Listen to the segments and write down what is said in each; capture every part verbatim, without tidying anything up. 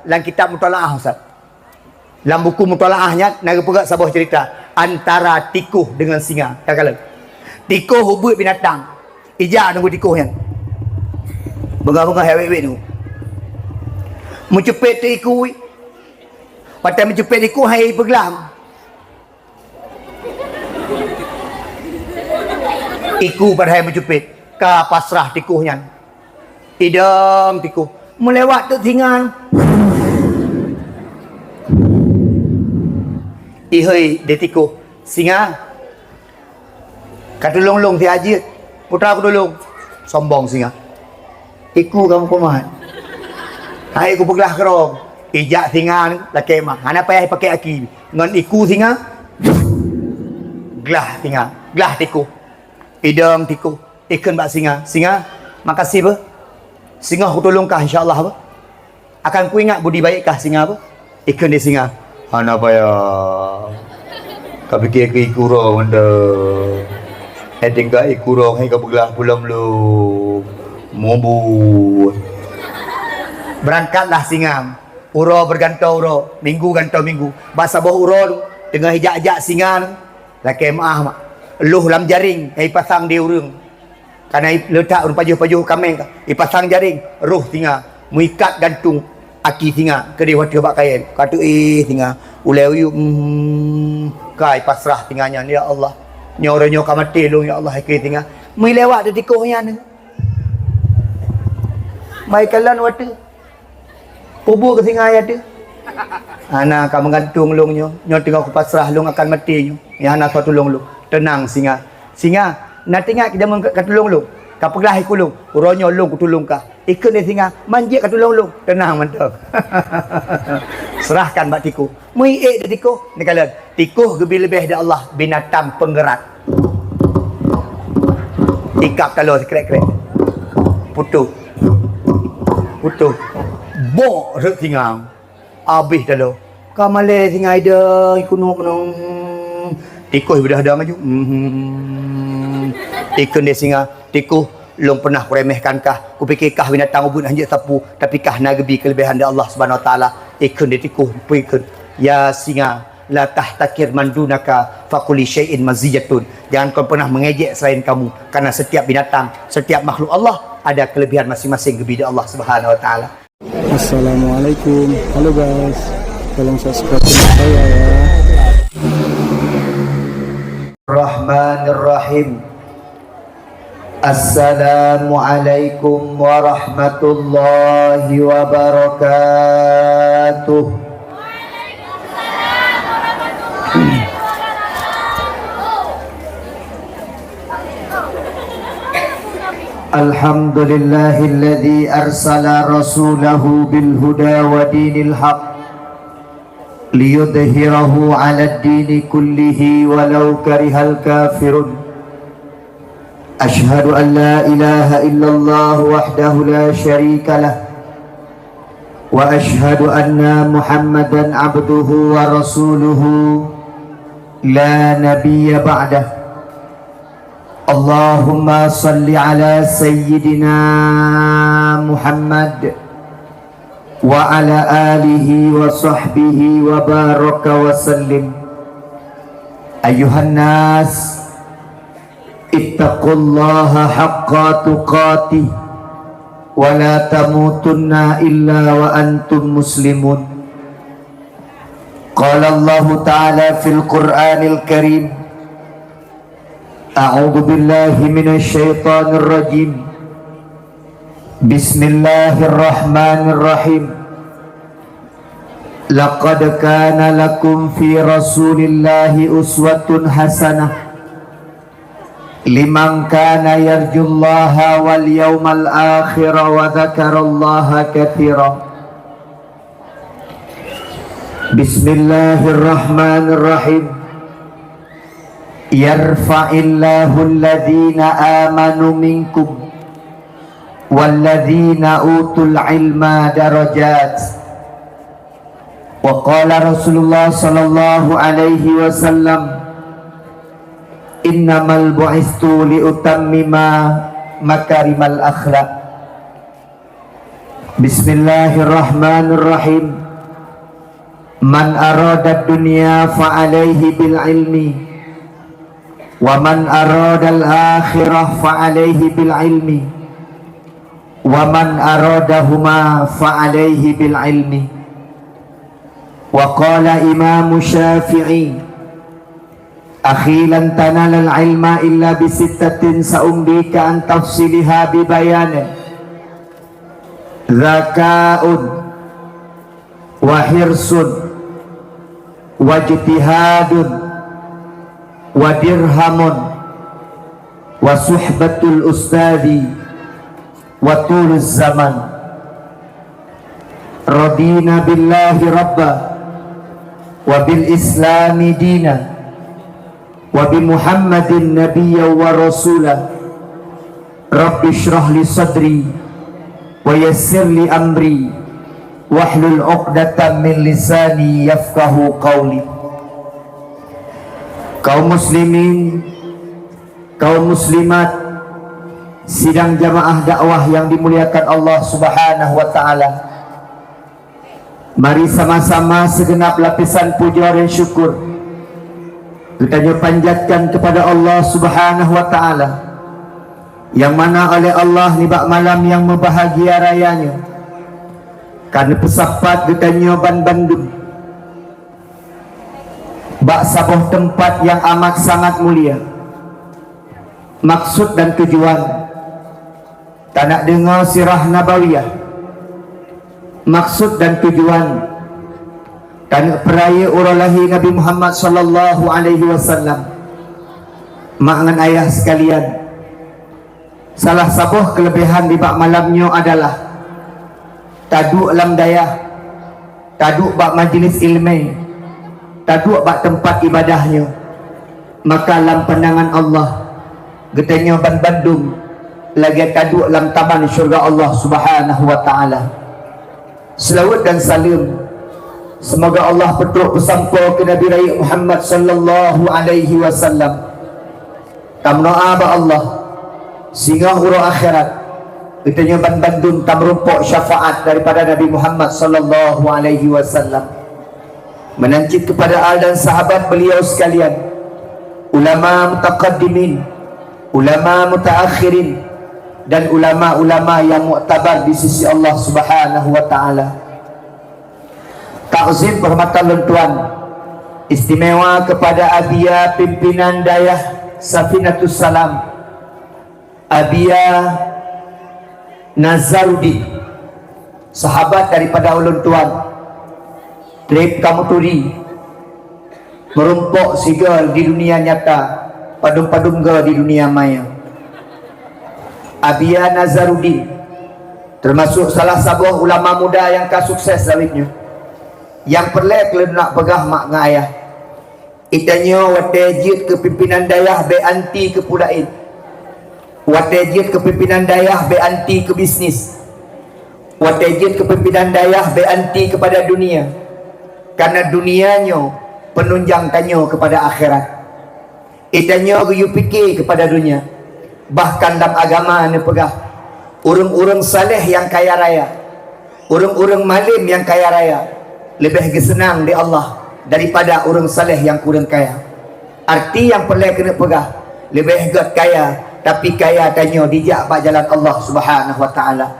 Lam kitab mutalaah, Ustaz. Lam buku mutalaah nyan na geupeugah saboh cerita antara tikoh dengan singa. Ka kalon. Tikoh ubeuet binatang. Ijak nunggu tikoh nyan. Beungoh-beungoh hai wék-wék nunggu. Meucupet teu iku. Watèe meucupet iku hai peuglah. Iku padahai meucupet, ka pasrah tikoh nyan. Idong tikoh, meulewat teuk singa. Ihôi di tikoh, "Singa, ka tulông lôn siat jeuet, putra kutulông." Sombong singa. Iku kamoe kumat. Hai kupeuglah keudroe. Ijak singa lakèe mah. Hana payah ipaké aki. Ngon iku singa. Glah singa. Glah tikoh. Idong tikoh. Ikheun bak singa. Singa, makasih beuh. Singoh kutulông kah insya Allah beuh. Akan kuingat budi baik kah singa beuh. Ikheun di singa, "Hana payah. Ka pike keu iku uroe mantong. Eh tinggai iku uroe hai ka beuglah pulang lom. Mubuet." Berangkatlah singa. Uroe berganto uroe, minggu ganto minggu. Bak saboh uroe tu, teungoh ijak-jak singa tu, lakèe meu'ah mak. Lôh lam jaréng nyang ipasang di ureueng. Kana i-, leutak ureueng pajoh-pajoh kaméng ka, ipasang jaréng, roh singa, meuikat gantung aki singa keudéh watèe bak kayèe. Ka teuéh singa, ulèe uyueb, hmm, ka ipasrah singa nyan, "Ya Allah, nyoe uroe nyoe ka maté lôn, ya Allah," ikheun singa. Meulewat di tikoh nyan. Mai kalon watèe. Peue buet keu singa ayat teuh? Hana ka meugantung lôn nyoe. Nyoe teungoh kupasrah lôn akan maté nyoe. Nyang hana soe tulông lôn. Teunang singa. Singa, na teuingat keu jameun ka tulông lôn. Ka peuglah iku lôn. Uroe nyoe lôn kutulông kah. Ikheun lé singa, "Man jeuet ka tulông lôn." Teunang mantong. Serahkan bak tikoh. Meuiék di tikoh, neukalon. Tikoh geubri leubeh di Allah, binatang peungeurat. Ikab taloe sikrek-krek. Putôh. Putôh. Bok rhot singa. Abéh taloe. Ka malèe singa idong, iku nyoe keunoe. Tikoh beudah-dah maju. Hmm. Ikheun lé singa, "Tikoh, lôn peunah kuremehkan kah, kupike kah binatang ubeuet hanjeuet sapeue, tapi kah na geubri keuleubehan di Allah Subhanahu wa Taala." Ikheun di tikoh, peue ikheun? "Ya singa, la tahtakir man dunaka, fa kulli syai'in maziyatun." Jangan kau pernah mengejek selain kamu, karena setiap binatang, setiap makhluk Allah ada kelebihan masing-masing geubri di Allah Subhanahu wa Taala. Assalamualaikum. Halo guys, tolong subscribe channel saya ya. Rahmanirrahim. Assalamualaikum warahmatullahi wabarakatuh. Alhamdulillahilladzi arsala rasulahu bil huda wa dinil haq liyudhhirahu 'alad dini kullihi walau karihal kafirun. Asyhadu an la ilaha illallah wahdahu la syarika lah. Wa asyhadu anna Muhammadan abduhu wa rasuluhu la nabiyya ba'dah. Allahumma salli ala sayyidina Muhammad wa ala alihi wa sahbihi wa baraka wa sallim. Ayuhan nas, ittaqullaha haqqa tuqatih wa la tamutunna illa wa antum muslimun. Qala Allahu ta'ala fil Qur'anil Karim, a'udzu billahi minasy syaithanir rajim. Bismillahirrahmanirrahim. Laqad kana lakum fi Rasulillahi uswatun hasanah liman kana yarjullaha wal yaumal akhira wa dzakarallaha katsira. Bismillahirrahmanirrahim. Yarfa'illahu alladhina amanu minkum walladhina utul ilma darajat. Wa qala Rasulullah sallallahu alaihi wasallam, "Innamal bu'istu li utammima makarimal akhlaq." Bismillahirrahmanirrahim. Man aradad dunya fa alaihi bil ilmi, wa man aradal akhirah fa alaihi bil ilmi, wa man aradahuma fa alaihi bil ilmi. Wa qala Imam Syafi'i, "Akhi, lan tanalal ilma illa bi sittatin, sa'umbika an tafsiliha bi bayanin. Dzaka'un, wa hirsun, wa ijtihadun, wa dirhamun, wa suhbatul ustadzi, wa tuluz zaman." Radina billahi rabba, wa bil islami dina, wa bi Muhammadin nabiyya wa rasula. Rabbi shrah li sadri, wa yassir li amri, wahlul uqdatam min lisani yafqahu qawli. Kaum muslimin, kaum muslimat, sidang jamaah dakwah yang dimuliakan Allah Subhanahu wa taala. Mari sama-sama segenap lapisan puja dan syukur geutanyoe panjatkan kepada Allah Subhanahu wa taala, yang mana oleh Allah nibak malam yang meubahagia raya nyoe ka neupeusapat geutanyoe ban bandum bak saboh teumpat yang amat sangat mulia. Maksud dan tujuan tanak deungoe sirah nabawiyah. Maksud dan tujuan tanak peurayeuk uroe lahé Nabi Muhammad sallallahu alaihi wasallam. Mak ngon ayah sekalian, salah saboh keuleubaihan nibak malam nyoe adalah taduek lam dayah, taduek bak majlis ilmé, taduek bak teumpat ibadah nyoe, maka lam pandangan Allah, geutanyoe ban bandum lagée taduek lam taman syeuruga Allah Subhanahu wa taala. Seulaweuet dan saleuem, seumoga Allah peutrok peusampoe keu Nabi Rayeuk Muhammad sallallahu alaihi wasallam. Tameudoá bak Allah, singoh uroe akhirat, geutanyoe ban bandum tameurumpok syafaat daripada Nabi Muhammad sallallahu alaihi wasallam. Meunan cit kepada al dan sahabat beliau sekalian, ulama mutaqaddimin, ulama mutaakhirin, dan ulama-ulama yang muktabar di sisi Allah Subhanahu wa taala. Takzim hormatan lôn tuan istimewa kepada Abia pimpinan dayah Safinatus Salam, Abia Nazaruddin, sahabat daripada ulôn tuan, treb kamoe turi, meurumpok sigoe di dunia nyata, padum-padum goe di dunia maya. Abia Nazaruddin termasuk salah saboh ulama muda nyang ka sukses lawét nyoe. Nyang peureulée keu lôn nak peugah mak ngon ayah, geutanyoe watée jeuet keu pimpinan dayah bék anti keu peue laén. Watée jeuet keu pimpinan dayah bék anti keu bisnis. Watée jeuet keu pimpinan dayah bék anti keupada dunia. Karena dunia nyoe peununjang tanyoe keupada akhirat. Geutanyoe geuyue pike keupada dunia. Bahkan lam agama neupeugah, ureuëng-ureuëng saleh nyang kaya raya, ureuëng-ureuëng malem nyang kaya raya, leubeh geuseunang di Allah daripada ureuëng saleh nyang kureueng kaya. Arti nyang peureulée keuneuk peugah, leubeh gét kaya, tapi kaya tanyoe dijak bak jalan Allah Subhanahu wa Taala.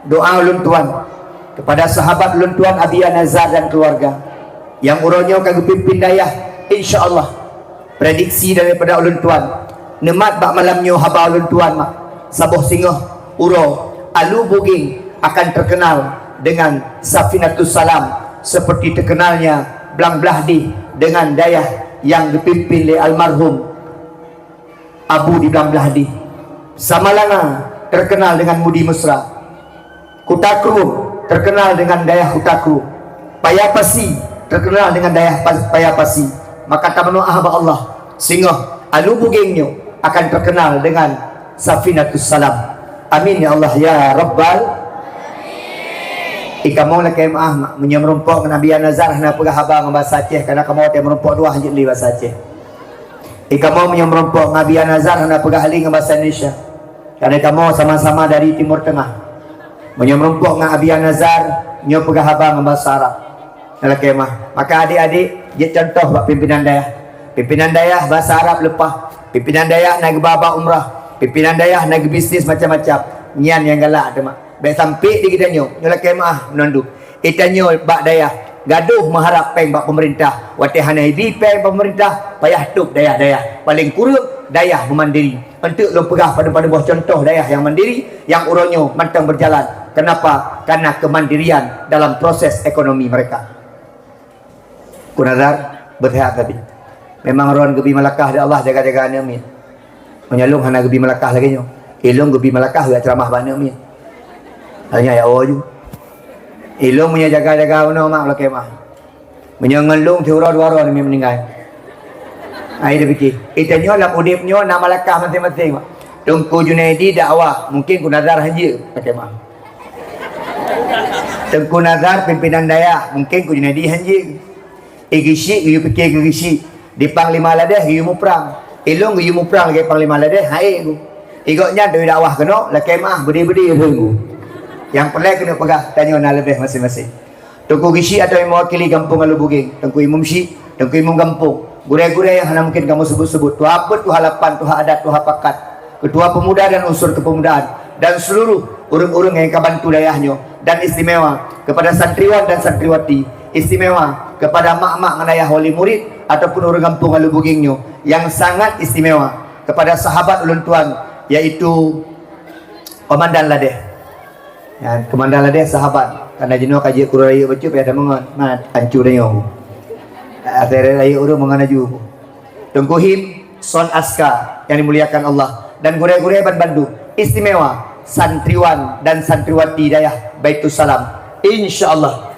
Doa ulôn tuan kepada sahabat ulôn tuan Abi Nazar dan keluarga nyang uroe nyoe ka geupimpin dayah, insya Allah. Prediksi daripada ulôn tuan, neumat bak malam nyoe haba ulôn tuan mak, saboh singoh uroe Alu Buging akan terkenal dengan Safinatus Salam seperti terkenalnya Blang Blahdih dengan dayah yang dipimpin lé almarhum Abu di Blang Blahdih. Samalanga terkenal dengan Mudi Mesra. Kuta Krueng terkenal dengan dayah Kuta Krueng. Paya Pasi terkenal dengan dayah Pa-, Paya Pasi. Maka tameudoa bak Allah, singoh Alu Buging nyoe akan terkenal dengan Safinatus Salam. Amin ya Allah ya Rabbal. Ikamoe lakée meuáh mak, meunyoe meurumpok ngon Abi Nazar hana peugah haba ngon basa Aceh, karena kamoe watée meurumpok dua hanjeuet lé basa Aceh. Ikamoe meunyoe meurumpok ngon Abi Nazar hana peugah lé ngon basa Indonesia, karena kamoe sama-sama dari Timur Tengah. Meunyoe meurumpok ngon Abia Nazar, nyoe peugah haba ngon basa Arab. Nalakée mah. Maka adik-adik, jeuet contoh bak pimpinan dayah. Pimpinan dayah basa Arab leupah. Pimpinan dayah na geuba-ba umrah. Pimpinan dayah na geubisnis macam-macam. Nyan nyang galak teuma. Bék sampai di geutanyoe. Nyoe lakée meuah meunandum. Geutanyoe bak dayah. Gadoh meuharab péng bak pemerintah. Watée hana ibi péng bak pemerintah, payah tôb dayah-dayah. Paléng kureueng, dayah meumandiri. Eunteuk lôn peugah padum-padum boh contoh dayah nyang mandiri, nyang uroe nyoe mantong berjalan. Kenapa? Karena kemandirian dalam proses ekonomi mereka. Ku Nazar, beuseuhat sabe. Memang ron geubi meulakah di Allah jaga-jaga aneuk miet. Meunyoe lôn hana geubi meulakah lagée nyoe. Ilôn geubi meulakah geuceramah bak aneuk miet. Hanya ya Allah ju. Ilôn meunyoe jaga-jaga unoe mak lakée mah. Meunyoe ngon lôn siuroe dua uroe namiet meuninggai. Ai dipike, geutanyoe lam udeb nyoe na malakah maséng-maséng. Teungku Junaidi dakwah, mungkin ku Nazar hanjeuet, lakée mah. Teungku Nazar pimpinan dayah, mungkin ku Junaidi hanjeuet. Igeusyik geuyue pike geugeusyik. Di Panglima Ladeh geuyue muprang. Ilôn geuyue muprang lagée Panglima Ladeh, hai ku. Igobnyan doi dakwah keunoe, lakée mah beudé-beudé ureuëng ku. Nyang peureulée keuneuk peugah, tanyoe na leubeh maséng-maséng. Teungku Geusyik atau mewakili gampông Alue Bugeng, Teungku Imum Syik, Teungku Imum Gampông, gurée-gurée nyang hana mungkin kamoe sebut-sebut, tuha peuet, tuha lapan, tuha adat, tuha pakat, ketua pemuda dan unsur kepemudaan, dan seluruh ureuëng-ureuëng nyang ka bantu dayah nyoe, dan istimewa kepada santriwan dan santriwati, istimewa kepada mak-mak ngon ayah wali murid ataupun ureuëng gampông Alue Bugeng nyoe, yang sangat istimewa kepada sahabat ulôn tuan, yaitu Komandan Ladeh. Nyan, Komandan Ladeh sahabat. Karena jinoe ka jeuet keudroe rayeuk bacut, payah tameungon. Mat, ancur tanyoe. Asai rayeuk ureuëng meungon laju. Teungku Him, Son Aska yang dimuliakan Allah. Dan gurée-gurée ban bandum. Istimewa, santriwan dan santriwati dayah Baitussalam. Insya Allah.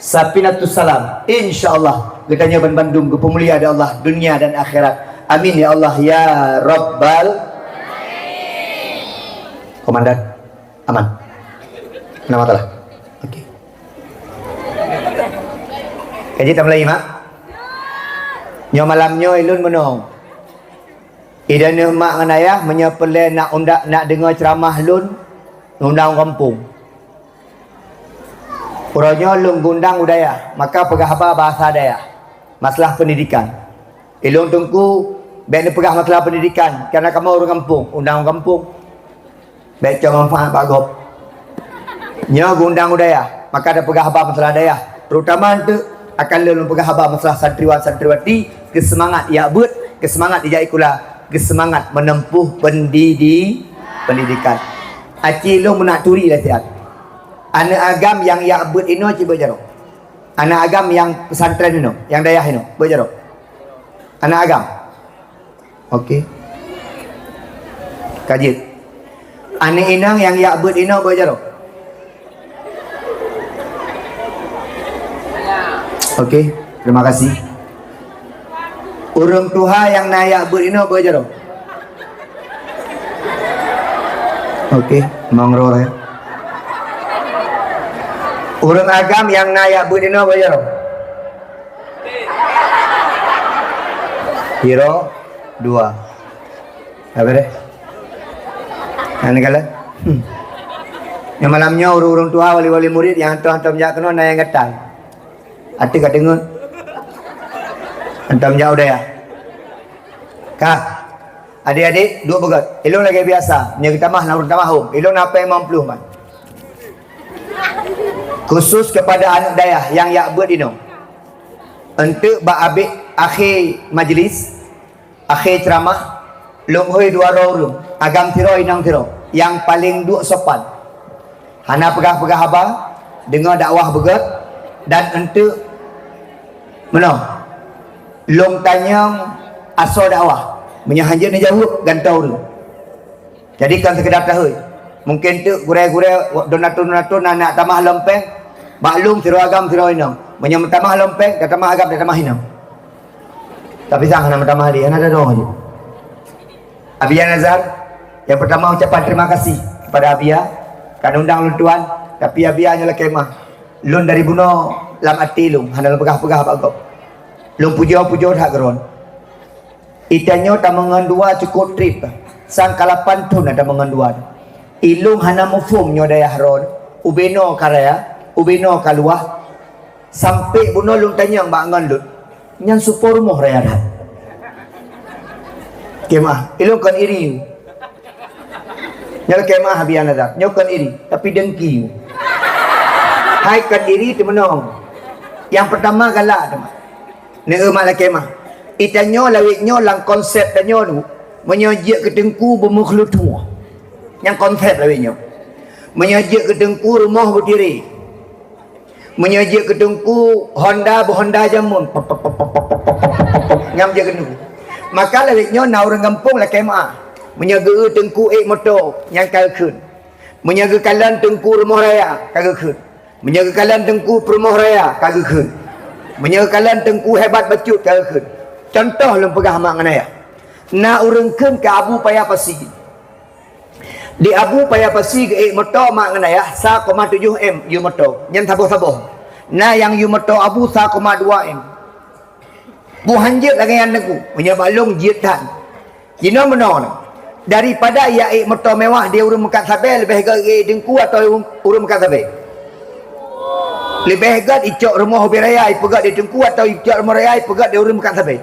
Safinatus Salam. Insya Allah, geutanyoe ban bandum geupeumulia di Allah, dunia dan akhirat. Amin ya Allah, ya Rabbal. Komandan, aman. Nama telah. Oke. Kaji tamulai, Mak. Nyoe malam nyoe ilôn meunong. Idaneuh mak ngon ayah, meunyoe peureulée nak unda-, nak deungoe ceuramah lôn, undang gampông. Uroe nyoe lôn gundang u dayah, maka peugah haba bahasa dayah, masalah pendidikan. Ilôn teungku, bék neupeugah masalah pendidikan, karena kamoe ureuëng gampông, undang gampông. Bék cok manfaat bak gob. Nyoe gundang u dayah, maka tapeugah haba masalah dayah, terutama eunteuk akan lôn peugah haba masalah santriwan santriwati, geuseumangat jak beuet, geuseumangat ijak sikula, geuseumangat menempuh pendidi-, pendidikan. Aci lôn meunak turi latihan. Aneuk agam nyang jak beuet inoe cit beuet jaroe. Aneuk agam nyang pesantren inoe, nyang dayah inoe, beuet jaroe. Aneuk agam. Oke. Ka jeuet. Aneuk inong nyang jak beuet inoe beuet jaroe. Oke, terima kasih. Ureuëng tuha nyang na jak beuet inoe beuet jaroe. Oke, mangrol ya. Ureuëng agam nyang na jak beuet inoe beuet jaroe. Piro? Dua. Habéh deh. Nyang neukalon. Hmm. Nyang malam nyoe ureuëng-ureuëng tuha, wali-wali murit nyang hantom-hantom jak keunoe na nyang gatai. Até ka deungoe. Hantom jak u dayah. Ka. Adik-adik, duek beugét. Ilôn lagée biasa. Nyoe geutamah na ureuëng tamah hom. Ilôn na peuet limong ploh man. Khusus kepada aneuk dayah nyang jak beuet inoe. Eunteuk bak abéh akhé majlis, akhé ceuramah, lôn hôi dua droe ureuëng, agam sidroe inong sidroe, nyang paleng duek sopan. Hana peugah-peugah haba, deungoe dakwah beugét, dan eunteuk meunoe, lôn tanyong asoe dakwah. Meunyoe hanjeuet neujaweueb, gantoe ureuëng. Jadi kon seukeudar tahôi. Mungken teuk gurée-gurée donatur-donatur na, na tamah lom péng, bak lôn sidroe agam sidroe inong. Meunyoe meutamah lom péng, tatamah agam tatamah inong. Tapi sang hana meutamah lé, hana tadong laju. Abia Nazar, nyang peurtama ucapan terima kasih kepada Abia, ka neundang lôn tuan, tapi Abia nyoe lakée meuah. Lôn dari bunoe lam até lôn, hana lôn peugah-peugah bak gob. Lôn pujoe-pujoe that keu droen. Geutanyoe tameungon dua cukôp trép, sang ka lapan thon na tameungon dua. Ilôn hana muphom nyoe dayah droe, ubé noe ka raya, ubé noe ka luwah. Sampoe bunoe lôn tanyong bak ngon lôn, nyan supo rumoh raya that. Kemah, ilôn kon iri. Nyoe kemah Abi Nazar, nyoe kon iri, tapi dengki. Hai kon iri teumeunong. Nyang peurtama galak teuma. Neu mak lakée mah. Itanyoe lawét nyoe lam konsep tanyoe tu, meunyoe jeuet keu teungku beumeukhlutuoh. Nyang konsep lawét nyoe. Meunyoe jeuet keu teungku rumoh beutiré. Meunyoe jeuet keu teungku Honda beuhonda jameun. Pop, pop, pop. Nyang jeuet keu teungku. Maka lawét nyoe na ureuëng gampông lakée meuah. Meunyoe geu teungku ék moto nyang ka geukheun. Meunyoe geukalon teungku rumoh raya ka geukheun. Meunyoe geukalon teungku peurumoh raya ka geukheun. Meunyoe geukalon teungku hebat bacut ka geukheun. Contoh lôn peugah mak ngon ayah. Na ureuëng kheun keu Abu Paya Pasi. Di Abu Paya Pasi geuék moto mak ngon ayah sa koma tujoh M yue moto. Nyan saboh-saboh. Na nyang yue moto Abu sa koma dua M. Boh hanjeuet lagée nyan teungku. Meunyoe bak lôn jeuet that. Jinoe meunoe, daripada ia ék moto mewah di ureuëng meukat sabe, leubeh gét ék teungku atau ureuëng meukat sabe? Leubeh gét icok rumoh ubé raya ipeugét di teungku atau icok rumoh raya ipeugét di ureuëng meukat sabe?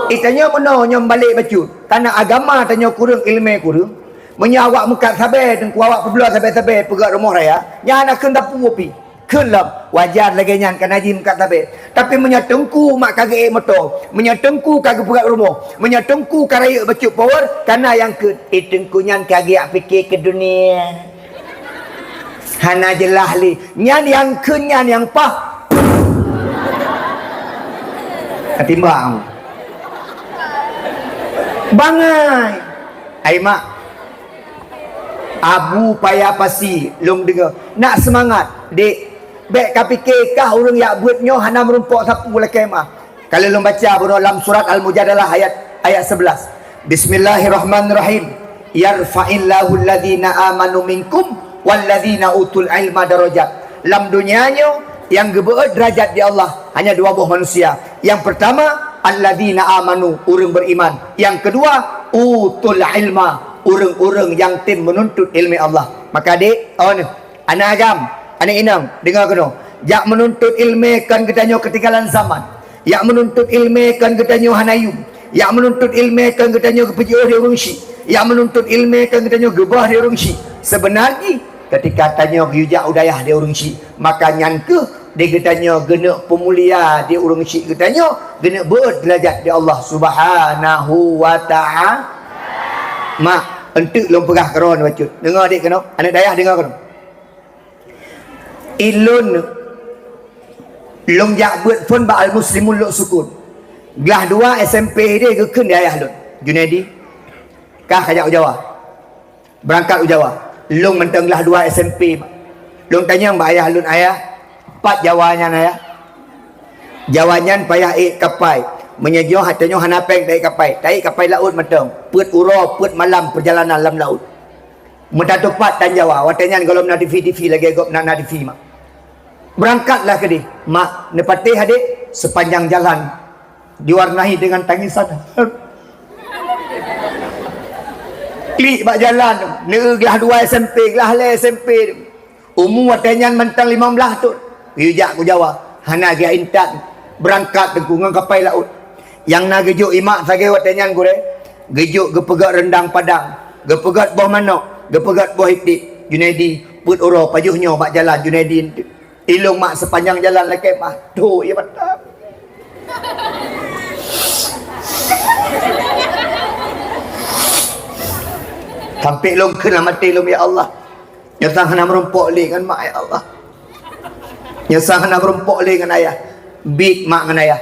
Itanyoe meunoe nyoe balek bacut, karena agama tanyoe kureueng, iéleumé kureueng. Meunyoe awak meukat sabe teungku, awak peubloe sabe-sabe peugét rumoh raya, nyan hana kheun sapeue pih. Kheun lom, wajar lagée nyan kana jimeukat sabe. Tapi meunyoe teungku mak ka geuék moto, meunyoe teungku ka geupeugét rumoh, meunyoe teungku ka rayeuk bacut power, kana nyang kheun, éh teungku nyan ka geujak pike keu dunia. Hana jeulaih lé. Nyan nyang kheun nyan nyang paih. Katimbang. Bangai. Ai mak. Abu Paya Pasi, lôn deungoe. Nak seumangat, dek. Bék ka pike kah ureuëng jak beuet nyoe hana meurumpok sapeue lakée meuah. Ka lheueh lôn baca bunoe lam surat Al-Mujadalah ayat, ayat sebelas. Bismillahirrahmanirrahim. Yarfa'illahu alladhina amanu minkum walladhina utul ilma darajat. Lam donya nyoe nyang geubeuet deurajat di Allah hanya dua boh manusia. Nyang peurtama, alladzina amanu, ureuëng beriman. Nyang keudua, utul ilma, ureuëng-ureuëng nyang tem meununtut iéleumé Allah. Maka dek, oh neuh, aneuk agam, aneuk inong, deungoe keunoe. Jak meununtut iéleumé kon geutanyoe keutinggalan zaman. Jak meununtut iéleumé kon geutanyoe hana yum. Jak meununtut iéleumé kon geutanyoe geupeujiôh di ureuëng syik. Jak meununtut iéleumé kon geutanyoe geubah di ureuëng syik. Seubeuna jih, ketika tanyoe geuyue jak u dayah di ureuëng syik, maka nyan kheueh di geutanyoe geuneuk peumulia di ureuëng syik geutanyoe, geuneuk beuet deurajat di Allah Subhanahu wa Ta'ala. Mak, eunteuk lôn peugah keudroe bacut. Deungoe dek keunoe, aneuk dayah deungoe keunoe. Ilôn lôn jak beuet phon bak Al-Muslimun Lhoksukon. Glah dua S M P deh geukheun di ayah lôn, Junaidi, kah kajak u Jawa. Beurangkat u Jawa. Lôn mantong glah dua S M P. Lôn tanyong bak ayah lôn, "Ayah, pat Jawa nyan, Ayah?" "Jawa nyan payah ék kapai. Meunyoe nyoe, tanyoe hana péng taék kapai. Taék kapai laôt mantong. Peuet uroe, peuet malam peurjalanan lam laôt." Meutatupat tan Jawa, watée nyan gohlom na T V-T V lagée gob na, na T V, mak. Beurangkatlah keudeh, mak, neupatéh adek, seupanjang jalan diwarnai deungon tangisan. Klik bak jalan, neu glah dua S M P, glah lhée S M P. Umu watée nyan mantong limong blaih thon. Geuyue jak ku Jawa, hana geujak intat, beurangkat teungku ngon kapai laôt. Nyang na geujok imak sagai watée nyan gurée, geujok geupeugét reundang padang, geupeugét boh manok, geupeugét boh iték. Junaidi, peuet uroe pajoh nyoe bak jalan Junaidi. Ilong mak seupanjang jalan lakée mah. Tho ie mata. Sampai lôn kheun lam até lôn, ya Allah. Nyoe sang hana meurumpok lé ngon mak, ya Allah. Nyoe sang hana meurumpok lé ngon ayah. Biet mak ngon ayah.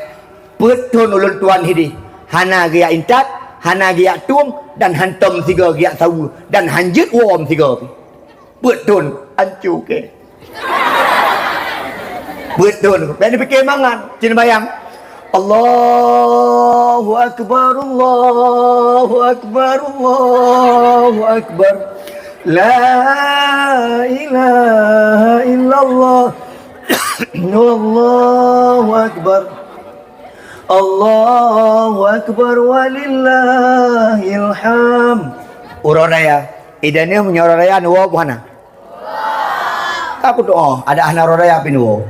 Peuet thon ulôn tuan hideh. Hana geujak intat, hana geujak tueng, dan hantom sigoe geujak saweue, dan hanjeuet woe sigoe pih. Peuet thon, ancu kée. Peuet thon, bék neupiké mangat, cit neubayang. Allahu Akbar, Allahu Akbar, Allahu Akbar. La ilaha illallah. Allahu Akbar. Allahu Akbar walillahil hamd. Uroe raya, Idaneuh meunyoe uroe raya neuwoe peue hana? Ka kutu'oh, adak hana uroe raya pih neuwoe.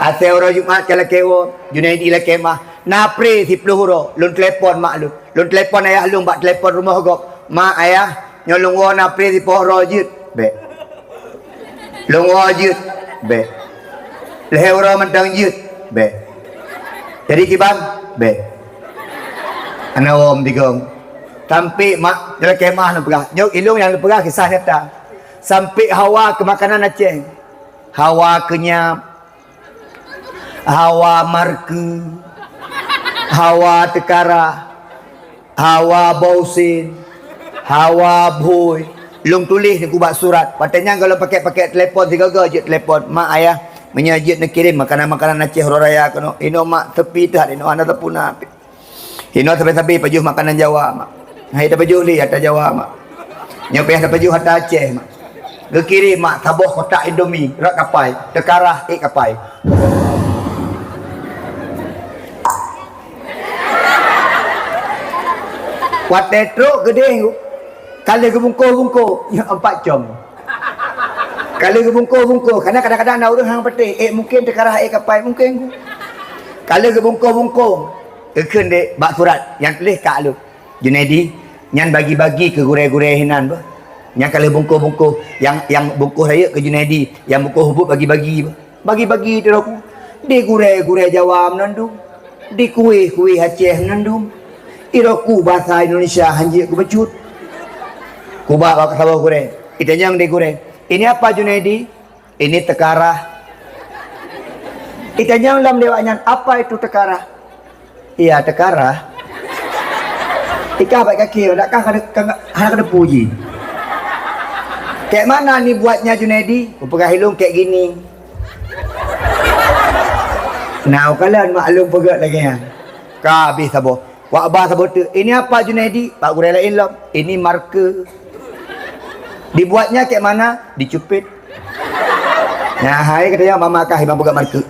Asai uroe Jumat ka lakée woe, Junaidi lakée meu'ah. Na pré siplôh uroe, lôn telepon mak lôn. Lôn telepon ayah lôn bak telepon rumoh gob. "Mak, ayah, nyoe lôn woe na pré siplôh uroe jeuet." Bék. Lôn woe jeuet, bék. Lhée uroe mantong jeuet, bék. Jadi kiban, bék. Hana woe meutigong. Sampai mak, lakée meu'ah lôn peugah. Nyoe ilôn nyang lôn peugah kisah nyata. Sampai hawa keu makanan Aceh. Hawa keunyab. Hawa marke. Hawa teukarah. Hawa boh usen, hawa bhôi. Lôn tuléh nibak surat. Watée nyan gohlom pakèk-pakèk telepon, sigoe-goe jeuet telepon, "Mak, ayah, meunyoe jeuet neukirém makanan-makanan Aceh uroe raya keunoe." "Inoe, Mak, seupi teuh, inoe hana teupuna." "Inoe sabe-sabe pajoh makanan Jawa, Mak." "Hai tapajoh lé ata Jawa, Mak." "Nyoe payah tapajoh ata Aceh, Mak." Geukirém mak saboh kotak Indomie rot kapai, teukarah ék kapai. Watée trok geudeh, ka lheueh geubungkoh-bungkoh, nyoe empat com. Ka lheueh geubungkoh-bungkoh, karena kadang-kadang na ureuëng hang patéh, ék mungken teukarah ék kapai mungken. Ka lheueh geubungkoh-bungkoh, geukheun deh bak surat nyang tuléh ka lheueh. Junaidi, nyan bagi-bagi keu gurée-gurée hinan beuh. Nyang ka lheueh bungkoh-bungkoh, nyang, nyang bungkoh rayeuk keu Junaidi, nyang bungkoh ubit bagi-bagi beuh. Bagi-bagi di roku. Di gurée-gurée Jawa meunan dum. Di kueh-kueh Aceh meunan dum. Di roku basa Indonesia hanjeuet keu bacut. Kuba bak saboh gurée. Itanyong di gurée, "Ini apa, Junaidi?" "Ini teukarah." Itanyong lom di awaknyan, "Apa itu teukarah?" "Iya, teukarah." Ikah bak kaki, dak kah kada, ka, hana kada puji. "Kayak mana ni buatnya, Junaidi?" Kupeugah ilôn, "Kayak gini." Nah, ukalon maklum peugét lagée nyan. Ka habéh saboh. Wak ba saboh teuk, "Ini apa, Junaidi?" Bak gurée laén lom, "Ini marke." "Dibuatnya kayak mana?" "Dicupit." Nah, hai katanya mama kah imam peugah marke.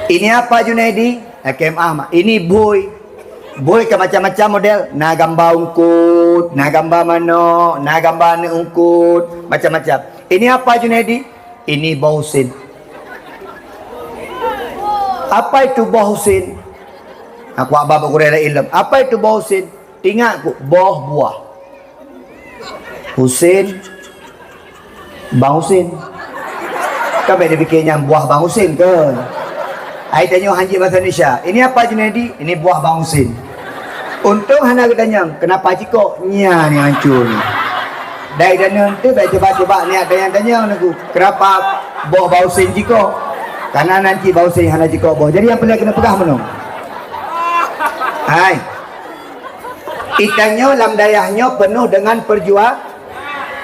"Ini apa, Junaidi?" "Lakée meu'ah, Mak." "Ini bhôi." Bhôi ka macam-macam model. Na gamba ungkot, na gamba manok, na gamba aneuk ungkot, macam-macam. "Ini apa, Junaidi?" "Ini boh usen." "Apa itu boh usen?" Aku abah bak gurée laén lom. "Apa itu boh usen?" Ingat ku, boh buah. Usen, bang usen. Kan bék dipikir nyan buah bang usen ke? Ai tanyoe hanjeuet bahasa Indonesia. "Ini apa, Junaidi?" "Ini buah bang usen." Untông hana geutanyong, "Kenapa cikok?" Nyan nyang hancô nyoe. Dai daneuh teuh bék cuba-cuba niat tanyong-tanyong neuk, "Kenapa boh bang usen cikok?" Karena nanti bang usen hana cikok boh. Jadi nyang peureulée keuneuk peugah meunoe. Hai. Itanyoe lam dayah nyoe peunoh deungon peurjua-,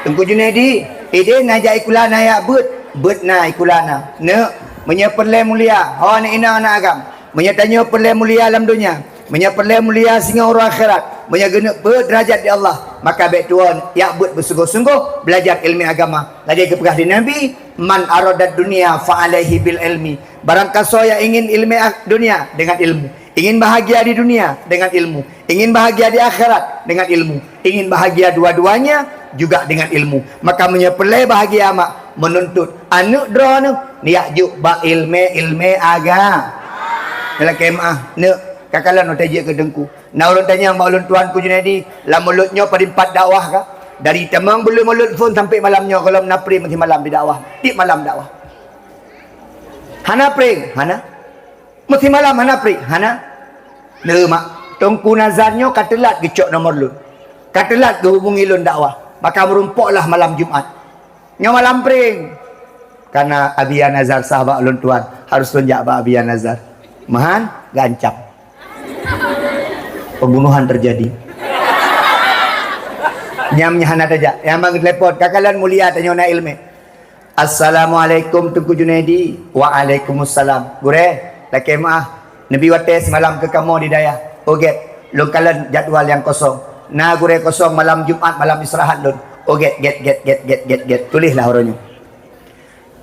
Teungku Junaidi, ideh na jak ikula na jak beuet, beuet na ikula na. Neuk, meunyoe peureulée mulia, ho aneuk inong aneuk agam. Meunyoe tanyoe peureulée mulia lam donya, meunyoe peureulée mulia singoh uroe akhirat, meunyoe geuneuk beuet deurajat di Allah, maka bék tuwoe jak beuet beusunggoh-sunggoh belajar ileumèe agama. Lagée geupeugah di Nabi, "Man aradad dunya fa alaihi bil ilmi." Barangkasoe nyang ingin ileumèe ak-, dunia dengan ilmu. Ingin bahagia di dunia dengan ilmu, ingin bahagia di akhirat dengan ilmu, ingin bahagia dua-duanya juga dengan ilmu. Maka meunyoe peureulée bahagia mak meununtut aneuk droeneuh, neujak jok bak ileumèe-ileumèe aga-, Lakée meu'ah, neuk, ka kalon watée jeuet keu teungku. Na ureuëng tanyong bak ulôn tuan ku Junaidi, lam mulod nyoe padum pat dakwah ka? Dari tamong buleuen mulod phon sampai malam nyoe gohlom na pré meusimalam di dakwah. Tiep malam dakwah. Hana pré, hana. Meusimalam hana pré, hana. Neumak, Teungku Nazar nyoe ka teulat geucok nomor lôn. Ka teulat geuhubungi lôn dakwah. Maka meurumpoklah malam Jumat. Nyoe malam pring. Karena Abia Nazar sah bak lôn tuan, harôh lôn jak bak Abia Nazar. Meuhan, geuancam. Pembunuhan terjadi. Nyam nyan hana tajak. Nyang ban geutelepon, ka kalon mulia tanyoe na ileumèe. "Assalamualaikum Teungku Junaidi." "Waalaikumsalam." "Gurée, lakée meu'ah, neubi watée simalam keu kamoe di dayah." "Oh gét, lôn kalon jadwal nyang kosong." "Na gurée kosong malam Jumat, malam istirahat lôn." "Oh gét, gét, gét. Tuléhlah uroe nyoe."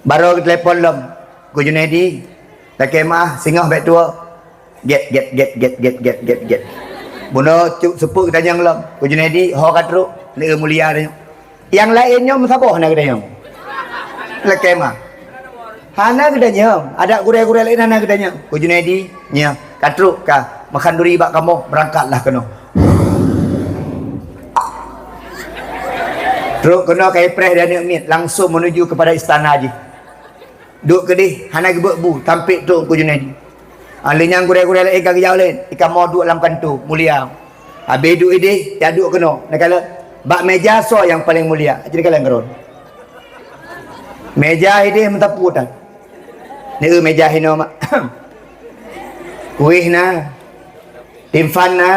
Barô geutelepon lom, "Teungku Junaidi, lakée meu'ah, singoh bék tuwoe." "Gét, gét, gét. Bunoe cok seupôt geutanyong lom, "Ku Junaidi, ho ka trok?" "Neu mulia," tanyong. Nyang laén nyoe meusaboh hana geutanyong. Lakée mah. Hana geutanyong, adak gurée-gurée laén hana geutanyong. "Ku Junaidi, nyoe ka trok ka, meuhan duri bak kamoe, beurangkatlah keunoe." Trok keunoe ka ipreh di aneuk miet, langsong menuju kepada istana jih. Duek keudeh, hana geubeuet bu, sampé trok Teungku Junaidi. Ah, lheueh nyan gurée-gurée laén ka geujak ulée, ikamoe duek lam kantô, mulia. Habéh duek ideh, jak duek keunoe. Neukalon, bak méja soe nyang paleng mulia? Jadi kalon keudroe. Méja ideh meusapeue tan. Neu méja hinoe mak. Kueh na. Timphan na,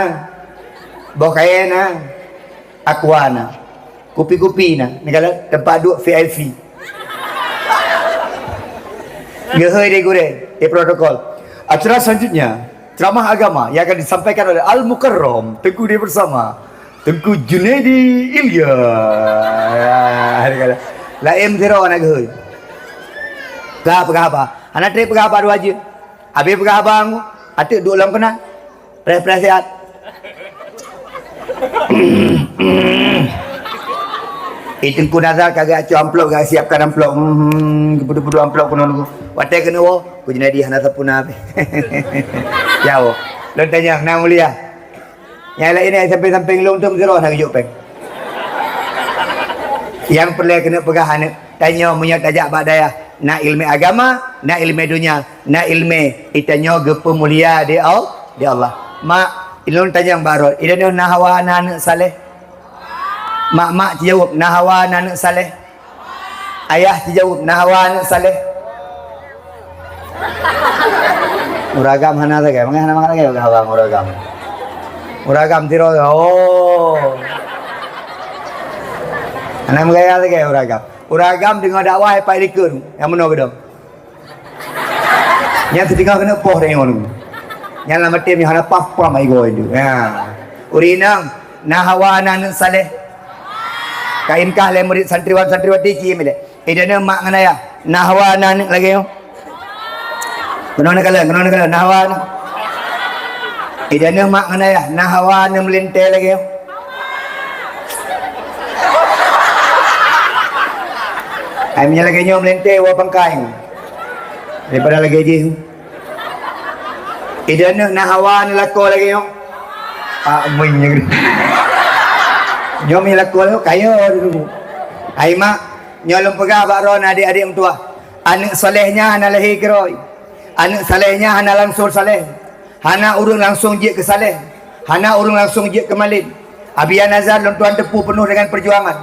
boh kayée na, aqua na, kupi-kupi na, neukalon teumpat duek V I P. Geuhôi di gurée, di protokol. Acara selanjutnya, ceramah agama yang akan disampaikan oleh Al-Mukarram Teungku Dia Bersama, Teungku Junaidi Ilya. Neukalon. Laén sidroe na geuhôi. Ka peugah haba. Hana treb peugah haba dua jeuet. Habéh peugah haba ngon, ateuk duek lom keunan. Preh-preh siat. Eh, Teungku Nazar ka geuacoe amplop, ka siapkan amplop. Hmm, geupudu-pudu amplop keunoe nunggu. Watée keuneuk woe, Teungku Junaidi hana sapeue na pih. Ya, woe. Lôn tanyong, na mulia. Nyang laén nyang sampéng-sampéng lôn tu meusidroe hana geujok péng. Nyang peureulée keuneuk peugah aneuk. Tanyoe meunyoe tajak bak dayah, na ileumé agama, na ileumé donya, na ileumé itanyoe geupeumulia di Al-, di Allah. Mak, ilôn tanyong barô, idanoe na hawa na aneuk saleh? Mak-mak jijaweueb, na hawa na aneuk saleh? Ayah jijaweueb, na hawa aneuk saleh? Uragam hana lagée, mangat hana mangat lagée, hawa uragam. Uragam tiro, oh. Hana meugaya lagée uragam. Uragam deungoe dakwah ipai likeu nyang meunoe geudong. Nyang teutinggai keuneuk poh tanyoe nyoe. Nyang lam até meuhana pah-pah maigoe tu. Ha. Ureueng inong, na hawa na aneuk saleh. Ka inkah lé murit santriwan santriwati ci milé. Idanoe mak ngon ayah, na hawa na aneuk lagée nyoe. Keunoe neukalon, keunoe neukalon, na hawa na. Idanoe mak ngon ayah, na hawa na meulintée lagée nyoe. Ai meunyoe lagée nyoe meulintée woe pangkai. Daripada lagée jih. Idanoe na hawa na lakoe lagée nyoe. Ah, meunyang. Nyoe mi lakoe lagée kaya dulu. Ai mak, nyoe lôn peugah bak droen adik-adik meutuwah. Aneuk saleh nyan hana lahé keudroe. Aneuk saleh nyan hana langsong saleh. Hana ureueng langsong jeuet keu saleh. Hana ureueng langsong jeuet keu malem. Abi Nazar lôn tuan teupeu peunoh deungon peujuangan.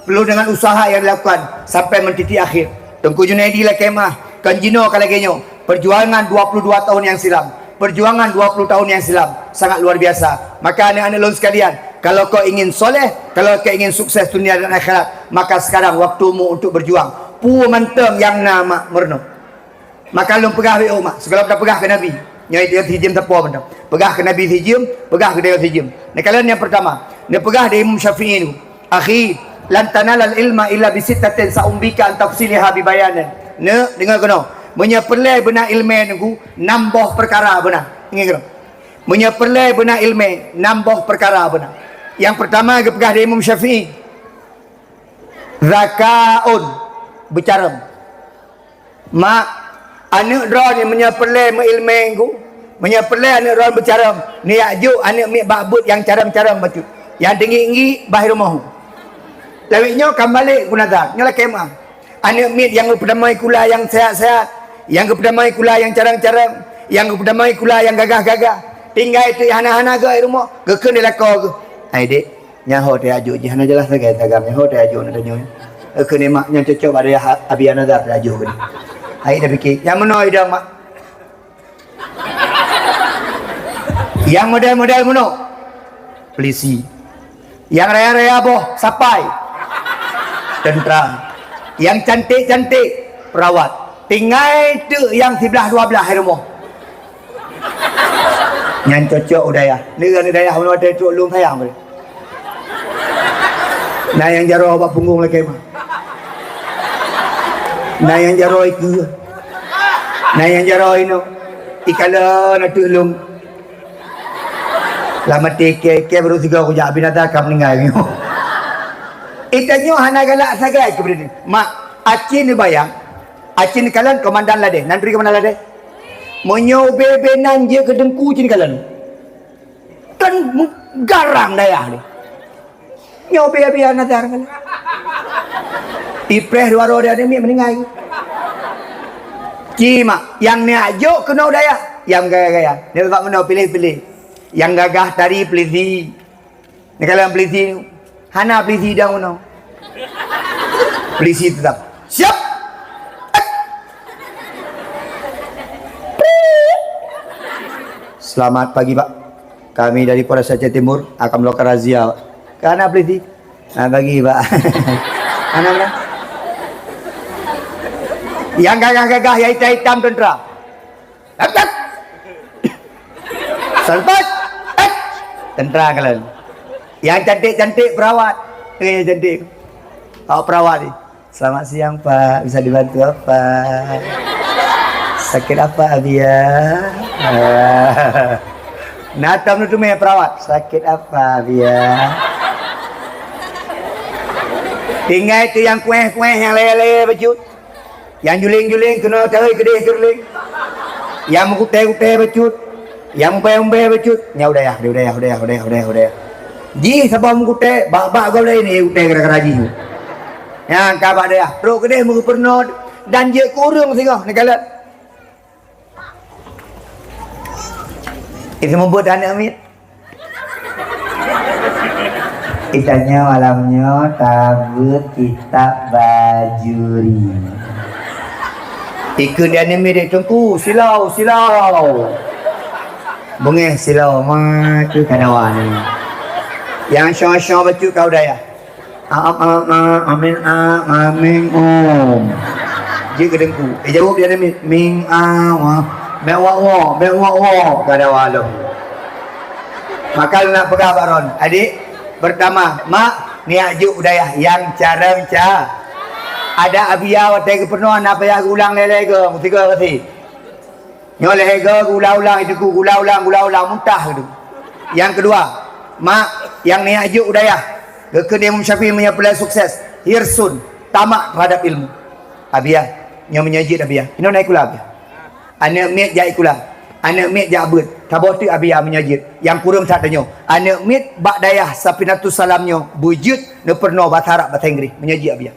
Penuh dengan usaha yang dilakukan sampai mentitik akhir. Teungku Junaidi lakée meu'ah, kon jinoe ka lagée nyoe. Perjuangan dua puluh dua tahun yang silam, perjuangan dua puluh tahun yang silam sangat luar biasa. Maka aneuk-aneuk lôn sekalian, kalau kau ingin soleh, kalau kau ingin sukses dunia dan akhirat, maka sekarang waktumu untuk berjuang. Peue mantong nyang na mak meurunoe. Maka lôn peugah bak umat, sigohlom tapeugah keu Nabi. Nyoe idéh sijeuem sapo mantong. Peugah keu Nabi sijeuem, peugah keu Nabi sijeuem. Neukalon nyang peurtama, neupeugah di Imam Syafi'i nyoe, "Akhi, lan tanalal ilma illa bi sittatin, sa'umbika an tafsiliha bi bayanin." Neuk, deungoe keunoe. Meunyoe peureulée beuna ileumé nunggu, nam boh peukara beuna. Ingat keunoe. Meunyoe peureulée beuna ileumé, nam boh peukara beuna. Nyang peurtama geupeugah di Imam Syafi'i, "Zakaun," beucarông. Mak, aneuk droeneuh meunyoe peureulée meuileumé nunggu, meunyoe peureulée aneuk droeneuh beucarông, neujak jok aneuk miet bak buet nyang carông-carông bacut, nyang teunggi-teunggi bah i rumoh. Lawét nyoe ka balek Teungku Nazar, nyoe lakée meu'ah. Aneuk miet nyang geupeutamong sikula nyang sehat-sehat, nyang geupeutamong sikula nyang carông-carông, nyang geupeutamong sikula nyang gagah-gagah, tinggai teuk hana-hana geuh i rumoh, geukheun di lakoe geuh. Hai dék, nyan ho tajak jok jih, hana jeulaih sagai tagam nyan, ho tajak jok aneuk tanyoe. Geukheun di mak, nyan cocok bak dayah Abi Nazar tajak jok keunoe. Hai tapiké, nyang meunoe idong mak. Nyang model-model meunoe, polisi. Nyang raya-raya boh, sapai, tentera. Nyang cantik-cantik, perawat. Tinggai teuk nyang siblaih dua blaih i rumoh. Nyan cocok u dayah. Neu-, neu dayah meunoe watée trok lôn sayang beuh. Na nyang jaroe bak punggong lakée meu'ah. Na nyang jaroe i keue. Na nyang jaroe i noe. Ikalon ateueh lôn. Lam até kèe-kèe baru sigoe kujak, binatang ka meuninggai nyoe. Ita nyoe hana galak sagai keu beudeuneuh. Mak, aci neubayang, aci neukalon komandan ladeh, nan turi komandan ladeh. Meunyoe ubé-ubé nan jeuet keu teungku ci neukalon. Kan garang dayah ni. Nyoe ubé-ubé nazar kan. Ipreh dua roh dia ni meuninggai. Ci mak, nyang neuak jok keunoe dayah, nyang gaya-gaya. Dia bak meunoe piléh-piléh. Nyang gagah tari peulisi. Neukalon peulisi, hana peulisi dong meunoe. Peulisi teutap. Siap! Selamat pagi, Pak. Kami dari Polres Aceh Timur akan melakukan razia, Pak. Hana peulisi. Selamat pagi, Pak. Hana, hana. Nyang gagah-gagah, nyang itam-itam tentera. Tat, tat. Salbat. Tat. Tentera kalon. Nyang cantik-cantik perawat. Eh, cantik. Awak perawat ni. "Selamat siang, Pak. Bisa dibantu apa?" "Sakit apa, Abia?" Nah, tam tu meh perawat. "Sakit apa, Abia?" Tinggai tu nyang kuéh-kuéh, nyang lé-lé bacut. Nyang juléng-juléng keunoe teuhôi keudeh keureuléng. Nyang meugutée-gutée bacut. Nyang umbée-umbée bacut. Nyan u dayah, u dayah, u dayah, u dayah, u dayah, u dayah. Jih saboh meugutée, bak-bak gob laén, eh, gutée gara-gara jih. Nyan ka bak dayah. Trok keudeh meugeupeureunoe dan jeuet keu ureueng singoh neukalon. Itu meubeuet aneuk miet. Itanyoe malam nyoe tabeuet kitab Bajuri. Ikheun di aneuk miet, "Teungku, silau, silau." Beungéh silau, ma tu kadawa ni. Nyang syoe-syoe bacut keu u dayah. A, a, a, a, amin, a, amin, um. Jeuet keu teungku. Eh, jaweueb di aneuk miet, ming, a, wa. Bék wak, wok, bék wak, wok. Kadawa lom. Maka lôn peugah bak droen, "Adik, pertama, mak, neuak jok u dayah nyang carông ca. Adak Abia watée geupeureunoe hana payah geuulang lé-lé goe, meusigoe geusie. Nyoe lhée goe geuulang-ulang, itu geuulang-ulang, geuulang-ulang, muntah geuh." Nyang keudua, mak, nyang neuak jok u dayah, geukheun Imam Syafi'i meunyoe peureulée sukses, hirsun, tamak terhadap ilmu. Abia, nyoe meunyoe jeuet Abia. Inoe na sikula Abia. Aneuk miet jak sikula. Aneuk miet jak beuet. Saboh teuk Abia meunyoe jeuet. Nyang kureueng that tanyoe. Aneuk miet bak dayah Safinatus Salam nyoe beujeuet neupeureunoe basa Arab, basa Inggréh meunyoe jeuet Abia.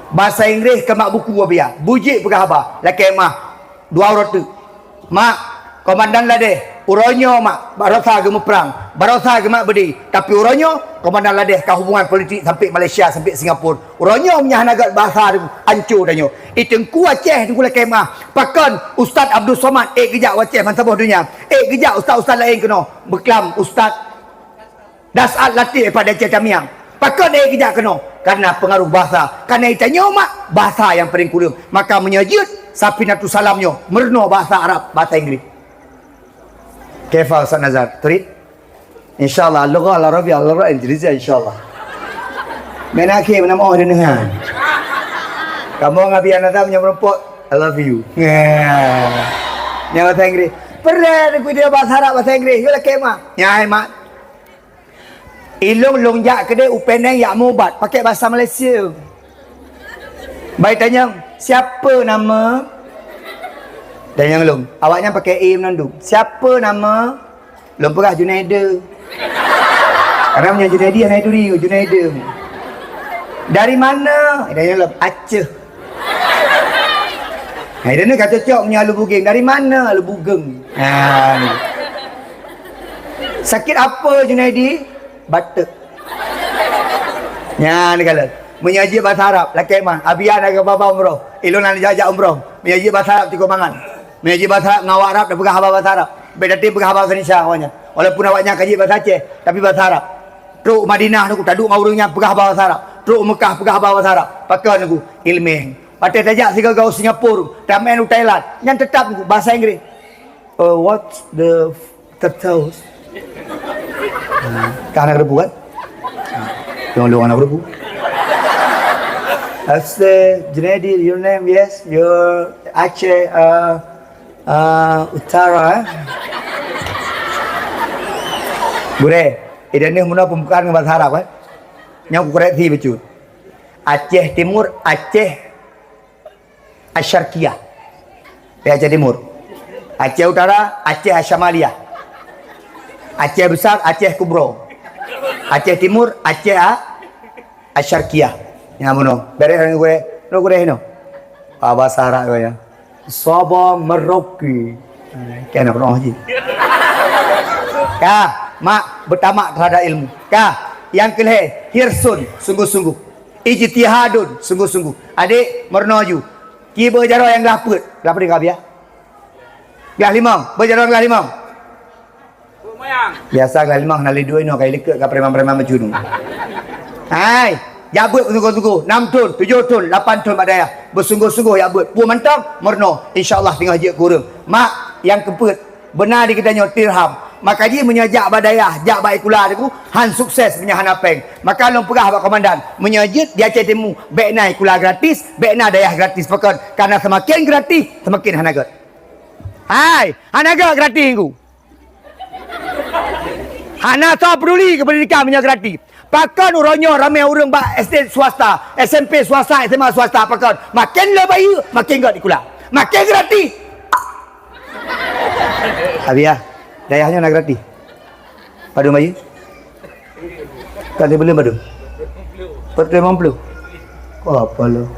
Basa Inggréh keu mak buku Abia. Beujeuet peugah haba. Lakée mah. Dua uroe teuk. Mak, komandan ladeh. Uroe nyoe mak, barosa geumeuprang. Barosa geumat beudé. Tapi uroe nyoe, komandan ladeh ka hubungan politik sampai Malaysia, sampai Singapura. Uroe nyoe meunyo hana göt basa teungku, ancô tanyoe. I teungku Aceh teungku lakée meu'ah. Pakon Ustaz Abdul Somad ék geujak u Aceh ban saboh donya. Ék geujak ustaz-ustaz laén keunoe. Beuklam Ustaz Das'ad Latif pada Aceh Tamiang. Pakon ék geujak keunoe? Karena pengaruh bahasa. Karena i tanyoe mak, bahasa nyang paleng kureueng. Maka meunyoe jeuet, Safinatus Salam nyoe meureunoe bahasa Arab, bahasa Inggréh. Kaifa Ustaz Nazar? Turid? Insya Allah, al-lughah al-arabiyyah al-arabiyyah Indonesia, insya Allah. Meunan akhé, meunan oh deuneuhan. Kamoe ngon Abi Anata meunyoe meurumpok, I love you. Nyan bahasa Inggréh. Peureulee ku dia bahasa Arab, bahasa Inggréh. Yo lakée mah. Nyai mak. Ilong long jak keudeh u Penang jak mubat, pakai bahasa Malaysia. Bai tanyong, "Siapa nama?" Tanyong long. Awaknyan pakai e meunandum. "Siapa nama?" Lôn peugah Junaida. Karena meunyoe Junaidi hana turi, Junaida. "Dari mana?" Dari lom Aceh. Hai, dan ka cocok meunyoe Alu Bugeng. "Dari mana?" Alu Bugeng. Ha, ni. "Sakit apa, Junaidi?" "Batuk." Nyan kala. Meunyoe jeuet bahasa Arab, lakée mah. Abi na ka ba umroh. Ilôn na jak-jak umroh. Meunyoe jeuet bahasa Arab, cukôp mangat. Meunyoe jeuet bahasa Arab, ngon awak Arab, dah peugah haba bahasa Arab. Bék dah tem peugah haba Indonesia awaknyan. Walaupun awaknyan ka jeuet bahasa Aceh, tapi bahasa Arab. Trok Madinah nyoe, taduek ngon ureuëng nyan peugah haba bahasa Arab. Trok Mekah peugah haba bahasa Arab. Pakon nyoe, ileumèe. Watée tajak sigoe-goe u Singapura, tamén u Thailand, nyan teutap bahasa Inggréh. Uh, what's the Tertaus. Nah, kan anak rebu kan? Nah, long-long anak rebu. I say, "Junaidi, your name, yes, your Aceh, uh, uh, Utara, eh?" Gurée, ideh neuh meunoe pembukaan ngon bahasa Arab, kan? Nyang kukoreksi bacut. Aceh Timur, Aceh Asyarkiyah. Di Aceh Timur. Aceh Utara, Aceh Asyamaliyah. Aceh Besar, Aceh Kubro. Aceh Timur, Aceh A-, Asyarkiyah. Nyang bunoe. Beres ngon gurée. Nyoe gurée nyoe. Ah, bahasa Arab gurée. Saba Merauke. Kena pernah haji. Ka, mak, bertamak terhadap ilmu. Ka, nyang keulhée, hirsun, sungguh-sungguh. Ijtihadun, sungguh-sungguh. Adék, meurunoe ju. Ki beujaroe nyang glah peuet. Glah peuet ka biasa. Glah limong. Beujaroe glah limong. Biasa glah limong hana lé dua inoe, ka ilikot ka preman-preman meujunu. Hai, jak beuet beusungguh-sungguh. Enam thon, tujoh thon, lapan thon bak dayah. Beusungguh-sungguh jak beuet. Peue mantong, meurunoe. Insya Allah singoh jeuet keu ureueng. Mak, nyang keupeuet, beuna di geutanyoe dirham. Maka jih meunyoe jak bak dayah, jak bak sikula teuku, han sukses meunyoe hana péng. Maka lôn peugah bak komandan, meunyoe jeuet di Aceh Timu, bék na sikula gratis, bék na dayah gratis. Pakon? Karena seumaken gratis, seumaken hana gét. Hai, hana gét gratis ku. Hana soe peuduli keu pendidikan meunyoe gratis. Pakon uroe nyoe ramé ureueng bak S D swasta, S M P swasta, S M A swasta, pakon? Maken le bayeue, maken gét sikula. Maken gratis. Abiah, dayah nyoe na gratis. Padum bayeue? Ka sibeuleuen padum? Empat puluh lima puluh. Kok apa lo?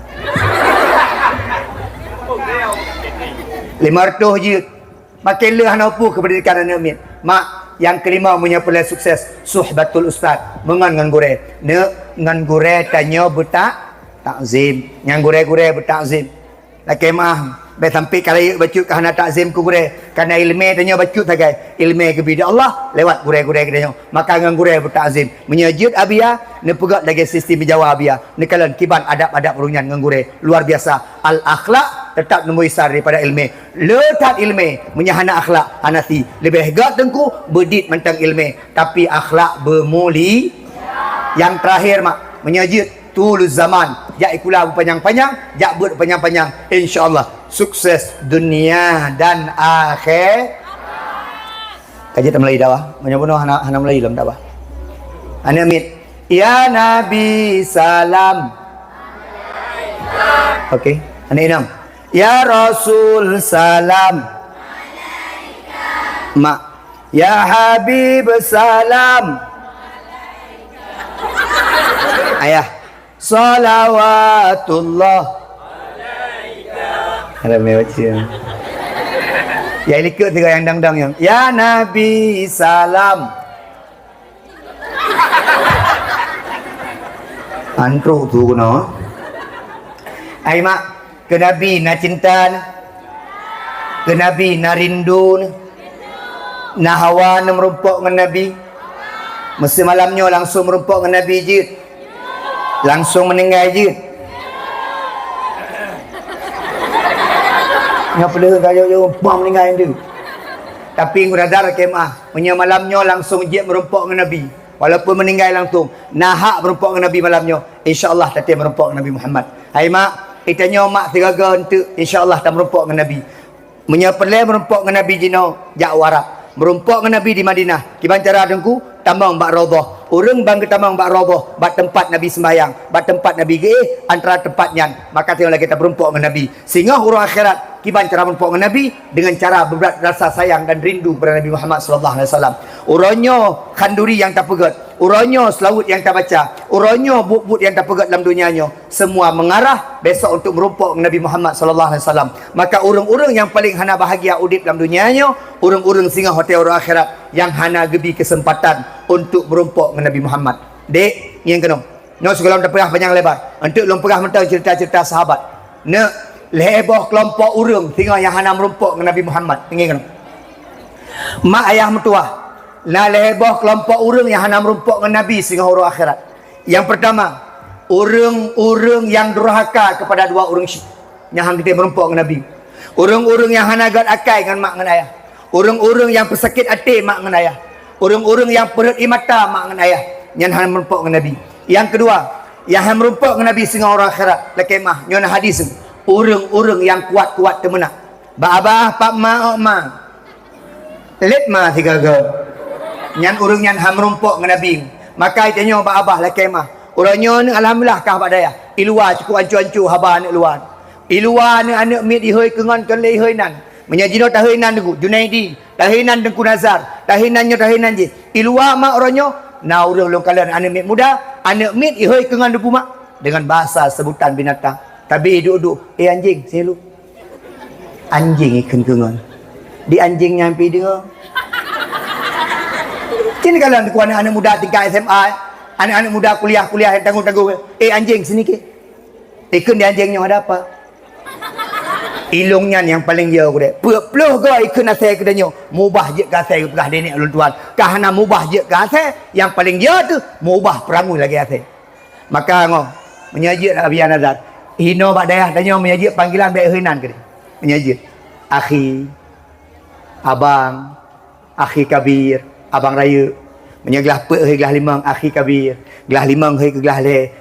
Lima ratus jeuet. Maken le hana peue keu pendidikan aneuk miet. Mak, nyang keulima meunyoe peureulée sukses, suhbatul ustaz, meungon ngon gurée. Neuk, ngon gurée tanyoe beutak-, takzim. Ngon gurée-gurée beutakzim. Lakée meuah, bék sampoe ka rayeuk bacut ka hana takzim keu gurée. Karena ileumé tanyoe bacut sagai. Ileumé geubri di Allah lewat gurée-gurée geutanyoe. Maka ngon gurée beutakzim. Meunyoe jeuet abiah, neupeugét lagée sistem Jawa abiah. Neukalon kiban adab-adab ureueng nyan ngon gurée. Luar biasa. Al-akhlak tetap neumeubesar daripada ileumé. Le that ileumé, meunyoe hana akhlak, hana si. Leubeh gét teungku, beudiet mantong ileumé, tapi akhlak beumuli-. Nyang terakhir, mak, meunyoe jeuet, tuluz zaman, jak sikula beupanyang-panyang, jak beuet beupanyang-panyang, insya Allah sukses dunia dan akhé-. Ka jeuet tameulayeue dakwah, meunyoe bunoe hana, hana meulayeue lom dakwah. Aneuk miet, ya Nabi salam. Oke, aneuk inong. Ya Rasul salam. Mak. Ya Habib salam. Ayah. Salawatullah. Ramé baca. Ya, ilikot tiga nyang dang-dang nyang, ya Nabi salam. Antruk tu kena. Ai mak, keu Nabi na cinta na. Keu Nabi na rindu na. Na hawa na meurumpok ngon Nabi. Meuseumalam nyoe langsung meurumpok ngon Nabi jeuet. Langsung meuninggai jeuet. Nyoe peuleueh ka jauh-jauh, bah meuninggai tu. Tapi ngura dar kemah. Meunyoe malam nyoe langsung jeuet meurumpok ngon Nabi, walaupun meuninggai langsung, na hak meurumpok ngon Nabi malam nyoe, insya Allah tatem meurumpok ngon Nabi Muhammad. Hai mak, geutanyoe mak sigaga eunteuk, insya Allah tameurumpok ngon Nabi. Meunyoe peureulée meurumpok ngon Nabi jinoe, jak u Arab. Meurumpok ngon Nabi di Madinah. Kiban cara teungku, tamong bak Raudhah. Ureuëng ban geutamong bak Raudhah, bak teumpat Nabi seumbahyang, bak teumpat Nabi geuéh, antara teumpat nyan, maka teungoh lagée tameurumpok ngon Nabi. Singoh uroe akhirat, kiban cara meurumpok ngon Nabi, dengan cara beubrat rasa sayang dan rindu kepada Nabi Muhammad sallallahu alaihi wasallam. Uroe nyoe khanduri nyang tapeugét, uroe nyoe seulaweuet nyang tabaca, uroe nyoe buet-buet nyang tapeugét lam donya nyoe, semua mengarah besok untuk meurumpok ngon Nabi Muhammad sallallahu alaihi wasallam. Maka ureuëng-ureuëng nyang paleng hana bahagia udeb lam donya nyoe, ureuëng-ureuëng singoh watée uroe akhirat nyang hana geubi keuseumpatan untuk meurumpok ngon Nabi Muhammad. Dek, ngieng keunoe. Nyoe sigohlom tapeugah panyang lebar. Eunteuk lôn peugah mantong ceurita-ceurita sahabat. Neuk, lhée boh keulompok ureuëng singoh nyang hana meurumpok ngon Nabi Muhammad. Ingat keunoe. Mak ayah meutuwah, na lhée boh keulompok ureuëng nyang hana meurumpok ngon Nabi singoh uroe akhirat. Nyang peurtama, ureuëng-ureuëng nyang durhaka keupada dua ureuëng syiek. Nyang han geutem meurumpok ngon Nabi. Ureuëng-ureuëng nyang hana gét akai ngon mak ngon ayah. Ureuëng-ureuëng nyang peusakét até mak ngon ayah. Ureuëng-ureuëng nyang peureuet ie mata mak ngon ayah. Nyan han meurumpok ngon Nabi. Nyang keudua, nyang han meurumpok ngon Nabi singoh uroe akhirat, lakée mah, nyoe na hadis. Ureuëng-ureuëng nyang kuat-kuat teumeunak. Bak abah, pak ma, ok ma. Lét ma sigaga. Nyan ureuëng nyan han meurumpok ngon Nabi. Maka tanyoe bak abah lakée meu'ah. Uroe nyoe alhamdulillah kah bak dayah. I luwa cukup ancu-ancu haba aneuëk luwa. I luwa aneuëk-aneuëk miet ihôi keu ngon kon lé ihôi nan. Meunyoe jinoe tahôi nan Teungku Junaidi, tahôi nan Teungku Nazar, tahôi nan nyoe tahôi nan jih. I luwa mak uroe nyoe na ureuëng lôn kalon aneuëk miet muda, aneuëk miet ihôi keu ngon Teungku mak. Dengan bahasa sebutan binatang. Tabi duek-duek, "Eh anjing, sini lu." Anjing ikheun keu ngon. Di anjing nyan pih deungoe. Cit kalon Teungku aneuëk-aneuëk muda tingkat S M A, aneuëk-aneuëk muda kuliah-kuliah nyang tanggong-tanggong. "Eh anjing, sini ke." Ikheun di anjing nyoe ada apa? Ilong nyan nyang paleng yo gurée. Peuet ploh go ikheun asée keu tanyoe. Mubah jeuet keu asée geupeugah deh nenek ulôn tuan. Ka hana mubah jeuet keu asée, nyang paleng yo teuh mubah peurangui lagée asée. Maka ngo, meunyoe jeuet Abi Nazar, inoe bak dayah tanyoe meunyoe jeuet panggilan bék heuinan keudeh. Meunyoe jeuet, akhi, abang, akhi kabir, abang rayeuk. Meunyoe glah peuet hei glah limong, akhi kabir. Glah limong hei keu glah lhée,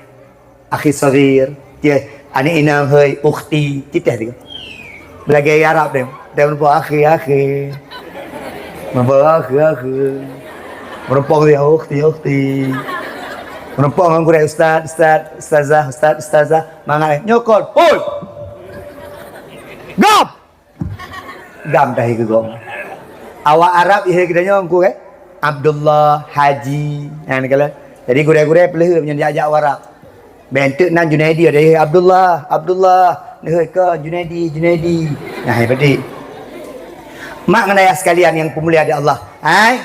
akhi saghir. Ye, aneuk inong hei, ukhti. Citeh tiga. Lagée Arab deh. Dia meureumpok akhi, akhi. Meureumpok akhi, akhi. Meureumpok dia ukhti, ukhti. Meureumpok ngon gurée ustaz, ustaz, ustazah, ustaz, ustazah. Mangat eh. Nyokot. Hoi! Gam! Gam tahi keu gom. Awak Arab ihe kita nyoe ku eh. Abdullah, Haji. Nah, ni kala. Jadi gurée-gurée peuleuheue meunyoe diajak Arab. Bentuk nan Junaidi ada, "Eh, Abdullah, Abdullah." Neuheut ke Junaidi, Junaidi. Nah, hai bedik. Mak ngon ayah sekalian yang peumulia di Allah. Hai.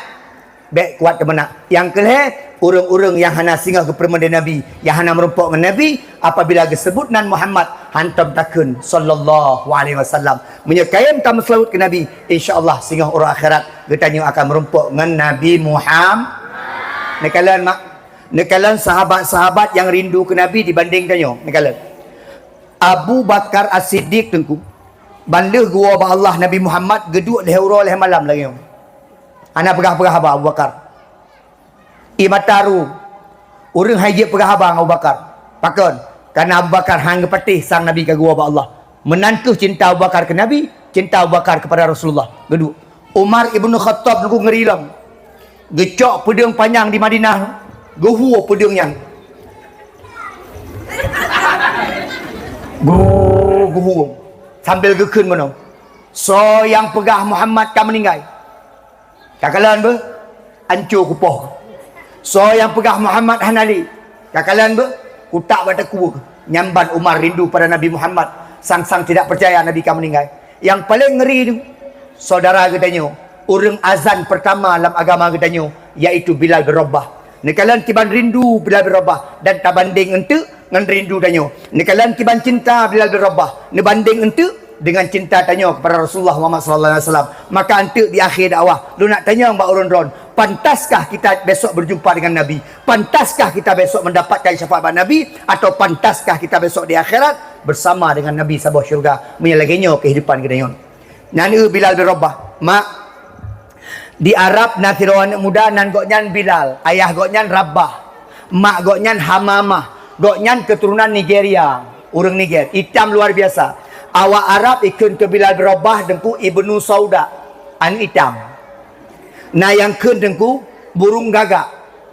Bék kuat teumeunak. Yang keulhée, ureuëng-ureuëng yang hana singoh geupeurumoh dengan Nabi, yang hana meurumpok ngon Nabi, apabila geusebut nan Muhammad, hantom takheun sallallahu alaihi wasallam. Meunyoe kayém tameuseulaweuet keu Nabi, insya Allah singoh uroe akhirat geutanyoe akan meurumpok ngon Nabi Muhammad. Neukalon mak Neukalon sahabat-sahabat nyang rindu keu Nabi dibandeng tanyoe. Neukalon. Abu Bakar As-Siddiq Teungku, ban lheueh geuwoe bak Allah Nabi Muhammad geuduek lhée uroe lhée malam lagée nyoe. Hana peugah-peugah haba Abu Bakar. Ie mata ru. Ureuëng hai jeuet peugah haba ngon Abu Bakar. Pakon? Karena Abu Bakar han geupatéh sang Nabi ka geuwoe bak Allah. Meunan kheueh cinta Abu Bakar keu Nabi, cinta Abu Bakar kepada Rasulullah. Geuduek. Umar ibnu Khattab Teungku ngeri lom. Geucok peudeueng panyang di Madinah, geuhue peudeueng nyan. Gu-, geuhue. Sambil geukheun meunoe. Soe nyang peugah Muhammad ka meuninggai? Takalon beuh, anco kupoh. Soe nyang peugah Muhammad hana lé? Takalon beuh, kutak bak takue. Nyan ban Umar rindu pada Nabi Muhammad, sang-sang tidak percaya Nabi ka meuninggai. Nyang paleng ngeri tu, saudara geutanyoe, ureuëng azan pertama lam agama geutanyoe, yaitu Bilal bin Rabah. Neukalon kiban rindu Bilal bin Rabah dan tabandeng enteuk ngon rindu tanyoe. Neukalon kiban cinta Bilal bin Rabah, neubandeng enteuk dengan cinta tanyoe kepada Rasulullah Muhammad sallallahu alaihi wasallam. Maka enteuk di akhé dakwah, lôn nak tanyong bak ureuëng droen, pantaskah kita besok berjumpa dengan Nabi? Pantaskah kita besok mendapatkan syafaat bak Nabi? Atau pantaskah kita besok di akhirat bersama dengan Nabi saboh syurga? Meunyoe lagée nyoe kehidupan geutanyoe. Nyan eu Bilal bin Rabah, mak, di Arab na sidroe aneuëk muda nan gobnyan Bilal, ayah gobnyan Rabah, mak gobnyan Hamamah, gobnyan keuturonan Nigeria, ureuëng Niger, itam luar biasa. Awak Arab ikheun keu Bilal bin Rabah Teungku Ibnu Sauda, aneuëk itam. Na nyang kheun Teungku burung gagak,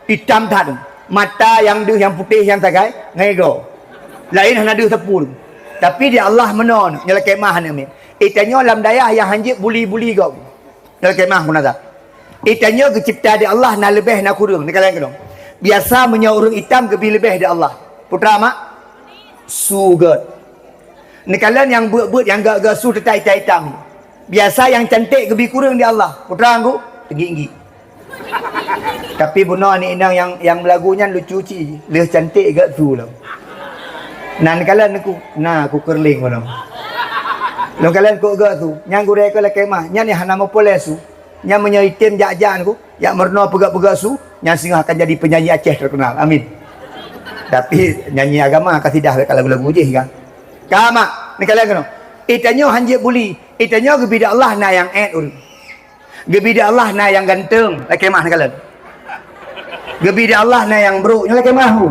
itam that, mata nyang deuh nyang putéh nyang sagai ngon igoe. Laén hana deuh sapeue. Tapi di Allah meunoe, nyoe lakée meu'ah aneuëk miet. Itanyoe lam dayah nyang hanjeuet buli-buli gob. Nyoe lakée meu'ah munazah. Itanyoe geucebta di Allah na leubeh na kureueng, neukalon keunong. Biasa meunyoe ureuëng itam geubi leubeh di Allah. Putra mak? Su gét. Neukalon nyang beuet-beuet nyang gét-gét su teutai itam-itam. Biasa nyang cantik geubi kureueng di Allah. Putra ngku? Teunggik-nggik. Tapi bunoe aneuëk inong nyang, nyang meulagu nyan lucu cit, lheueh cantik gét su lom. Nan kalon ku, na ku keureuling bunoe. Lôn kalon kok gét su, nyang gurée keu lakée meu'ah, nyan nyang hana meupuléh su. Nyan meunyoe item jak-jak ku, jak meurunoe peugét-peugét su, nyan singoh akan jadi penyanyi Aceh terkenal. Amin. Tapi nyanyi agama kasidah ka lagu-lagu jih kan. Ka mak, neukalon keunoe. Itanyoe hanjeuet buli, itanyoe geubi di Allah na nyang ék ureuëng. Geubi di Allah na nyang ganteng, lakée meu'ah neukalon. Geubi di Allah na nyang brok, nyoe lakée meu'ah hu.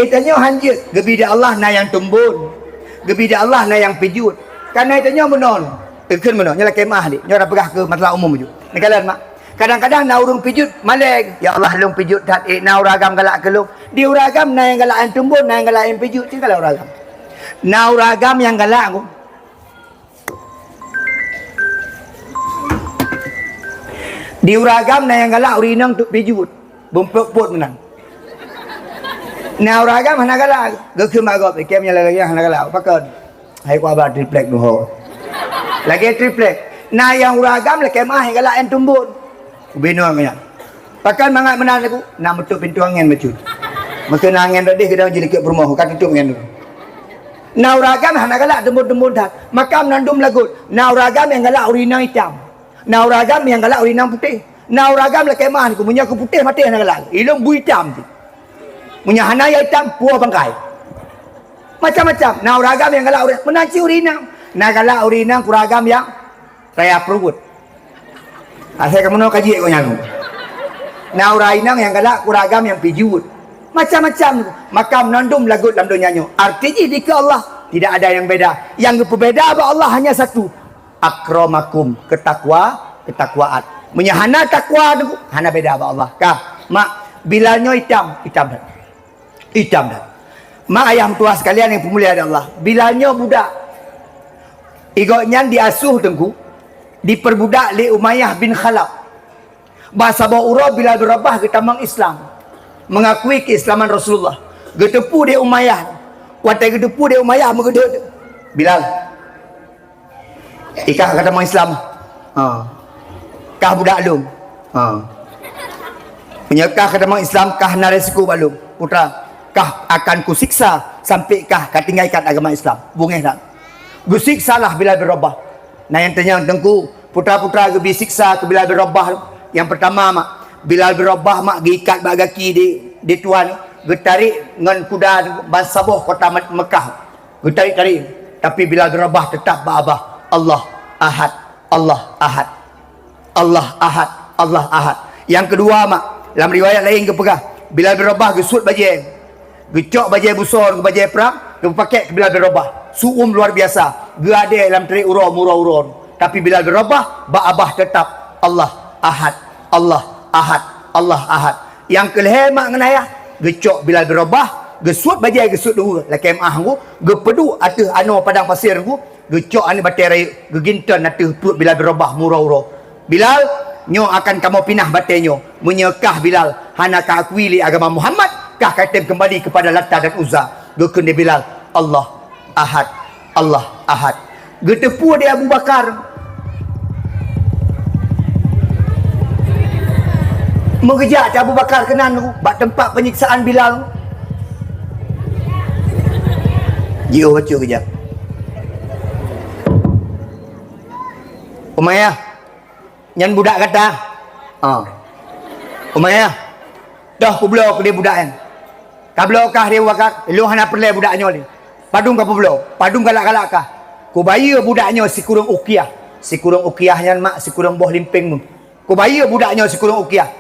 Itanyoe hanjeuet, geubi di Allah na nyang tumbon. Geubi di Allah na nyang pijuet. Karena itanyoe meunoe. Ikheun meunoe, nyoe lakée meu'ah dik. Nyoe dah peugah keu masalah umum ju. Neukalon mak. Kadang-kadang na ureuëng pijuet malée, "Ya Allah, lôn pijuet that, eh, na ureuëng agam galak keu lôn." Di ureuëng agam na nyang galak aneuëk tumbon, na nyang galak aneuëk pijuet, tinggai ureuëng agam. Na ureuëng agam nyang galak, di ureuëng agam na nyang galak ureuëng inong teuk pijuet, beumpot-pot meunan. Na ureuëng agam hana galak, geukheun bak gob, "Ikém nyang lagée hana galak, pakon?" Hai kuaba triplek duho. Lagée triplek. Na nyang ureuëng agam lakée meuah nyang galak aneuëk tumbon. Ubinoe nyan. Pakon mangat meunan lagu? Na meutup pintoe angén bacut. Meukeuna angén tadi keudong jih likot peurumoh, ka tutup angén dulu. Na ureuëng agam hana galak tumbon-tumbon that. Makam nan dum lagot. Na ureuëng agam nyang galak ureuëng inong itam. Na ureuëng agam nyang galak ureuëng inong putéh. Na ureuëng agam lakée meuah lagu, meunyoe keu putéh maté hana galak. Ilong bu itam tu. Meunyoe hana ya itam, puwoe bangkai. Macam-macam. Na ureuëng agam nyang galak ureuëng, meunan cit ureuëng inong. Na galak ureuëng inong keu ureuëng agam nyang raya pruet. Asai kamoe ka jeuet gobnyan. Na ureuëng inong nyang galak keu ureuëng agam nyang pijuet. Macam-macam. Makam nan dum lagot lam donya nyoe. Arti jih dikeue Allah, tidak ada yang beda. Nyang geupeubeda bak Allah hanya satu. Akramakum, keutakwa, keutakwaan. Meunyoe hana takwa, hana beda bak Allah. Kah, mak, Bilal nyoe itam, itam that. Itam that. Mak ayah meutuah sekalian nyang peumulia di Allah. Bilal nyoe budak. Gobnyan diasuh teungku, diperbudak lé Umayyah bin Khalaf. Bak saboh uroe Bilal bin Rabah geutamong Islam, mengakui keislaman Rasulullah. Geuteupeue di Umayyah. Watée geuteupeue di Umayyah meugeudeuet, "Bilal, ikah ka tamong Islam. Ha. Kah budak lôn. Ha. Meunyoe kah ka tamong Islam, kah na resiko bak lôn. Putra, kah akan kusiksa sampai kah ka tinggai ikat agama Islam." Beungéh that. Geusiksalah Bilal bin Rabah. Na nyang tanyong teungku, putra-putra geubi siksa keu Bilal bin Rabah. Nyang peurtama mak, Bilal bin Rabah mak geuikat bak gaki di, di tuan, geutarék ngon kuda bansaboh kota Me-, Mekah. Geutarék-tarék, tapi Bilal bin Rabah teutap bak babah, "Allah Ahad, Allah Ahad, Allah Ahad, Allah Ahad." Nyang keudua mak, lam riwayat laén geupeugah, Bilal bin Rabah geusuet bajée, geucok bajée buso, bajée prang, geupakée keu Bilal bin Rabah. Su'um luar biasa, geuadée lam treb uroe meuuroe-uroe. Tapi Bilal bin Rabah bak babah teutap, "Allah Ahad, Allah Ahad, Allah Ahad." Nyang keulhée mak ngon ayah, geucok Bilal bin Rabah, geusuet bajée, geusuet dua, lakée meuah ngku, geupeuduek ateueh anoe padang pasir ngku, geucok aneuëk batée rayeuk, geuginton ateueh pruet Bilal bin Rabah meuuroe-uroe. "Bilal, nyoe akan kamoe pinah batée nyoe. Meunyoe kah Bilal hana ka akui lé agama Muhammad, kah ka tem keumbali keupada Lata dan Uzza." Geukheun di Bilal, "Allah Ahad, Allah Ahad." Geuteupeue di Abu Bakar. Meugeujak cit Abu Bakar keunan bak teumpat peunyiksaan Bilal. Jiôh bacut geujak. "Umayyah, nyan budak gata?" "Ah." "Umayyah, toh kubloe keu lé budak nyan?" "Kabloe kah di Abu Bakar?" "Lôn hana peureulée budak nyoe lé." "Padum kapeubloe? Padum galak-galak kah?" "Kubayeue budak nyoe sikureueng ukiah." Sikureueng ukiah nyan mak sikureueng boh limpéng meuh. "Kubayeue budak nyoe sikureueng ukiah."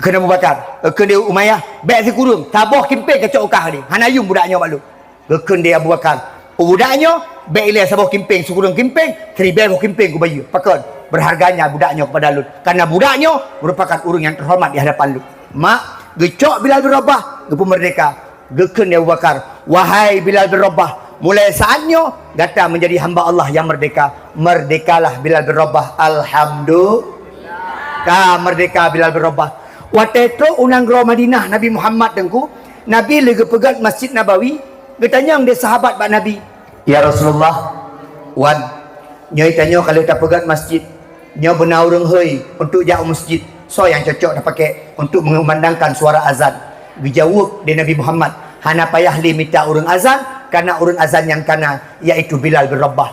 Kheun Abu Bakar, kheun di Umayyah, "Bék sikureueng, saboh kimpéng kacok u kah lé. Hana yum budak nyoe bak lôn." Geukheun di Abu Bakar, "Budak nyoe bék ilée saboh kimpéng, sikureueng kimpéng, siribée boh kimpéng kubayeue. Pakon? Berharganya budak nyoe kepada lôn. Karena budak nyoe merupakan ureuëng nyang terhormat di hadapan lôn." Mak, geucok Bilal bin Rabah, geupeumeurdeka. Geukheun di Abu Bakar, "Wahai Bilal bin Rabah, mulai saat nyoe gata menjadi hamba Allah yang merdeka." Merdekalah Bilal bin Rabah. Alhamdulillah. Ka merdeka Bilal bin Rabah. Watée trok u nanggroe Madinah Nabi Muhammad teungku, Nabi lé geupeugét Masjid Nabawi, geutanyong di sahabat bak Nabi, "Ya Rasulullah, wan, nyoe tanyoe ka lheueh tapeugét masjid, nyoe beuna ureuëng hôi untuk jak u masjid, soe nyang cocok tapakée untuk mengumandangkan suara azan?" Geujaweueb di Nabi Muhammad, "Hana payah lé mita ureuëng azan, karena ureuëng azan nyang kana, yaitu Bilal bin Rabah."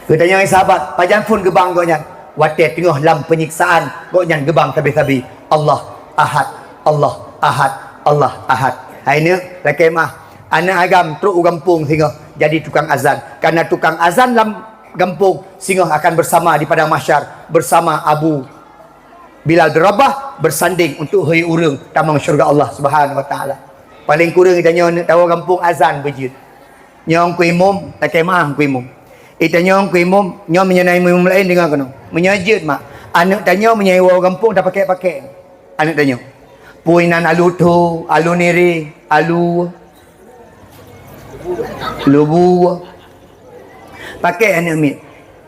Geutanyong lé sahabat, "Pajan phon geubang gobnyan?" "Watée teungoh lam peunyiksaan, gobnyan geubang sabe-sabe, 'Allah Ahad, Allah Ahad, Allah Ahad.'" Hai neuk, lakée meuah, aneuëk agam trok u gampông singoh jadi tukang azan. Karena tukang azan lam gampông singoh akan bersama di padang mahsyar bersama Abu Bilal bin Rabah bersanding untuk hôi ureuëng tamong syurga Allah Subhanahu wa Taala. Paléng kureueng tanyoe neuk tawoe gampông azan beujeuet. Nyoe Teungku Imum, lakée meuah Teungku Imum. Itanyoe Teungku Imum, nyoe meunyoe na imum-imum laén deungoe keunoe. Meunyoe jeuet mak, aneuk tanyoe meunyoe iwoe gampông tapakèk-pakèk. Aneuk tanyoe. Pue inan alu tho, alu nireh, alu lubu. Pakèk aneuk miet.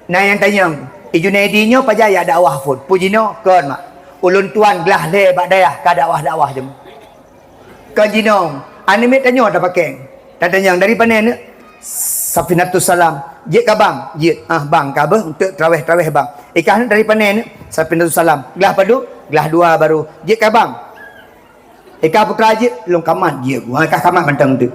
Na nyang tanyong, "I Junaidi nyoe pajan jak dakwah phôn?" Peue jinoe, "Kon mak. Ulôn tuan glah lhèe bak dayah ka dakwah-dakwah jeuem." Kon jinoe, aneuk miet tanyoe tapakèk. Tatanyong, "Dari pané neuk?" "Safinatus Salam." "Jeuet ka bang?" "Jeuet." "Ah, bang ka beuh, untuk traweh-traweh bang." "I kah neuk dari pané neuk?" "Safinatus Salam." "Glah padum?" "Glah dua baru." "Jeuet ka bang?" "I kah putra jeuet?" "Lôn ka mat jeuet." "Wah, kah ka mat mantong teuk."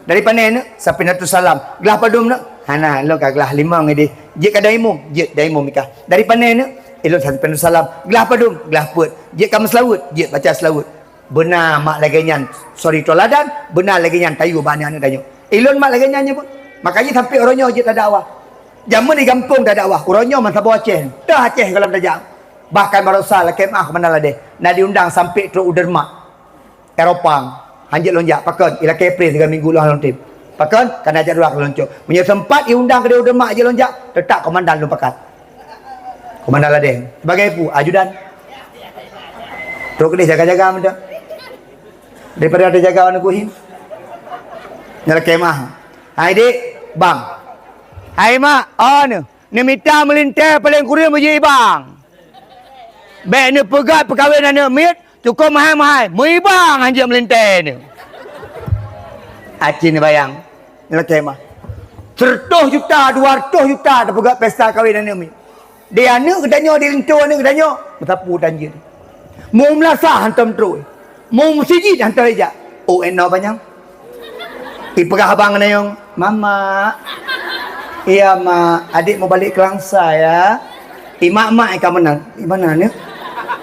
"Dari pané neuk?" "Safinatus Salam." "Glah padum neuk?" "Hana, lôn ka glah limong idéh." "Jeuet ka daimum?" "Jeuet daimum i kah." "Dari pané neuk?" "Ilôn Safinatus Salam." "Glah padum?" "Glah peuet." "Jeuet ka meuseulaweuet?" "Jeuet baca seulaweuet." Beuna mak lagèe nyan suri tauladan, beuna lagèe nyan tayue bak aneuk-aneuk tanyoe. Ilôn mak lagèe nyan nyoe pun. Makajih sampoe uroe nyoe jeuet tadakwah. Jameun di gampông tadakwah, uroe nyoe meusaboh Aceh, teuh Aceh gohlom tajak. Bahkan barosa lakèe meu'ah keumandan ladèh, na diundang sampoe trok u Denmark, Eropa. Hanjeuet lôn jak, pakon, ilakèe preh sigoe minggu lôn lôn tem. Pakon, kana jadwal lôn cok. Meunyoe seumpat iundang keudeh u Denmark jeuet lôn jak, teutap keumandan lôn pakat. Keumandan ladèh. Sibagai peue? Ajudan. Trok keudeh jaga-jaga mantong. Daripada tajaga aneuk kuhim. Nyan lakèe meu'ah. "Hai dik, bang." "Hai mak, oh neu, neumita meulintèe paleng kureueng beujiôh i bang. Bèk neupeugèt peukawen aneuk miet, cukôp meuhai-meuhai, meu i bang hanjeuet meulintèe neu." Aci neubayang. Nyan lakèe meu'ah. Seureutôh juta, dua reutôh juta tapeugèt pesta kawen aneuk miet. Di aneuk geutanyoe, di linto aneuk geutanyoe, meusapeue tanjeuet. Meu meulasah hantom trôh. Meu meusijiet hantom ijak. Oh, inoe panyang. Ipeugah abang ngon ayong, "Mama." "Iya, Mak. Adik mau balik ke Langsa, ya." "I mak-mak ka meunan." "I mana ni?"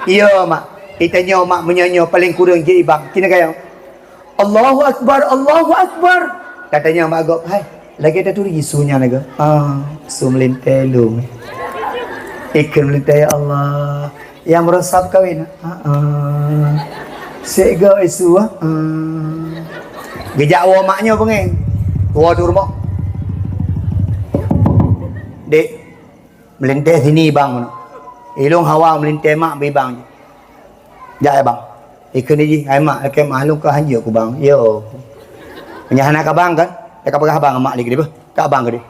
"Iya, Mak. Itanyoe mak meunyoe-nyoe paleng kureueng jeuet i bang." Kina kayong. "Allahu Akbar, Allahu Akbar." Katanya mak gob, "Hai, lagèe taturi su nyan lagèe." "Ah, su meulintèe lôn." "Ikheun meulintèe, ya Allah. Nyang meurosap kawin?" "Ah, ah." "Sek go isu, ah, ah." Geujak woe mak nyoe beungèh. Woe di rumoh. "Dek, meulintèe sini bang meunoe. Ilôn hawa meulintèe mak bak i bang." "Jak, ya bang." Ikheun jih, "Hai mak, lakèe meu'ah lôn ka hanjeuet keu bang." "Yo." "Meunyo hana ka bang kan? Ka peugah bang mak lé keudeh beuh. Ka bang keudeh.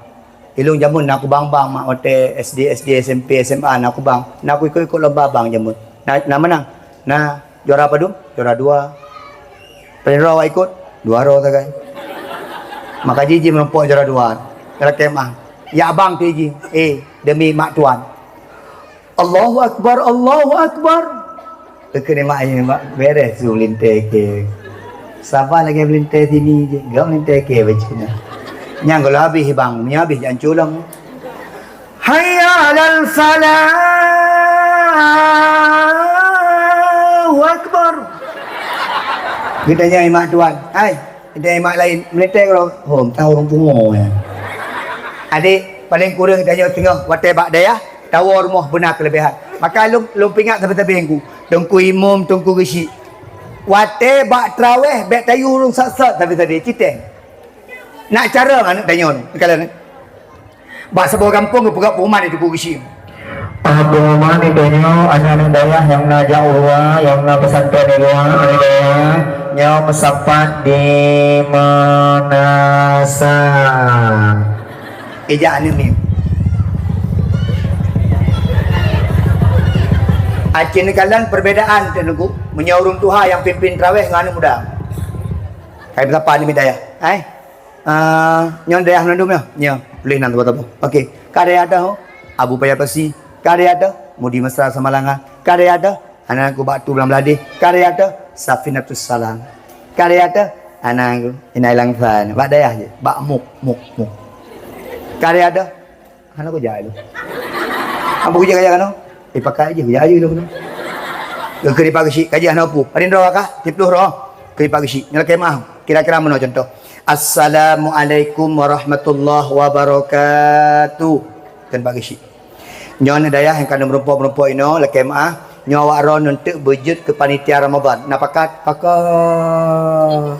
Ilôn jameun na keu bang-bang mak, watèe S D, S D, S M P, S M A na keu bang. Na keu ikot-ikot lomba bang jameun. Na, na meunang. Na juara padum? Juara dua. Paleng droe awak ikot? Dua droe sagai." Maka jih, jih meurumpok juara dua. Lakèe meu'ah. "Ya bang," tu jih. "Eh, demi mak tuan." "Allahu Akbar, Allahu Akbar." Keuneuk mak nyan, mak, bereh su meulintèe kèe. Saban lagèe meulintèe sini jih, gob meulintèe kèe bacut nyan. Nyan gohlom habéh bang, nyan habéh jak ancô lom. "Hayya 'alal falah, Allahu Akbar." Geutanyong mak tuan, "Hai, Di mak laén, meulintèe keudroe, hom, tahu ureueng pungo, ya. Adik, paleng kureueng tanyoe teungoh watèe bak dayah, tawoe rumoh beuna keuleubehan. Maka lôn, lôn peuingat sabe-sabe Teungku, Teungku Imum, Teungku Geuchik. Watèe bak traweh, bèk tayue ureueng sat-sat sabe-sabe, citeng. Nak carông aneuk tanyoe, kalon." Bak saboh gampông geupeugah pengumuman di Teungku Geuchik. Ah, pengumuman di tanyoe, aneuk-aneuk dayah nyang na jak u luwa, nyang na pesantren di luwa, aneuk dayah, nyoe meusapat di Meunasah. Ijak aneuk miet. Aci neukalon perbedaan, Teungku. Meunyoe ureueng tuha nyang pimpin traweh ngon aneuk muda. Kai meusapat aneuk miet dayah. Hai. Ah, nyoe dayah mandum nyoe. Nyoe, tuléh nan saboh-saboh. Okey. Ka dayah teuh, Abu Paya Pasi. Ka dayah teuh, Mudi Mesra Samalanga. Ka dayah teuh, Anak Anku Bak Tu Blang Bladeh. Ka dayah teuh, Safinatus Salam. Ka dayah teuh, Anak Anku Inai Langsan. Bak dayah jih. Bak muk, muk, muk. Ka dayah teuh, hana kujak lôn. Apa kujak kajak kano? Eh, pakai aja, kujak aja lôn kano. Keu, keu Pak Geuchik, kajak hana apa. Ada droe kah? Tiplôh droe. Keu Pak Geuchik. Nyoe lakèe meu'ah. Kira-kira meunoe contoh. "Assalamualaikum warahmatullahi wabarakatuh." Kheun Pak Geuchik. Nyoe aneuk dayah nyang ka neumeurumpok-meurumpok inoe, lakèe meu'ah. Nyoe awak droeneuh teuk beujeuet keu panitia Ramadan. Na pakat? Pakat.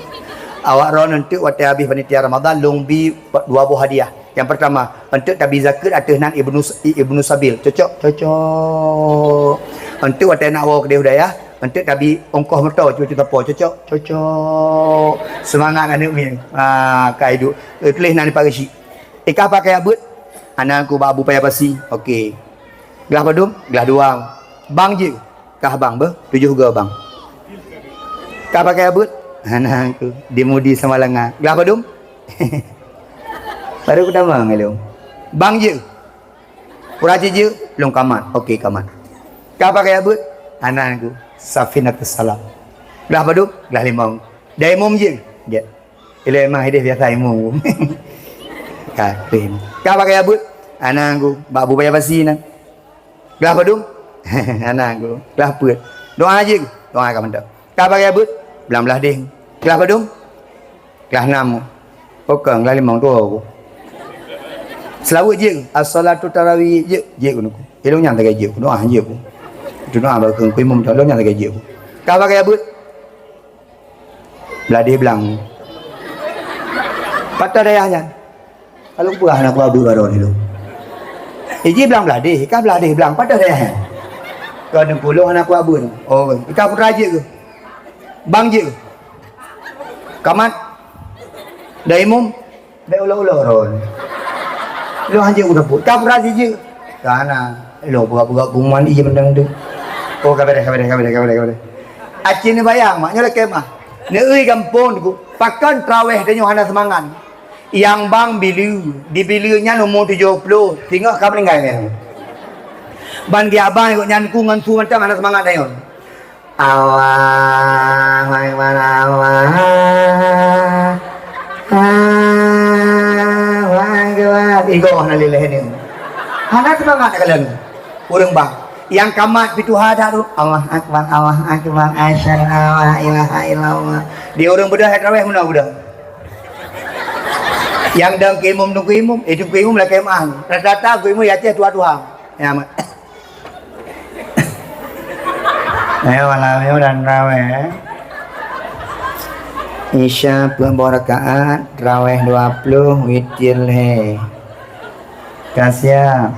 Awak droeneuh teuk watèe habéh panitia Ramadan, lôn bi dua boh hadiah. Nyang peurtama, eunteuk tabi zakeuet ateueh nan Ibnu, Ibnu Sabil. Cocok? Cocok. Eunteuk watée nak woe keudeh u dayah, eunteuk tabi ongkoh moto cucu tapo. Cocok? Cocok. Seumangat aneuk miet. Ha, ka iduek. Eh, tuléh nan di pageue syiek. Ikah pakai abeuet? Hana, Teungku, bak Abu Paya Pasi. Oke. Glah padum? Glah dua. Bang jeuet? Kah bang beuh, tujoh go bang. Kah pakai abeuet? Hana, Teungku, di Mudi Samalanga. Glah padum? Baru kutamong lom. Bang jeuet? Pura jeuet? Lôn kamat. Oke, kamat. Kah pakai abeuet? Hana, Teungku, Safinatus Salam. Glah padum? Glah limong. Daimom jeuet? Jeuet. Ilée mah ideh biasa imum. Ka, krim. Ka pakai abeuet? Hana, Teungku, bak Abu Paya Pasi na. Glah padum? Hana, Teungku, glah peuet. Doa jeuet? Doa ka mantap. Ka pakai abeuet? Blang blaih deh. Glah padum? Glah nam. Bukan, glah limong tu. Seulaweuet jeuet? As-salatu tarawih jeuet? Jeuet, Teungku. Ilong nyang tagai jeuet. Doa jeuet. Itu doa bak keu imum, ilong nyang tagai jeuet. Ka pakai abeuet? Bladeh blang. Pat dayah nyan? Kalau peugah hana kuabeuet baroe nyoe. Iji blang bladeh, ka bladeh blang, pat dayah nyan? Ka neupulung hana kuabeuet. Oh, ka putra jeuet keuh? Bang jeuet keuh? Kamat? Daimum? Bék ulo-ulo ron. Lo hanjeuet meuteupot. Ka peurasi jeuet. Ka na. Lo peugah-peugah pengumuman ié mantong tu. Oh, ka beres, ka beres, ka beres, ka beres, ka beres. Aci neubayang, mak, nyoe lakée mah. Neueu gampông, Teungku. Pakon traweh tanyoe hana seumangat? Nyang bang Bileue, di Bileue nyan umu tujoh ploh, singoh ka meuninggai nyan. Ban geujak-jak nyan, Teungku, ngon su mantong hana seumangat tanyoe. Allahu Akbar, Allah. Allahu Akbar. Igoh na lileh ni. Hana seumangat na kalon. Ureueng bang. Nyang kamat pitu ha dak tu. Allahu Akbar, Allahu Akbar. Asyhadu an la ilaha illallah. Di ureueng beudôh hai traweh meunoe beudôh. Nyang dong keu imum, dong keu imum, eh, dong keu imum lakée meu'ah. Rata-rata keu imum ya tuha-tuha. Ya, mak. Ayo malam nyoe dan traweh. Isya peuet boh rakaat, traweh dua ploh, witir lhée. Ka siap.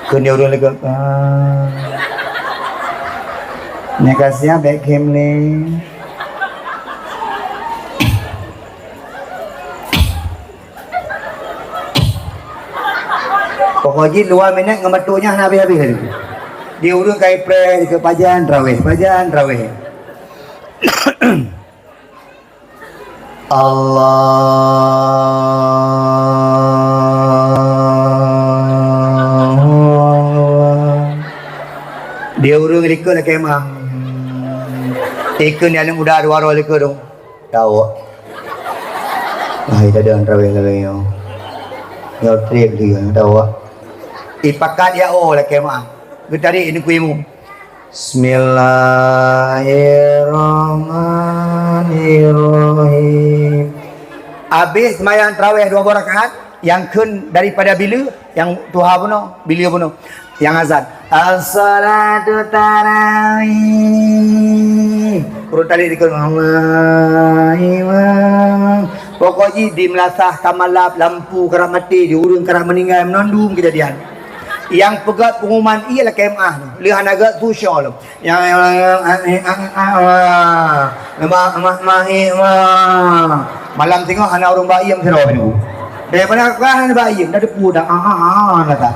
Keu nyoe ureueng leuka. Ah. Nyan ka siap, bék khem lé. Pokok jih dua minét ngon batuk nyan hana habéh-habéh laju. Di ureueng ka ipreh, dikeue pajan traweh, pajan traweh. Allahu Akbar. Di ureueng likot lakée meu'ah. Ikheun di aneuk muda dua droe likot dong. Tawak. Hai, tada traweh lagée nyoe. Nyoe treb lé, tawak. Ipakat ya, oh, lakée meu'ah. Geutarék neukui mu. Bismillahirrahmanirrahim. Abéh seumayang traweh dua boh rakaat, nyang kheun daripada Bileue, nyang tuha bunoe, Bileue bunoe. Nyang azan, "As-salatu tarawih." Ureueng tadi dikheun, "Allahu Akbar." Pokok jih di meulasah ka malap, lampu karab maté, di ureueng karab meuninggai, meunan dum keujadian. Nyang peugét pengumuman ié lakée meu'ah, lheueh hana gét su syoe lom. Ya, ya, ya, ya, ya, ya, ya, ya. Lemak, lemak, mahik, wah. Malam singoh hana ureueng ba iem sidroe nyoe. Daripada ka hana ba iem, dah depu dah. Ah, ah, ah, ah, kata.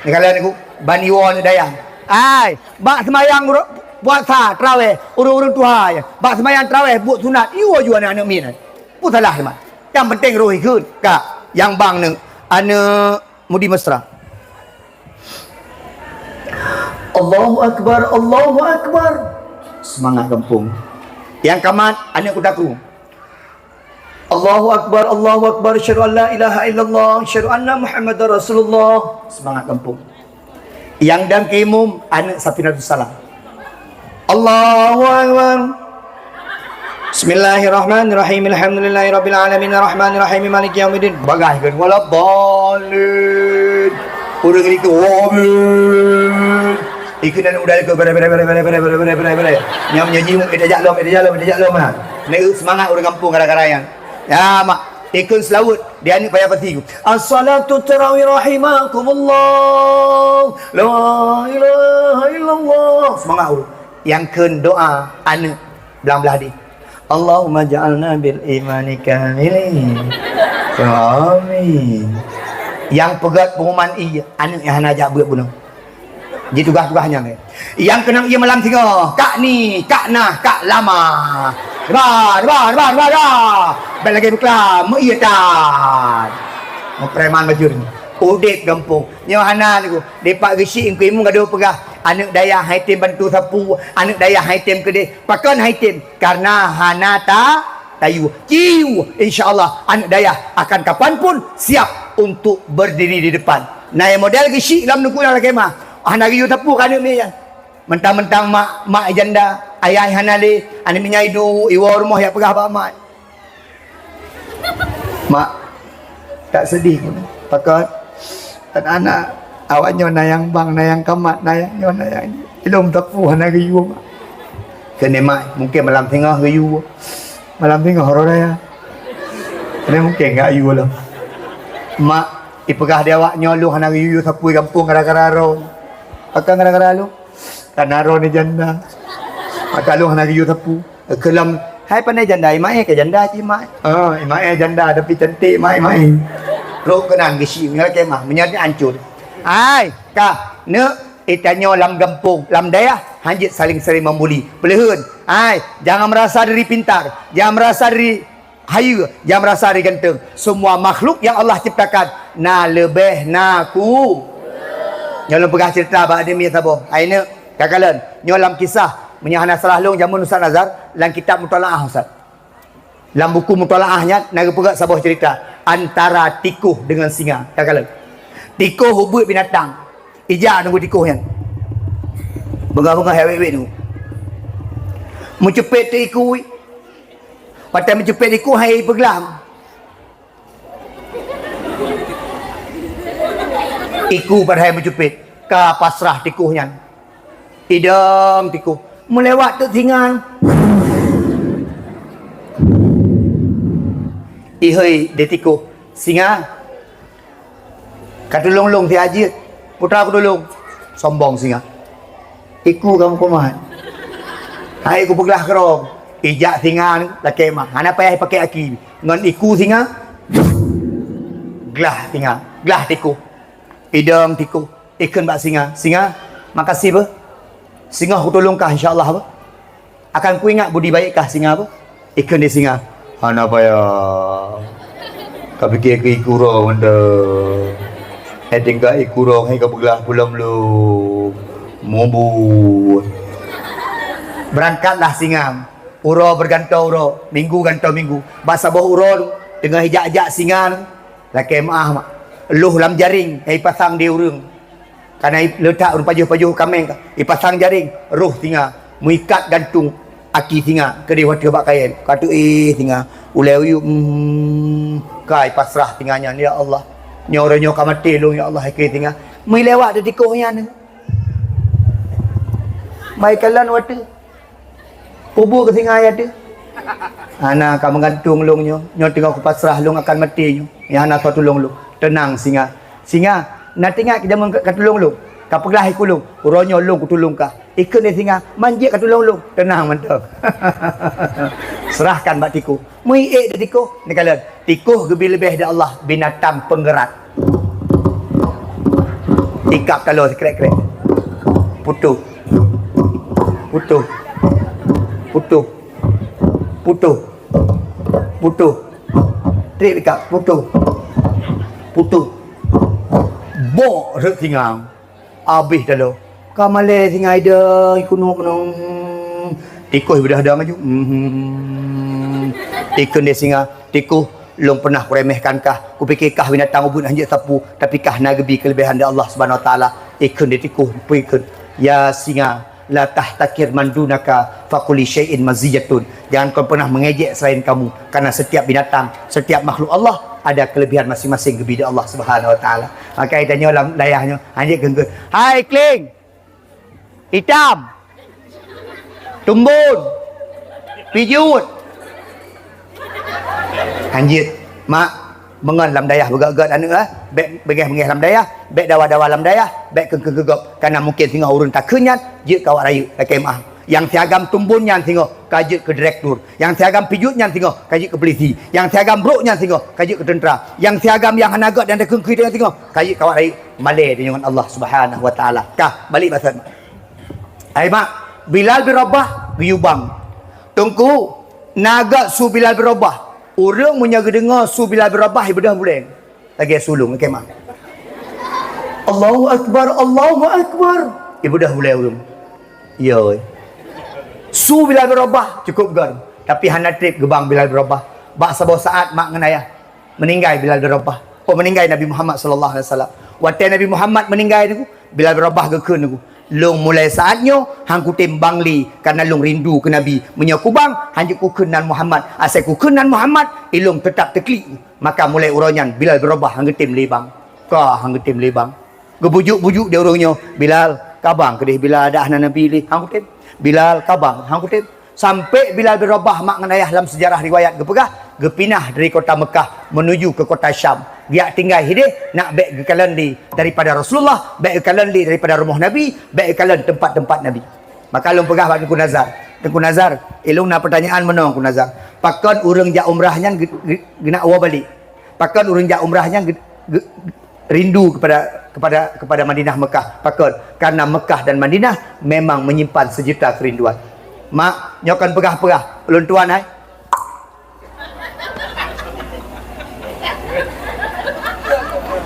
Ni kalian aku, bani won dayah. Ai, bak semayang uru-, puasa, traweh, ureueng-ureueng tuha ya. Bak semayang traweh, buet sunat, iwa jua aneuk miet. Pu salah, Mat. Yang penting roh ikheun, ka. Yang bang ni, aneuk Mudi Mesra. Allahu Akbar, Allahu Akbar. Semangat gampông. Nyang ka mat, aneuk kudaku. Allahu Akbar, Allahu Akbar. Asyhadu an la ilaha illallah, asyhadu anna Muhammadar Rasulullah. Semangat gampông. Nyang dang keu imum, aneuk Safinatus Salam. Allahu Akbar. Bismillahirrahmanirrahim. Alhamdulillahirabbil alamin. Arrahmanirrahim. Maliki yaumiddin. Bagah kan, waladdallin. Ureueng itu, amin. Ikut dan udah ikut, bere, bere, bere. Nyam nyanyi, eh, dah jak lom, eh, dah jak lom, eh, dah jak lom, ha. Ni semangat ureueng gampông gara-gara nyan. Ya, mak. Ikheun seulaweuet di aneuk paya pasi. As-salatu tarawih rahimakumullah. La ilaha illallah. Seumangat ureueng. Nyang kheun doa aneuk blang blah di. Allahumma ja'alna bil imani kamilin. Amin. Nyang peugöt pengumuman ie aneuk nyang hana jak beuet bunoe. Di tugaih-tugaih nyan. Nyang keunong ie malam singoh, kak ni, kak nah, kak lama. Riba, riba, riba, riba, riba. Bèk lagèe beuklam, meu ie tan. Meu preman bajur. Udép gampông. Nyoe hana niku. Dipat geusyik Teungku Imum gadôh peugah, aneuk dayah hai tem bantu sapu, aneuk dayah hai tem keudeh. Pakon hai tem? Karena hana ta tayue. Ciu, insya Allah aneuk dayah akan kapan pun siap untuk berdiri di depan. Nah, model geusyik lam nuku nyang lakèe mah. Hana geuyue sapu keu aneuk miet nyan. Mentang-mentang mak, mak janda, ayah hana lé, aneuk miet nyan iduek, iwoe rumoh jak peugah bak mak. Mak, tak sedih pun. Pakon? Aneuk-aneuk awak nyoe na nyang bang, na nyang kamat, na nyang nyoe, na nyang nyoe. Ilôn sapu hana geuyue, Mak. Keuneuk, Mak, mungken malam singoh geuyue. Malam singoh uroe raya. Keuneuk mungken geuyue lom. Mak, ipeugah di awak nyoe lôn hana geuyue sapu gampông gara-gara droe. Pakon gara-gara lôn? Karena droe ni janda. Maka lôn hana geuyue sapu. Keulam, hai pandai janda, imaé ka janda cit, Mak. Ah, imaé janda tapi cantik, Mak, imaé. Rot keunan geusyik, meunyoe lakèe mah, meunyoe ni hancur. Hai, ka, neuk, geutanyoe lam gampông, lam dayah, hanjeuet saléng-saléng membuli. Peuleuheuen, hai, jangan merasa diri pintar, jangan merasa diri hayeue, jangan merasa diri ganteng. Semua makhluk yang Allah ciptakan na leubeh na ku. Nyoe lôn peugah cerita bak aneuk miet saboh. Hai neuk, ka kalon. Nyoe lam kisah, meunyoe hana salah lôn jameun Ustaz Nazar, lam kitab mutalaah Ustaz. Lam buku mutalaah nyan na geupeugah saboh cerita antara tikoh dengan singa. Ka kalon. Tikoh ubeuet binatang. Ijak nunggu tikoh nyan. Beungoh-beungoh hai wét-wét nunggu. Meucupet teuh iku. Watèe meucupet iku hai ipeuglah. Iku padahai meucupet, ka pasrah tikoh nyan. Idong tikoh, meulewat teuk singa. Ihôi di tikoh, singa. Ka tulông lôn siat jeuet, putra kutulông. Sombong singa. Iku kamoe kumat. Hai kupeuglah keurong. Ijak singa ni lakèe mah. Hana payah ipaké aki. Ngon iku singa. Glah singa. Glah tikoh. Idong tikoh. Ikheun bak singa. Singa, makasih beuh. Singoh kutulông kah insya Allah beuh. Akan kuingat budi baik kah singa beuh? Ikheun di singa, hana payah. Kapike keu iku droe mantong. Eh tinggai iku droe hai kapeuglah pulang lom. Mubuet. Berangkatlah singa. Uroe bergantoe uroe, minggu gantoe minggu. Bak saboh uroe teungoh ijak-jak singa, lakèe meu'ah mak. Loh lam jaréng nyang ipasang di ureueng. Kana i-, leutak ureueng pajoh-pajoh kaméng ka. Ipasang jaréng, roh singa, meuikat gantung aki singa keudeh watèe bak kayèe. Ka teu'éh singa, ulèe uyueb, hmm, ka ipasrah singa nyan, "Ya Allah, nyoe uroe nyoe ka maté lôn, ya Allah," ikheun singa. Meulewat di tikoh nyan. Meuikalon watèe. Peue buet keu singa ayat teuh? Hana ka meugantung lôn nyoe. Nyoe teungoh kupasrah lôn akan maté nyoe. Nyang hana soe tulông lôn. Teunang singa. Singa, na teuingat keu jameun ka, ka tulông lôn? Ka peuglah iku lôn. Uroe nyoe lôn kutulông kah. Ikheun lé singa, man jeuet ka tulông lôn. Teunang mantong. Serahkan bak tikoh. Meuiék di tikoh, neukalon. Tikoh geubi leubeh di Allah, binatang peungeurat. Ikab taloe sikrek-krek. Putoh. Putoh. Putoh. Putoh. Putoh. Trép ikab, putoh. Putoh. Bok rhot singa. Abéh taloe. Ka malèe singa idong, ikunok nong. Tikoh beudah-dah maju. Hmm. Ikheun lé singa, "Tikoh, lôn peunah kuremehkan kah. Kupike kah binatang ubeuet hanjeuet sapu, tapi kah na geubi keuleubehan di Allah Subhanahu Wa Taala." Ikheun lé tikoh, peue ikheun? "Ya singa, la tahtakir man dunaka, fa kulli syai'in maziyatun." Jangan kau pernah mengejek selain kamu, karena setiap binatang, setiap makhluk Allah ada kelebihan masing-masing geubi di Allah Subhanahu Wa Taala. Maka geutanyoe lam dayah nyoe, hanjeuet geunggeut. Hai kling! Itam! Tumbon! Pijut! Hanjeuet. Mak, meungon lam dayah beugét-gét aneuk, eh? Bék beungéh-beungéh lam dayah, bék dawa-dawa lam dayah, bék keu-keu gop. Kana mungken singoh ureuëng takheun nyan jeuet keu awak rayeuk, lakée meuah. Nyang siagam tumbon nyan singoh ka jeuet keu direktur. Nyang siagam pijuet nyan singoh ka jeuet keu polisi. Nyang siagam brok nyan singoh ka jeuet keu teuntra. Nyang siagam nyang hana gét dan takheun-kheun nyan singoh ka jeuet keu awak rayeuk. Malée deungon Allah Subhanahu wa Taala. Kah, balik basa. Hai mak, Bilal bin Rabah geuyue bang. Teungku, na gét su Bilal bin Rabah. Ureuëng meunyoe geudeungoe su Bilal bin Rabah, ibeudôh bulée. Lagée su lôn, lagée mah. Allahu Akbar, Allahu Akbar. Ibeudôh bulée ureuëng. Yo. Su Bilal bin Rabah cukup gét, tapi hana treb geubang Bilal bin Rabah. Bak saboh saat mak ngon ayah meuninggai Bilal bin Rabah. Oh, meuninggai Nabi Muhammad sallallahu alaihi wasallam. Watée Nabi Muhammad meuninggai nyoe, Bilal bin Rabah geukheun nyoe, "Lôn mulai saat nyoe han kutem bang lé, kareuna lôn rindu keu Nabi. Meunyoe kubang, hanjeuet kukheun nan Muhammad. Asai kukheun nan Muhammad, ilôn teutap teuklik." Maka mulai uroe nyan Bilal bin Rabah han geutem lé bang. Ka han geutem lé bang. Geubujuk-bujuk di ureuëng nyoe, "Bilal, kabang keudeh Bilal, dak hana Nabi lé, han kutem. Bilal, kabang, han kutem." Sampai Bilal bin Rabah mak ngon ayah lam sejarah riwayat geupeugah, geupinah dari kota Mekah menuju ke kota Syam. Geujak tinggai hideh, nak bék geukalon lé daripada Rasulullah, bék geukalon lé daripada rumoh Nabi, bék geukalon teumpat-teumpat Nabi. Maka lôn peugah bak Teungku Nazar, "Teungku Nazar, ilôn na peutanyaan meunoe Teungku Nazar. Pakon ureuëng jak umrah nyan ge-, ge-, geunak woe balik? Pakon ureuëng jak umrah nyan ge-, ge-, rindu kepada, kepada, kepada Madinah Mekah? Pakon?" "Karena Mekah dan Madinah memang menyimpan sejuta kerinduan." Mak, nyoe kon peugah-peugah ulôn tuan hai.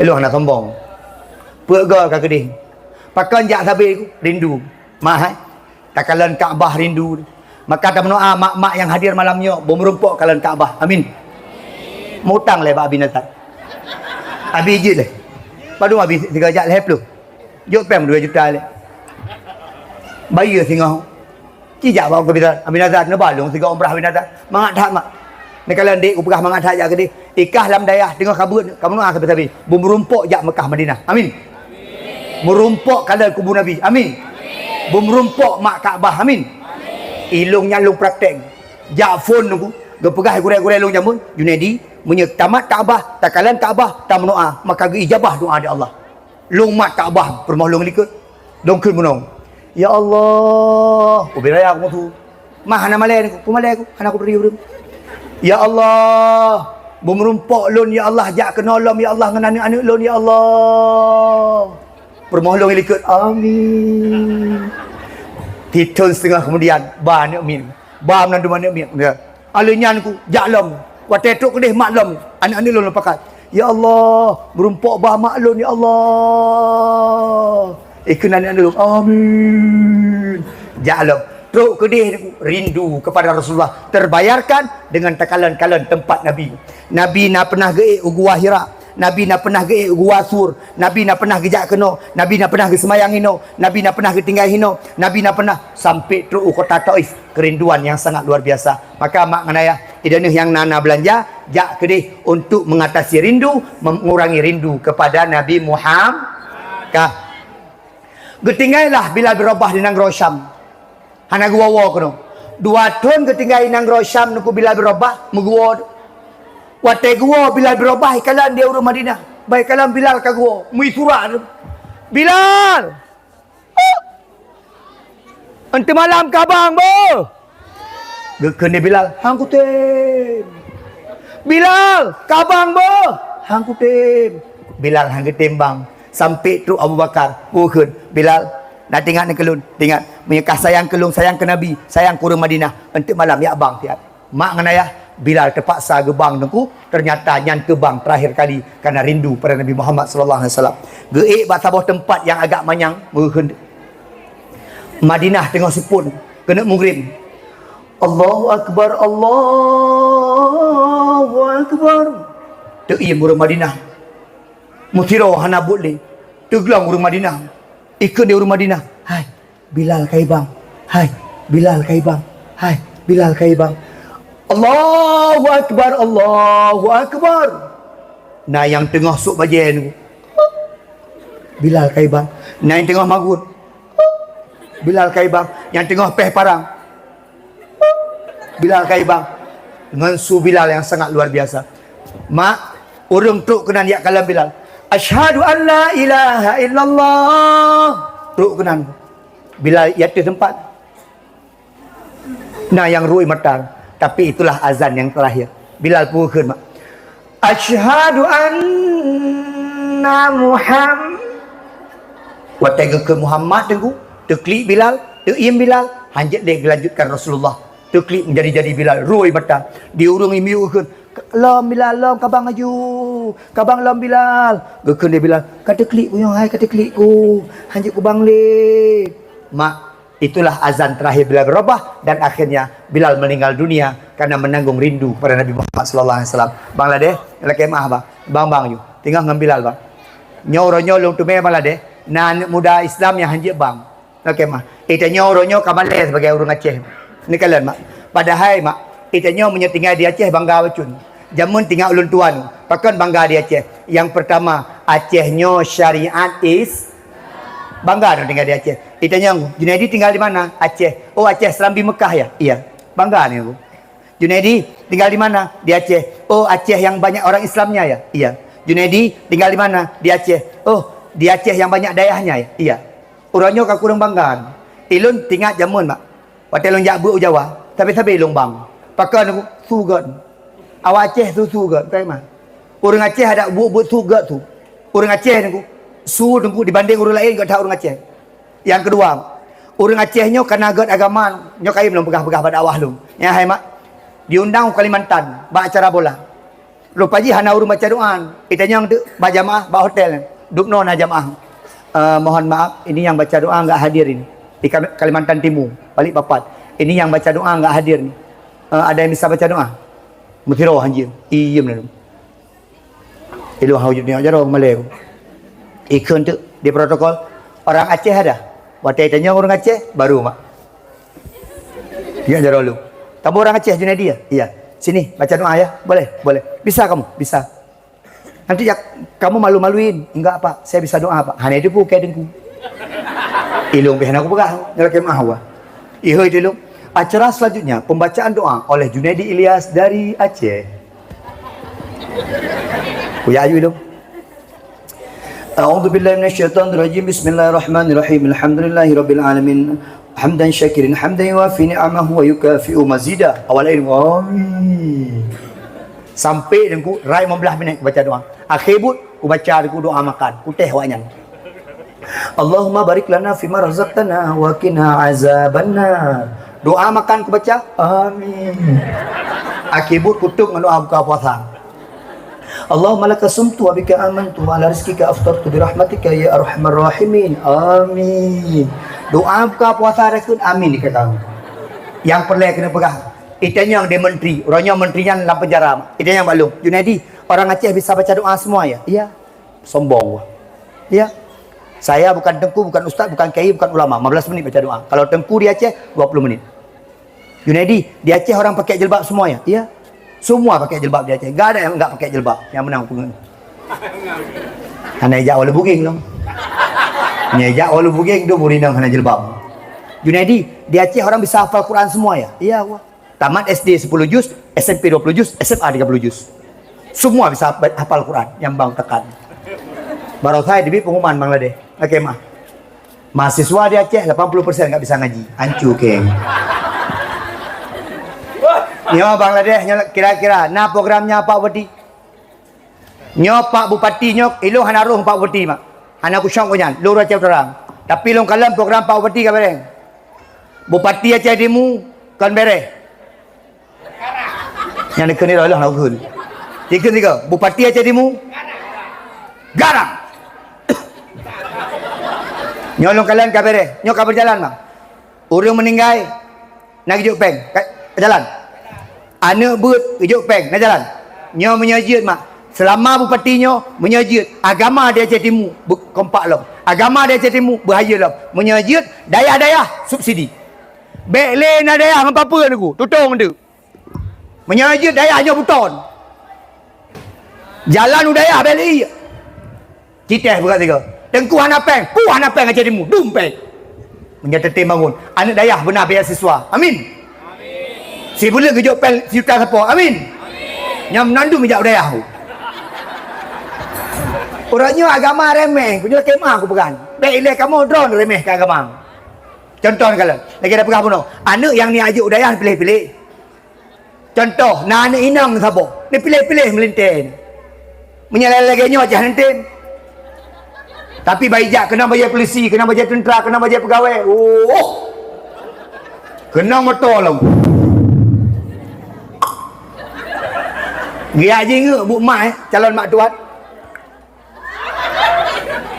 Ilôn hana sombong. Peuet goe ka keudeh. Pakon jak sabe rindu. Mak hai. Takalon Ka'bah rindu. Maka tameudoa mak-mak nyang hadir malam nyoe, beumeurumpok kalon Ka'bah. Amin. Mutang lé bak Abi Nazar. Abi jeuet lé. Padum Abi sigoe jak lhée ploh. Jok péng dua juta lé. Bayeue singoh. Ci jak bak Abi Nazar. Abi Nazar, neuba lôn sigoe umrah Abi Nazar. Mangat that mak. Neukalon dek kupeugah mangat that jak keudeh. Ikah lam dayah teungoh kabeuet, kamoe doa sabe-sabe. Beumeurumpok jak Mekah Madinah. Amin. Meurumpok kalon kubu Nabi. Amin. Beumeurumpok mak Ka'bah. Amin. Ilôn nyan lôn praktek. Jak phon nyoe, geupeugah gurée-gurée lôn jameun, "Junaidi, meunyoe tamat Ka'bah, takalon Ka'bah, tameudoa, maka geuijabah doa di Allah." Lôn mat Ka'bah, peurumoh lôn likot. Lôn kheun meunoe, "Ya Allah, ubé raya kumoe." Mah hana malée, peumalée ku, hana kubri ureuëng. "Ya Allah, beumeurumpok lôn, ya Allah, jak keunoe lom, ya Allah, ngon aneuëk-aneuëk lôn, ya Allah." Peurumoh lôn likot, "Amin." Sithon siteungoh keumudian, ba aneuëk miet. Ba meunan dum aneuëk miet. Ya. Aleuh nyan ku jak lom. Watée trok keudeh mak lom, aneuëk-aneuëk lôn lom pakat. "Ya Allah, meurumpok ba mak lôn, ya Allah." Ikheun aneuëk-aneuëk lôn, "Amin." Jak lom. Trok keudeh rindu kepada Rasulullah terbayarkan dengan takalon-kalon teumpat Nabi. Nabi na peunah geuék u Gua Hira. Nabi na peunah geuék u Gua Sur. Nabi na peunah geujak keunoe. Nabi na peunah geuseumayang inoe. Nabi na peunah geutinggai inoe. Nabi na peunah sampai trok u kota Taif. Kerinduan yang sangat luar biasa. Maka mak ngon ayah, ideh nyang na, na beulanja, jak keudeh untuk mengatasi rindu, mengurangi rindu kepada Nabi Muhammad. Ka. Geutinggailah Bilal bin Rabah di nanggroe Syam. Hana geuwoe-woe keunoe. Dua thon geutinggai nanggroe Syam Teungku Bilal bin Rabah, meuguwoe. Watée guwoe Bilal bin Rabah, ikalon di ureuëng Madinah. Bah ikalon Bilal ka guwoe, meusurak, "Bilal! Eunteuk malam kabang boh?" Geukheun lé Bilal, "Han kutem." "Bilal, kabang boh?" "Han kutem." Bilal han geutem bang. Sampai trok Abu Bakar, geukheun, "Bilal, na teuingat ngon keu lôn, teuingat, meunyoe ka sayang keu lôn, sayang keu Nabi, sayang keu ureuëng Madinah, eunteuk malam jak bang siat." Mak ngon ayah, Bilal teupaksa geubang Teungku, ternyata nyan keu bang terakhir kali karena rindu pada Nabi Muhammad sallallahu alaihi wasallam. Geuék bak saboh teumpat nyang agak manyang, meuheueh Madinah teungoh seupôt keuneuk mugrib. Allahu Akbar, Allahu Akbar. Teuiem ureuëng Madinah. Meusidroe hana buet lé. Teuglong ureuëng Madinah. Ikheun di ureuëng Madinah, "Hai, Bilal ka ibang. Hai, Bilal ka ibang. Hai, Bilal ka ibang." Allahu Akbar, Allahu Akbar. Na nyang teungoh sôk bajée nyoe. Bilal ka ibang. Na nyang teungoh magun. Bilal ka ibang. Nyang teungoh péh parang. Bilal ka ibang. Ngon su Bilal nyang sangat luar biasa. Mak, ureuëng trok keunan jak kalon Bilal. "Asyhadu an la ilaha illallah." Trok keunan. Bilal i ateueh teumpat. Na nyang rui mata. Tapi itulah azan nyang terakhir. Bilal peue kheun, Mak. "Asyhadu anna Muham-" Watée geukheun Muhammad teungku, teuklik Bilal, teuiem Bilal, hanjeuet lé geulanjutkan Rasulullah. Teuklik menjadi-jadi Bilal, rui mata. Di ureuëng imiu kheun, "Lom Bilal, lom kabang laju. Kabang lom Bilal." Geukheun lé Bilal, "Ka teuklik ku nyoe hai, ka teuklik ku. Hanjeuet kubang lé." Mak, itulah azan terakhir Bilal bin Rabah dan akhirnya Bilal meninggal dunia karena menanggung rindu kepada Nabi Muhammad sallallahu alaihi wasallam. Bang Ladeh, lakée meuah bang. Bang, bang, yu. Tinggai ngon Bilal bang. Nyoe uroe nyoe lôn teumé Bang Ladeh, na aneuk muda Islam nyang hanjeuet bang. Oke, Mak. Itanyoe uroe nyoe ka malée sibagai ureuëng Aceh. Neukalon, Mak. Padahai, Mak, itanyoe meunyoe tinggai di Aceh bangga bacut. Jameun tinggai ulôn tuan, pakon bangga di Aceh. Yang pertama, Aceh nyoe syariat is-, bangga dong tinggai di Aceh. Itanyoe, "Junaidi tinggal di mana?" "Aceh." "Oh, Aceh Serambi Mekah ya?" "Iya." Bangga ni aku. "Junaidi tinggal di mana?" "Di Aceh." "Oh, Aceh yang banyak orang Islamnya ya?" "Iya." "Junaidi tinggal di mana?" "Di Aceh." "Oh, di Aceh yang banyak dayahnya ya?" "Iya." Uroe nyoe ka kureueng bangga. Ilôn tingat jameun, Mak. Watée lôn jak beuet u Jawa, sabe-sabe lôn bang. Pakon aku? Su gét. Awak Aceh su, su gét, bukan, Mak? Ureuëng Aceh ada buet-buet su gét su. Ureuëng Aceh teungku, su teungku dibanding ureuëng laén gét that ureuëng Aceh. Nyang keudua, ureuëng Aceh nyoe kana gét agama, nyoe kayém lôn peugah-peugah bak dakwah lôn. Nyan hai, Mak, diundang u Kalimantan bak acara bola. Rupa jih hana ureuëng baca doa. Itanyong teuk bak jamaah bak hotel. Dubnoe na jamaah. "Eh, mohon maaf, ini yang baca doa enggak hadir ini. Di Kal-, Kalimantan Timur, Balikpapan. Ini yang baca doa enggak hadir ni. Eh, ada yang bisa baca doa?" Meusidroe hanjeuet. Iem lalu. Ilôn hana jeuet nyoe jaroe malée. Ikheun teuk di protokol. "Orang Aceh ada?" Watée itanyong ureuëng Aceh, baru, Mak. Ya, jaroe lu. "Kamu orang Aceh, Junaidi ya?" "Iya." "Sini, baca doa ya." "Boleh, boleh." "Bisa kamu?" "Bisa." "Nanti ya, kamu malu-maluin." "Enggak, Pak. Saya bisa doa, Pak." Hana itu pun kayak dengku. Ilung pih hana kupeugah, ngelakée meuah wah. Ihoi ilung. Acara selanjutnya, pembacaan doa oleh Junaidi Ilyas dari Aceh. Kuyak aju ilung. A'udzubillahi minasyaitonirrajim. Bismillahirrahmanirrahim. Alhamdulillahirabbil alamin. Hamdan syakirin, hamdan yuwafi ni'amahu wa yukafi'u mazida. Awal ilmu. Amin. Sampai dengku, rai lima belas minit kubaca doa. Akhé buet, kubaca dengku doa makan. Kutéh awaknyan. Allahumma barik lana fima razaqtana wa qina azabannar. Doa makan kubaca, amin. Akhé buet kutup ngon doa buka puasa. Allahumma laka sumtu wa bika amantu wa ala rizqika aftartu bi rahmatika ya arhamar rahimin. Amin. Doa buka puasa rayeuk, amin dikatakan. Nyang peureulée keuneuk peugah, itanyong di menteri, uroe nyoe menteri nyan lam penjara. Itanyong bak lôn, "Junaidi, orang Aceh bisa baca doa semua ya?" "Iya." Sombong wah. "Iya. Saya bukan tengku, bukan ustaz, bukan kiai, bukan ulama. Lima belas menit baca doa. Kalau tengku di Aceh, dua puluh menit." "Junaidi, di Aceh orang pakai jilbab semua ya?" "Iya." "Semua pakai jilbab di Aceh. Enggak ada yang enggak pakai jilbab." Nyang menang pungo. Hana ijak walau buging dong. Nyang ijak walau buging tu buri nang hana jilbab. "Junaidi, di Aceh orang bisa hafal Quran semua ya?" "Iya, wah." Tamat S D sepuluh juz, S M P dua puluh juz, S M A tiga puluh juz. Semua bisa hafal Quran nyang bang tekan. Barosa dibit pengumuman Bangladesh. Oke, mah. Mahasiswa di Aceh lapan puluh persen enggak bisa ngaji. Ancu keng. Nyoe Bangladesh nyoe kira-kira na programnya Pak Bupati. Nyoe Pak Bupati nyoe ilung hana roh Pak Bupati mak. Hana kusyok nyan, lôn Aceh Utara. Tapi lôn kalon program Pak Bupati ka bereng. Bupati Aceh Timu kon bereh. Nyang dikeue ni roh lah laukun. Dikeue tiga, Bupati Aceh Timu. Garang. Nyoe lôn kalon ka bereh, nyoe ka berjalan bang. Ureuëng meuninggai na geujok péng, ka jalan. Aneuk beuet geujok péng, na jalan. Nyoe meunyoe jeuet mak, seulama bupati nyoe meunyoe jeuet agama di Aceh Timu beu-, kompak lom. Agama di Aceh Timu beuhayeu lom. Meunyoe jeuet dayah-dayah subsidi. Bék lé na dayah ngon papeue nunggu, tutong deuek. Meunyoe jeuet dayah nyoe buton. Jalan u dayah bék lé. Citeh buka tiga. Tengku hana péng, ku hana péng Aceh Timu, dum péng. Meunyoe teutem bangun, aneuk dayah beuna beasiswa. Amin. Si buleuen geujok péng sijuta sapo. Amin. Nyang mandum ijak u dayah. Uroe nyoe agama remeh, ku nyoe kemah ku peugah. Bèk ilèe kamoe droe remeh keu agama. Contoh kalon, lagèe na peugah bunoe, aneuk nyang neujak u dayah piléh-piléh. Contoh, na aneuk inong saboh, neupiléh-piléh meulintèe. Meunyoe lagèe nyoe cah neutem. Tapi bak ijak keunong bajèe polisi, keunong bajèe teuntra, keunong bajèe peugawée. Oh. Keunong moto lom. Geujak jingeuk bu mak, eh, calon mak tuan.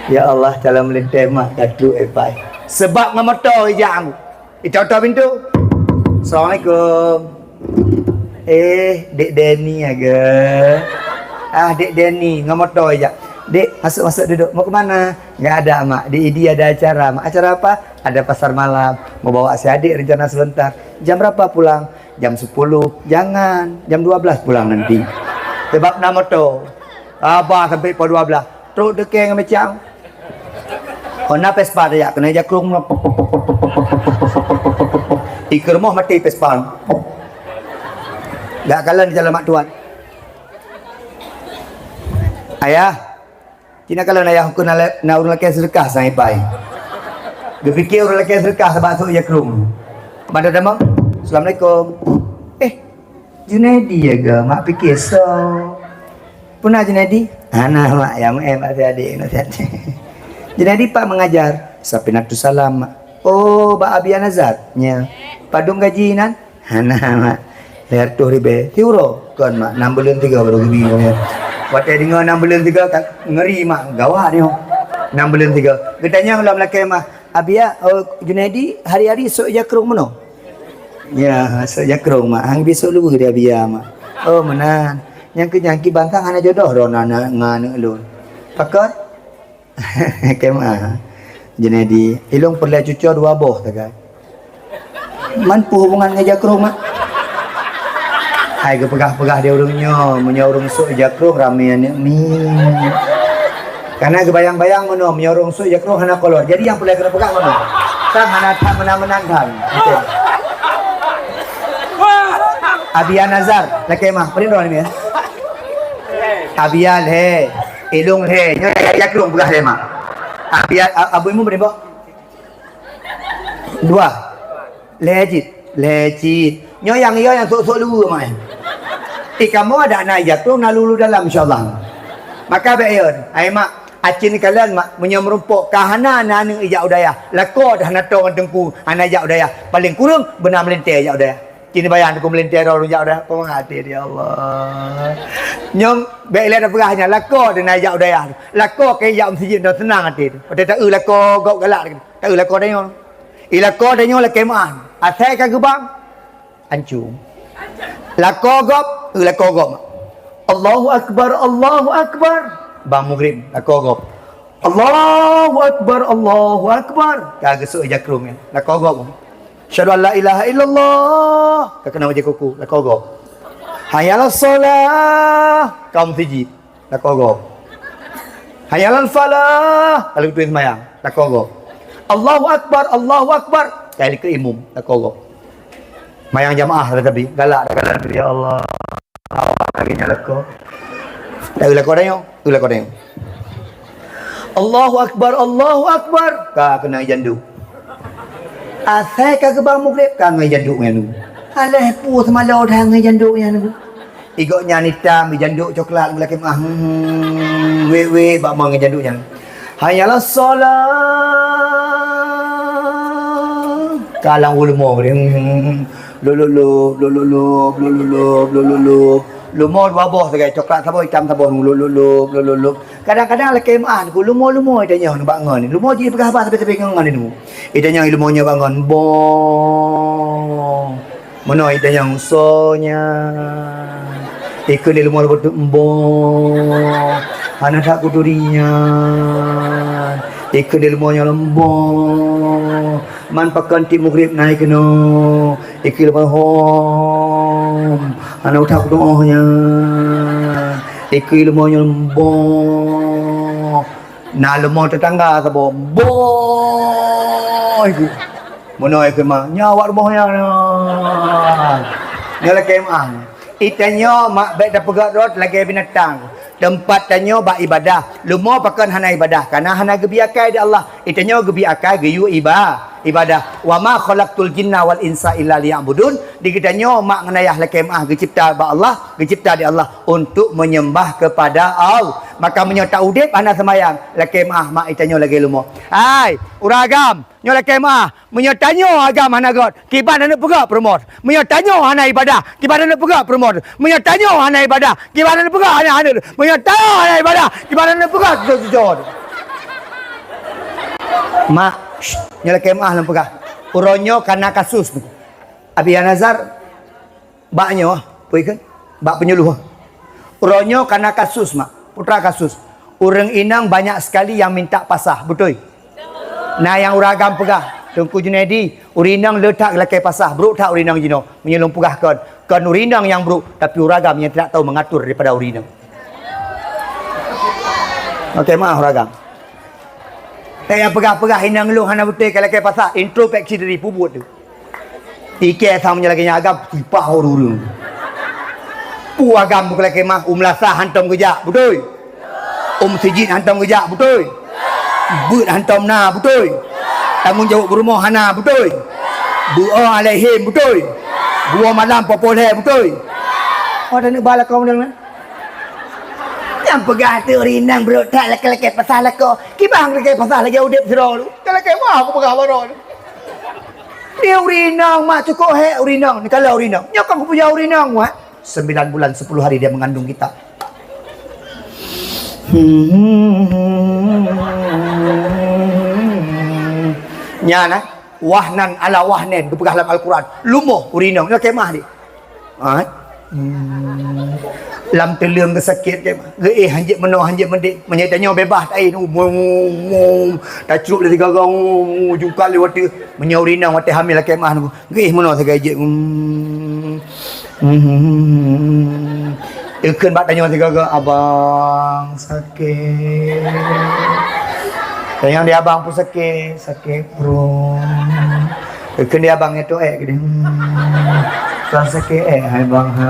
Ya Allah, calon meulintèe mak ka trok, eh, pai. Sebab ngon moto ijak. Itoe-toe pintoe. Assalamualaikum. Eh, Dek Denny aga. Ah, Dek Denny, ngon moto ijak. Dek, masuk-masuk duduk. Mau ke mana? Nggak ada, Mak. Di Idi ada acara, Mak. Acara apa? Ada pasar malam. Mau bawa si adik rencana sebentar. Jam berapa pulang? Jam sepuluh. Jangan. Jam dua belas pulang nanti. Sebab na moto. Aba sampai pukul dua belas. Trok teuke ngon meucang. Oh, na Vespa tajak, keuneuk jakrong. Ikeue rumoh maté Vespa. Gak kalon jalan mak tuan. Ayah, cina kalon ayah ukeue na, na ureueng lakèe seudeukah sang ipai. Geupike ureueng lakèe seudeukah sabab sôk jakrong. Mada damang, "Assalamualaikum." Eh, Junaidi ya ga, mak pike soe. Peue na Junaidi? Hana, Mak, ya, eh, Mak, si adik, Mak, si adik. Junaidi pat mengajar? Safinatun Salam, Mak. Oh, bak Abi Nazar? Nya. Padum gaji nan? Hana, Mak. Lhèe reutôh ribèe. Siuroe? Kon, Mak, nam buleuen tiga baru geubri, Mak. Watèe deungö nam buleuen tiga, ka ngeri, Mak, gawat nyoe. Nam buleuen tiga. Geutanyong lom lakèe, Mak. Abi ya, oh, Junaidi hari-hari sôk jakrong meunoe? Ya, sôk jakrong, Mak. Hang bisôk luweue di Abi ya, Mak. Oh, meunan. Nyang keu nyan kiban sang hana jodoh droeneuh ngon aneuk lôn. Pakon? Kemah. Junaidi, ilôn peureulèe cucoe dua boh sagai. Man peue hubungan ngon jakrong, Mak? Hai geupeugah-peugah di ureueng nyoe, meunyoe ureueng sôk jakrong ramé aneuk miet. Karena geubayang-bayang meunoe, meunyoe ureueng sôk jakrong hana kolor. Jadi nyang peureulèe keuneuk peugah meunoe. Kan hana that meunan-meunan that. Oke. Abi ya Nazar, lakèe mah, peue droeneuh nyoe? Abi ya lhèe, ilôn lhèe, nyoe jakrong peugah lhèe, Mak. Abi ya, a-, Abu Imun peue droeneuh? Dua. Lhèe cit. Lhèe cit. Nyoe nyang yo nyang sôk-sôk luweue, Mak. Eh, kamoe adak na jakrong na lulu dalam, insya Allah. Maka bèk yo. Hai, Mak, acin kalon, Mak, meunyoe meurumpok ka hana na aneuk ijak u dayah. Lakoe dah hana toe ngon teungku, hana ijak u dayah. Paléng kureueng beuna meulintèe ijak u dayah. Cit neubayang teungku meulintèe droe jak u dayah. Peue mangat até, ya Allah. Nyoe bèk lé tapeugah nyan, lakoe dah na ijak u dayah. Lakoe ka ijak meuseujid dah seunang até. Watèe ta-eu lakoe gob galak. Taeu lakoe tanyoe. I lakoe tanyoe lakèe meu'an. Asai ka geubang, ancu. Lakoe gob, eu lakoe gob. Allahu Akbar, Allahu Akbar. Bang Muhrim, lakoe gob. Allahu Akbar, Allahu Akbar. Ka geusôk jakrong nyan. Lakoe gob. Asyhadu an la ilaha illallah. Ka keunong bajèe kuku, lakoe gob. Hayya 'alas shalah. Ka meuseujid. Lakoe gob. Hayya 'alal falah. Lalu tueng seumayang. Lakoe gob. Allahu Akbar, Allahu Akbar. Ka likot imum. Lakoe gob. Mayang jamaah tatapi galak, galak, ya Allah. Awak lagèe nyan lakoe. Taeu lakoe tanyoe, eu lakoe tanyoe. Allahu Akbar, Allahu Akbar. Ka keunong janduk. Asai ka geubang Muhrim, ka ngon janduk nyan. Alah, peue seumalo dah ngon janduk nyan. I gobnyan itam, i janduk coklat, meulakèe meu'ah, hmm, wèk-wèk bak mon ngon janduk nyan. Hayya 'alas shalah. Ka lam u leumo, hmm, lop, lop, lop. Leumo dua boh sagai, coklat saboh, itam saboh, lop, lop, lop. Kadang-kadang lakèe meu'ah, leumo-leumo itanyong bak ngon. Leumo jih peugah haba sabe-sabe ngon ngon. Itanyong leumo nyoe bak ngon, boh. Meunoe itanyong soe nyan. Ikheun lé leumo leumo teuk, mboh. Hana that kuturi nyan. Ikheun lé leumo nyoe, mboh. Man pakon tiep Muhrim na ikheun nyoe. Ikheun leumo, hom. Hana that kutu'oh nyan. Ikheun leumo nyoe, mboh. Na leumo teutangga saboh. Boh! Meunoe keu ma, nyoe awak rumoh nyan. Nyoe lakèe meu'ah. Itanyoe mak bèk tapeugah rot lagèe binatang. Teumpat tanyoe bak ibadah. Leumo pakon hana ibadah, kareuna hana geubri akai di Allah. Itanyoe geubri akai geuyue iba-, ibadah. "Wa ma khalaqtul jinna wal insa illa liya'budun." Di geutanyoe mak ngon ayah lakèe meu'ah geucipta bak Allah, geucipta di Allah untuk menyembah kepada Allah. Maka meunyoe ta udép hana seumayang, lakèe meu'ah mak itanyoe lagèe leumo. Hai, ureueng agam, nyoe lakèe meu'ah. Meunyoe tanyoe agam hana göt, kiban aneuk peugah peurumoh. Meunyoe tanyoe hana ibadah, kiban aneuk peugah peurumoh. Meunyoe tanyoe hana ibadah, kiban aneuk peugah hana aneuk. Meunyoe tanyoe hana ibadah, kiban aneuk peugah jujur-jujur. Mak, shh, nyoe lakèe meu'ah lôn peugah. Uroe nyoe kana kasus nyoe. Abi Nazar, bak nyoe, peue kheun? Bak peunyeuluh. Uroe nyoe kana kasus, mak. Putra kasus. Ureueng inong banyak sekali yang minta pasah, beutôi? Na nyang ureueng agam peugah, "Teungku Junaidi, ureueng inong le that lakèe pasah, brôk that ureueng inong jinoe." Meunyoe lôn peugah kon, kon ureueng inong nyang brôk, tapi ureueng agam nyang tidak tahu mengatur daripada ureueng inong. Oke, maaf ureueng agam. Eh, nyang peugah-peugah inong lôn hana beutôi ka lakèe pasah, introspeksi diri, peubuet tu. Ikèe sang meunyoe lagèe nyan agam, sipah ureueng-ureueng. Peue agam bukon lakèe meu'ah, u meulasah hantom geujak, beutôi? U meuseujid hantom geujak, beutôi? Beuet hantom na, beutôi? Tanggong jaweueb peurumoh hana, beutôi? Beuo alèh hèm, beutôi? Buo malam poh-poh lhèe, beutôi? Oh, taneuk ba lakoe meunyoe nyan. Nyang peugah teuk ureueng inong brôk that lakèe-lakèe pasah lakoe. Kiban lakèe pasah lagèe udép sidroe tu. Ka lakèe meu'ah kupeugah baroe tu. Dia ureueng inong, mak, cukôp hék ureueng inong. Ni kalau ureueng inong. Nyoe kan kupeugah ureueng inong, mak. Sembilan bulan sepuluh hari dia mengandung kita. Nyan, eh. Wahnan ala wahnin, geupeugah lam Al-Quran. Lumoh ureueng inong, nyoe kemah ni. Ha? Hmm. Lam teuleueng geusakét kemah. Geuéh hanjeuet meunoe, hanjeuet meudéh. Meunyoe tanyoe beubaih taéh, um, um, um, tacrok lé sigaga, um, um, jungkat lé watèe. Meunyoe ureueng inong watèe hamil kemah nunggu. Geuéh meunoe sigaga jeuet. Hmm. Hmm. Ikheun bak tanyoe sigaga, "Abang, sakét." Tanyong di abang pun sakét, sakét, bro. Ikheun di abang nyan tu, eh, gini. Hmm. Tuan sakét, eh, hai bang, ha.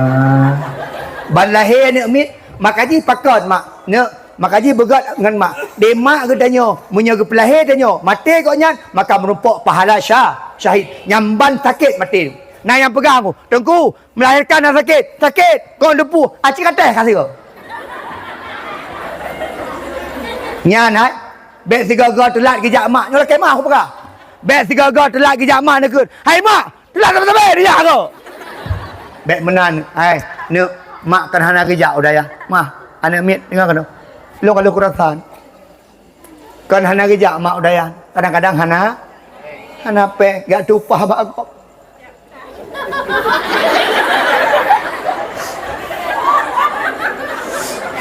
Ban lahé aneuk miet, maka jih pakon, mak. Neuk, maka jih beugöt ngon mak. Di mak geutanyoe, meunyoe geupeulahé tanyoe, maté gobnyan, maka meurumpok pahala syah-, syahid. Nyan ban sakét maté. Na nyang peugah aku, "Teungku, melahirkan na sakét." Sakét, kon deupue, aci kateh ka sigoe. Nyan hai, bèk sigoe-goe teulat geujak mak, nyoe lakèe mah aku peugah. Bèk sigoe-goe teulat geujak mak neukheun, "Hai mak, teulat sabe-sabe geujak aku." Bèk meunan, hai, neuk, mak kan hana geujak u dayah. Mah, aneuk miet, deungö keunoe. Lôn ka lôn keurasan. Kan hana geujak mak u dayah. Kadang-kadang hana, hana péng, jak tumpah bak gob.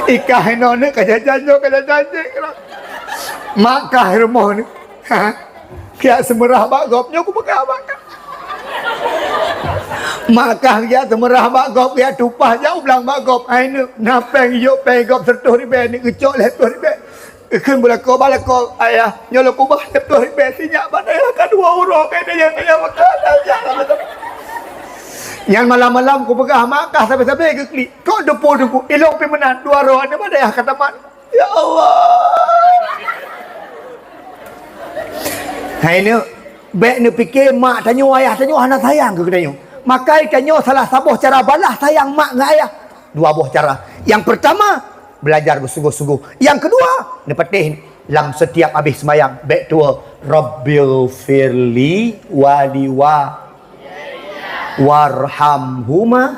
Ikah inoe ni ka jajan nyoe, ka jajan jih. Mak kah rumoh ni. Ha? Kiak seumeurah bak gob nyoe, kupeugah bak kah. Mak kah kiak seumeurah bak gob, kiak tumpah jak u blang bak gob. Hai neuk, na péng, yôk péng gob seureutôh ribèe, neuk geucok lhèe ploh ribèe. Ikheun beulako, balako, ayah, nyoe lôn keubah lhèe ploh ribèe sinyak bak dayah ka dua uroe, ka dayah, dayah makan, dayah. Nyan malam-malam kupeugah mak kah sabe-sabe geuklik. Kok deupô teungku, ilong pih meunan, dua uroe aneuk bak dayah ka tamat. Ya Allah. Hai neuk, bèk neupike mak tanyoe, ayah tanyoe hana sayang keu geutanyoe. Maka tanyoe salah saboh cara balah sayang mak ngon ayah. Dua boh cara. Yang pertama, belajar bersungguh-sungguh. Yang kedua, neupatéh lam setiap habéh seumayang, bèk tuwoe, "Rabbighfirli wali wa-, warhamhuma."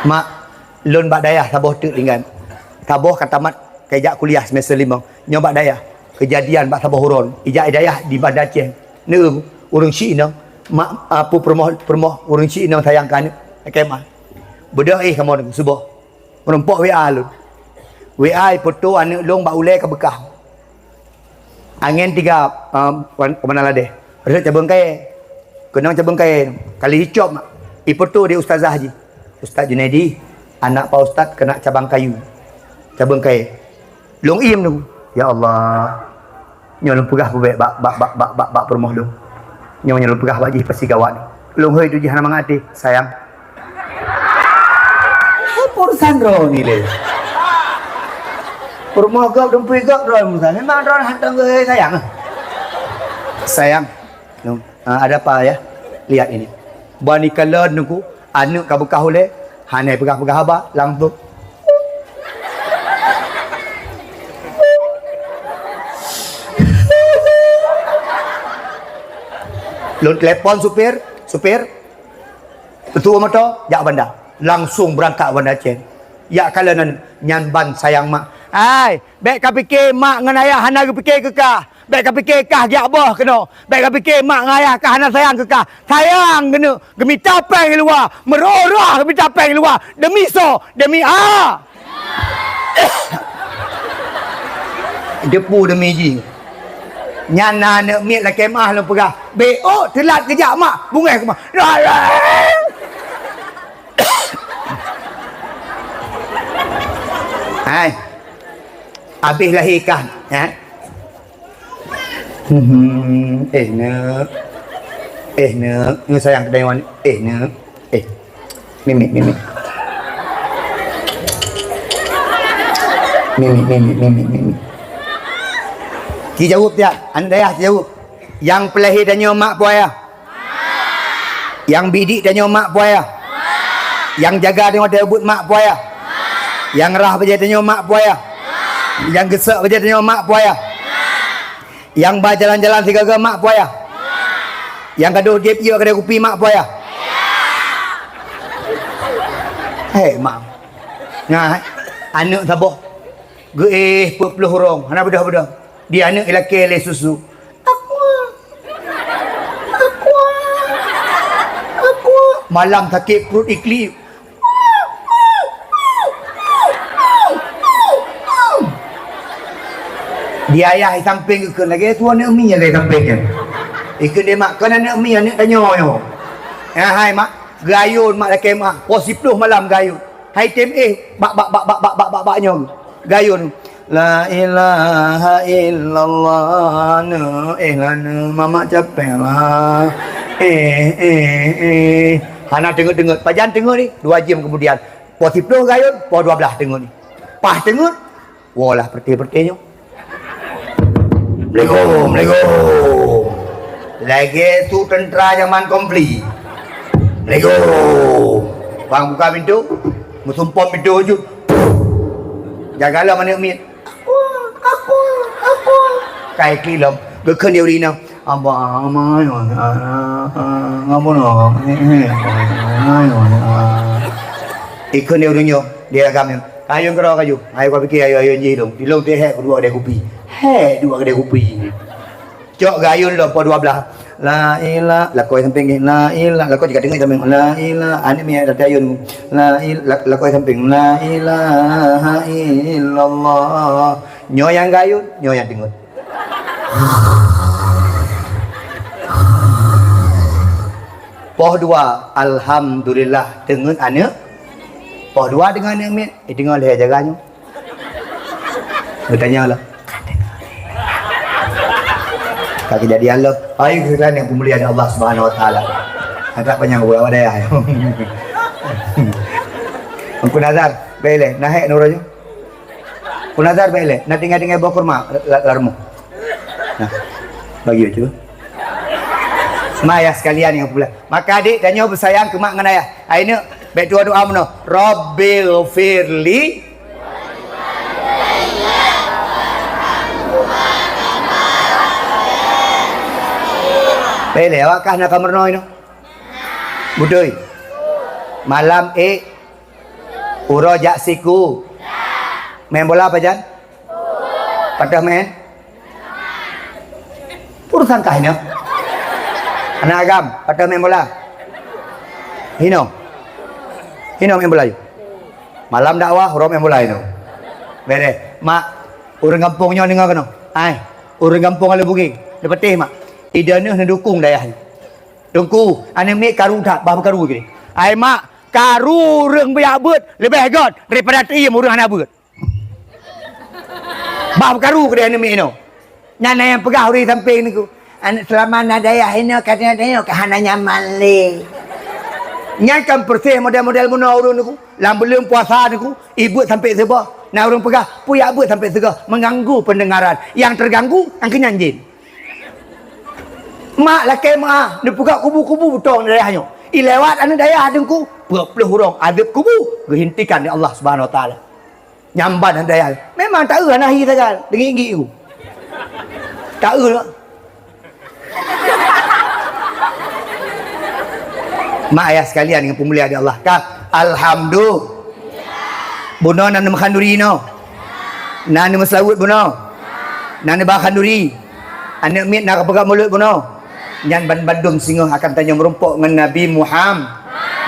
Mak, lôn bak dayah saboh teuk ingat. Saboh ka tamat, ka ijak kuliah semester limong. Nyoe bak dayah. Keujadian bak saboh uroe. Ijak dayah di Banda Aceh. Neu, ureueng syiek inong. Mak, a, pu peurumoh, peurumoh, ureueng syiek inong sayang keu aneuk. Kemah. Beudôh éh kamoe suboh. Meurumpok W A lôn. W A ifoto aneuk lôn bak ulèe ka beukah. Angén tiga, um, wan-, keumanö ladèh. Rhot cabeueng kayèe. Keunong cabeueng kayèe. Kali icop mak. Ifoto di ustazah jih. "Ustaz Junaidi, anak Pak Ustaz keuneuk cabang kayu." Cabeueng kayèe. Lôn iem tu. Ya Allah. Nyoe lôn peugah peubèk bak, bak, bak, bak, bak, bak peurumoh lôn. Nyoe, nyoe lôn peugah bak jih pasti gawat. Lôn hôi tu jih hana mangat até, sayang. Apa urusan droe ni lé? Rumoh gob, dumpeue gob droe urusan. Memang droe hantom keu sayang. Sayang. Nung, ah, ada apa ya? Lihat ini. Bani kalon nungku, aneuk ka beukah ulée, hana peugah-peugah haba, langsung. Lôn telepon supir, supir, tuwoe moto, jak banda. Langsung beurangkat banda Aceh. Jak kalon nyan, nyan ban sayang mak. Hai, bék ka pike mak ngon ayah hana geupike keu kah. Bék ka pike kah jak boh keunoe. Bék ka pike mak ngon ayah kah hana sayang keu kah. Sayang keuneuk geumita péng di luwa, meuroh-roh geumita péng di luwa. Demi soe? Demi a. Depu demi jih. Nyan na aneuk miet lakée meu'ah lôn peugah, "Bék ôk teulat geujak mak, beungéh keu mak." Hai. Abéh lahé kah, ha? Hmm, eh, neuk. Eh, neuk. Nyoe sayang keudeungoe. Eh, neuk. Eh. Mimik, mimik. Mimik, mimik, mimik, mimik. Ci jaweueb tiak. Aneuk dayah, ci jaweueb. Nyang peulahé tanyoe mak peue ayah? Nyang bidik tanyoe mak peue ayah? Nyang jaga tanyoe watée ubit mak peue ayah? Nyang rhah bajée tanyoe mak peue ayah? Nyang geuseuk bajée tanyoe mak peue ayah? Nyang ba jalan-jalan sigoe-goe mak peue ayah? Nyang gadôh jieb ié keudée kupi mak peue ayah? Hei mak. Nyan, aneuk saboh geuéh peuet ploh ureuëng, hana beudôh-beudôh. Di aneuk ilakée lé susu. Aqua. Aqua. Aqua. Malam sakét pruet iklik. Di ayah sampéng geukheun lagée tuwoe aneuk mi nyang lé sampéng nyan. Ikheun lé mak, "Kon aneuk mi, aneuk tanyoe nyoe." "Ya hai mak, geuayôn mak lakée mak, poh siploh malam geuayôn." Hai tem éh, bak, bak, bak nyoe. Gayôn. La ilaha illallah, aneuk éh laneuk mamak capek lah. Eh, eh, eh. Hana teungeut-teungeut. Pajan teungeut ni? Dua jam kemudian. Poh siploh gayôn, poh dua blaih teungeut ni. Pah teungeut, woe lah peureuté-peureuté nyoe. Assalamualaikum, assalamualaikum. Lagée su teuntra jaman konflik. Assalamualaikum. Bang buka pintu, meusumpom pintu jeuet. Jaga lom aneuk miet. Aku, aku, aku. Kai kli lom. Geukheun di ureueng inong. Abang, abang, abang, abang, abang. Ikheun di ureueng nyoe, di agam nyoe. Kayun keudroe kaju. Ayo ka pike, ayo, ayo jih dong. Di lông teuh hék dua keudè kupi. Hék dua keudè kupi. Cok gayun lom poh dua blaih. La ila, lakoe sampéng geuh. La ila, lakoe jika deungoe sampéng. La ila, aneuk miet dak ayun. La il-, la-, lakoe sampéng. La ilaha illallah. Nyoe nyang gayun, nyoe nyang deungoe. Poh dua, alhamdulillah, deungoe aneuk. Poh dua deungoe aneuk miet, eh, deungoe lhèe jaga nyoe. Geutanyong lom. Ka keujadian lom. Hai, keunan nyang peumulia Allah Subhanahu Wa Taala. Agak panyang buet awak dayah. Teungku Nazar, bèk ilèe, na hék nurôh nyoe. Teungku Nazar, bèk ilèe, na tinggai-tinggai boh kurma la-, la-, lam rumoh. Nah, bagi bacut. Maya sekalian nyang peumulia. Maka adik, tanyoe beusayang keu mak ngon ayah. Hai neuk, bèk tuwoe doa meunoe, "Rabbighfirli." Bèk ilèe, awak kah na kamar noe inoe? Beutôi. Malam ék uroe jak siku. Main bola pajan? Patéh main? Urusan kah nyoe? Aneuk agam, patéh main bola? Hinoe. Hinoe main bola yue. Malam dakwah, uroe main bola hinoe. Bèrèh. Mak, ureueng gampông nyoe deungoe keunoe. Hai, ureueng gampông Alue Bugeng. Neupatéh, Mak. Ideh neuh neudukong dayah nyoe. Teungku, aneuk miet karu that, bah beukaru keu. Hai, Mak, karu ureueng beuyak beuet leubeh göt daripada teuiem ureueng hana beuet. Bah beukaru keudeh aneuk miet inoe. Nyan na nyang peugah ureueng sampéng nyoe. Aneuk seulamat na dayah inoe ka tanyoe ka hana nyaman lé. Nyan kan persis model-model bunoe ureuëng Teungku. Lam buleuen puasa Teungku, ibeuet sampai suboh. Na ureuëng peugah, "Peue jak beuet sampai sigoe?" Mengganggu pendengaran. Nyang terganggu, nyang keunyan jén. Mak lakée meu'ah, neupeugah kubu-kubu butong dayah nyoe. Ilewat aneuk dayah Teungku, peuet ploh ureuëng azeueb kubu geuhentikan lé Allah Subhanahu Wa Taala. Nyamban aneuk dayah. Memang taeu hana hi sagai, deungi-deungi u. Taeu lah. Mak ayah sekalian nyang peumulia di Allah, ka? Alhamdulillah. Bunoe na neumeukan duri inoe? Na neumeuseulaweuet bunoe? Na neuba khanduri? Aneuk miet na kapeugah mulod bunoe? Nyan ban-, bandum singoh akan tanyoe meurumpok ngon Nabi Muham-,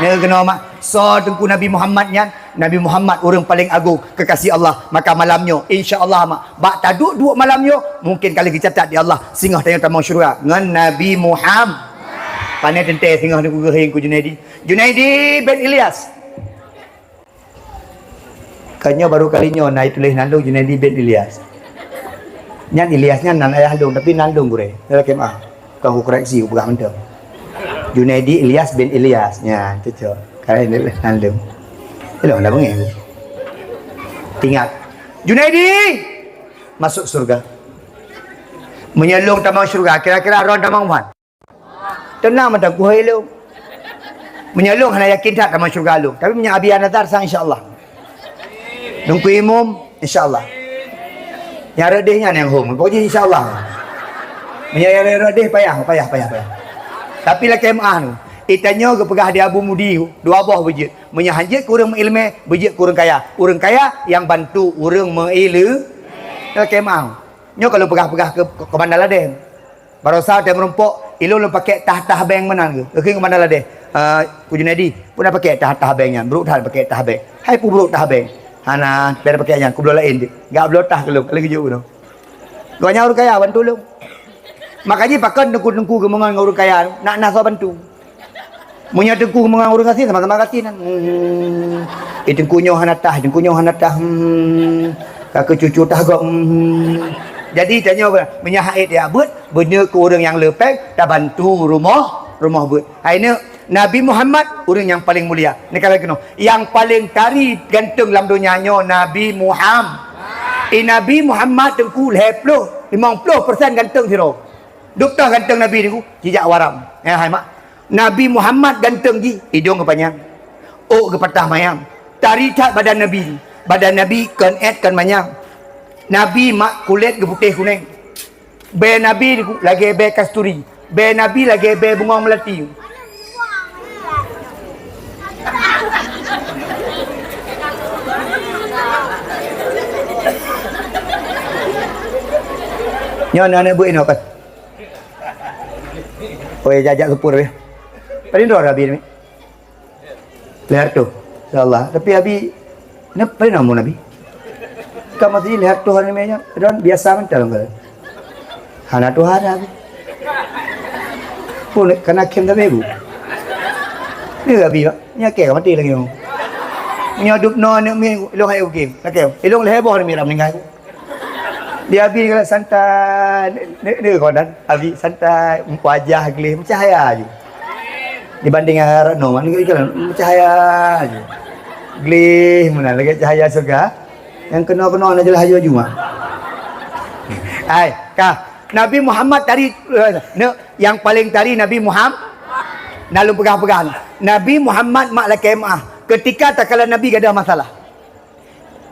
na keunoe mak. Soe Teungku Nabi Muhammad nyan? Nabi Muhammad ureuëng paleng agong keukasih Allah. Maka malam nyoe, insya Allah mak, bak taduek-duek malam nyoe, mungken ka lheueh geucatat di Allah singoh tanyoe tamong syeuruga ngon Nabi Muham-, Pane teuntée singoh Teungku geuhing ku Junaidi. Junaidi bin Ilyas. Ka nyoe baru kali nyoe na ituléh nan lôn Junaidi bin Ilyas. Nyan Ilyas nyan nan ayah lôn, tapi nan lôn gurée. Lakée meu'ah. Kon kukoreksi, kupeugah mantong. Junaidi Ilyas bin Ilyas. Nyan, cocok. Ka lheueh nan lôn. Ilôn hana beungéh. Ingat. Junaidi masuk syeuruga. Meunyoe lôn tamong syeuruga, kira-kira droen tamong ban. Teunang mantong kuhôi lôn. Meunyoe lôn hana yakin that tamong syeuruga lôn. Tapi meunyoe Abi Nazar sang insya Allah. Teungku Imum insya Allah. Nyang rot déh nyan nyang hom. Pokok jih insya Allah. Meunyoe nyang rot déh payah, payah, payah, payah. Tapi lakée meu'ah nu. Itanyoe geupeugah di Abu Mudi dua boh beujeuet. Meunyoe hanjeuet keu ureuëng meuileumé, beujeuet keu ureuëng kaya. Ureuëng kaya nyang bantu ureuëng meuileumé. Lakée meu'ah. Nyoe ka lôn peugah-peugah keu Komandan Ladeh. Barosa watée meurumpok, ilôn lôn pakék tah-tah bank meunan geuh. Geukheun keumandan Ladeh, "Eh, Ku Junaidi, peue na pakék tah-tah bank nyan? Brok that pakék tah bank." "Hai peue brok tah bank?" "Hana, bèk pakék nyan, kubloe laén deuh." Geubloe tah keu lôn, ka lheueh geujok keunoe. Gobnyan ureuëng kaya bantu lôn. Maka jih pakon teungku-teungku geumeungon ngon ureuëng kaya, nak na soe bantu. Meunyoe teungku meungon ureuëng gasien, sama-sama gasien. Hmm. Eh, teungku nyoe hana tah, teungku nyoe hana tah. Hmm. Ka keu cucu tah gob. Hmm. Jadi, tanyoe, meunyoe hait ya beuet, beunyoe keu ureuëng nyang leupeng, tabantu rumoh, rumoh beuet. Hai neuk, Nabi Muhammad, ureuëng nyang paleng mulia. Neukalon keunoe, nyang paleng tari ganteng lam donya nyoe, Nabi Muhammad. Eh, Nabi Muhammad teungku lhèe ploh, limong ploh persen ganteng sidroe. Dub toh ganteng Nabi teungku, jijak waram. Eh, hai mak. Nabi Muhammad ganteng jih, idong geupanyang, ôk geupatah manyam. Tari that badan Nabi. Badan Nabi kon èt kon manyam. Nabi mak kulét geuputéh kunéng. Bèe Nabi lagèe bèe kasturi. Bèe Nabi lagèe bèe bungong meulati. Nyoe na aneuk beuet inoe kan. Oi, jak-jak seupôt weh. Paling droe Nabi ni. Lhèe reutôh. Insya Allah. Tapi Abi, na paling na umur Nabi? Ka masih lhèe reutôh ni meh nyan. Dan biasa mantong ka. Hana tuha dah Abi. Pun kana khem dah ibu. Ni Abi, Pak. Ni akhé ka maté lagi. Nyoe dub noe aneuk miet ilong hai ukim. Lakèe. Ilong lhèe boh ni mira meuninggai. Di Abi ni kalau santai, ni, ni, ni kawan, Abi santai, wajah gleh, mencahaya je. Dibanding Retno, ni kan mencahaya je. Gleh meunan lagèe cahaya syurga. Nyang keunoe-keunoe na jeulaih aju-aju mah. Hai, ka. Nabi Muhammad tari, eh, ne, nyang paleng tari Nabi Muhammad. Na lôn peugah-peugah. Nabi Muhammad mak lakèe meu'ah. Keutika takalon Nabi gadoh masalah.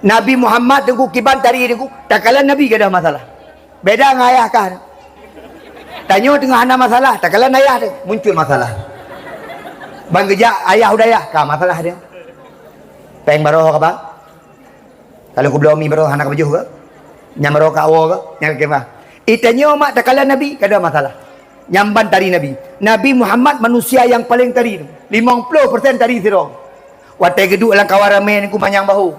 Nabi Muhammad teungku kiban tari teungku, takalon Nabi gadoh masalah. Beda ngon ayah kah. Tanyoe teungoh hana masalah, takalon ayah teuh muncul masalah. Ban geujak ayah u dayah, ka masalah dia. Péng baroe ka ba. Kalau kubloe mi baroe hana ka pajoh ke? Nyang baroe ka awoe ke? Nyang ka kemah. Itanyoe mak takalon Nabi, ka ada masalah. Nyang ban tari Nabi. Nabi Muhammad manusia nyang paleng tari. Limong ploh persen tari sidroe. Watèe geuduek lam kawan ramè teungku manyang bahô.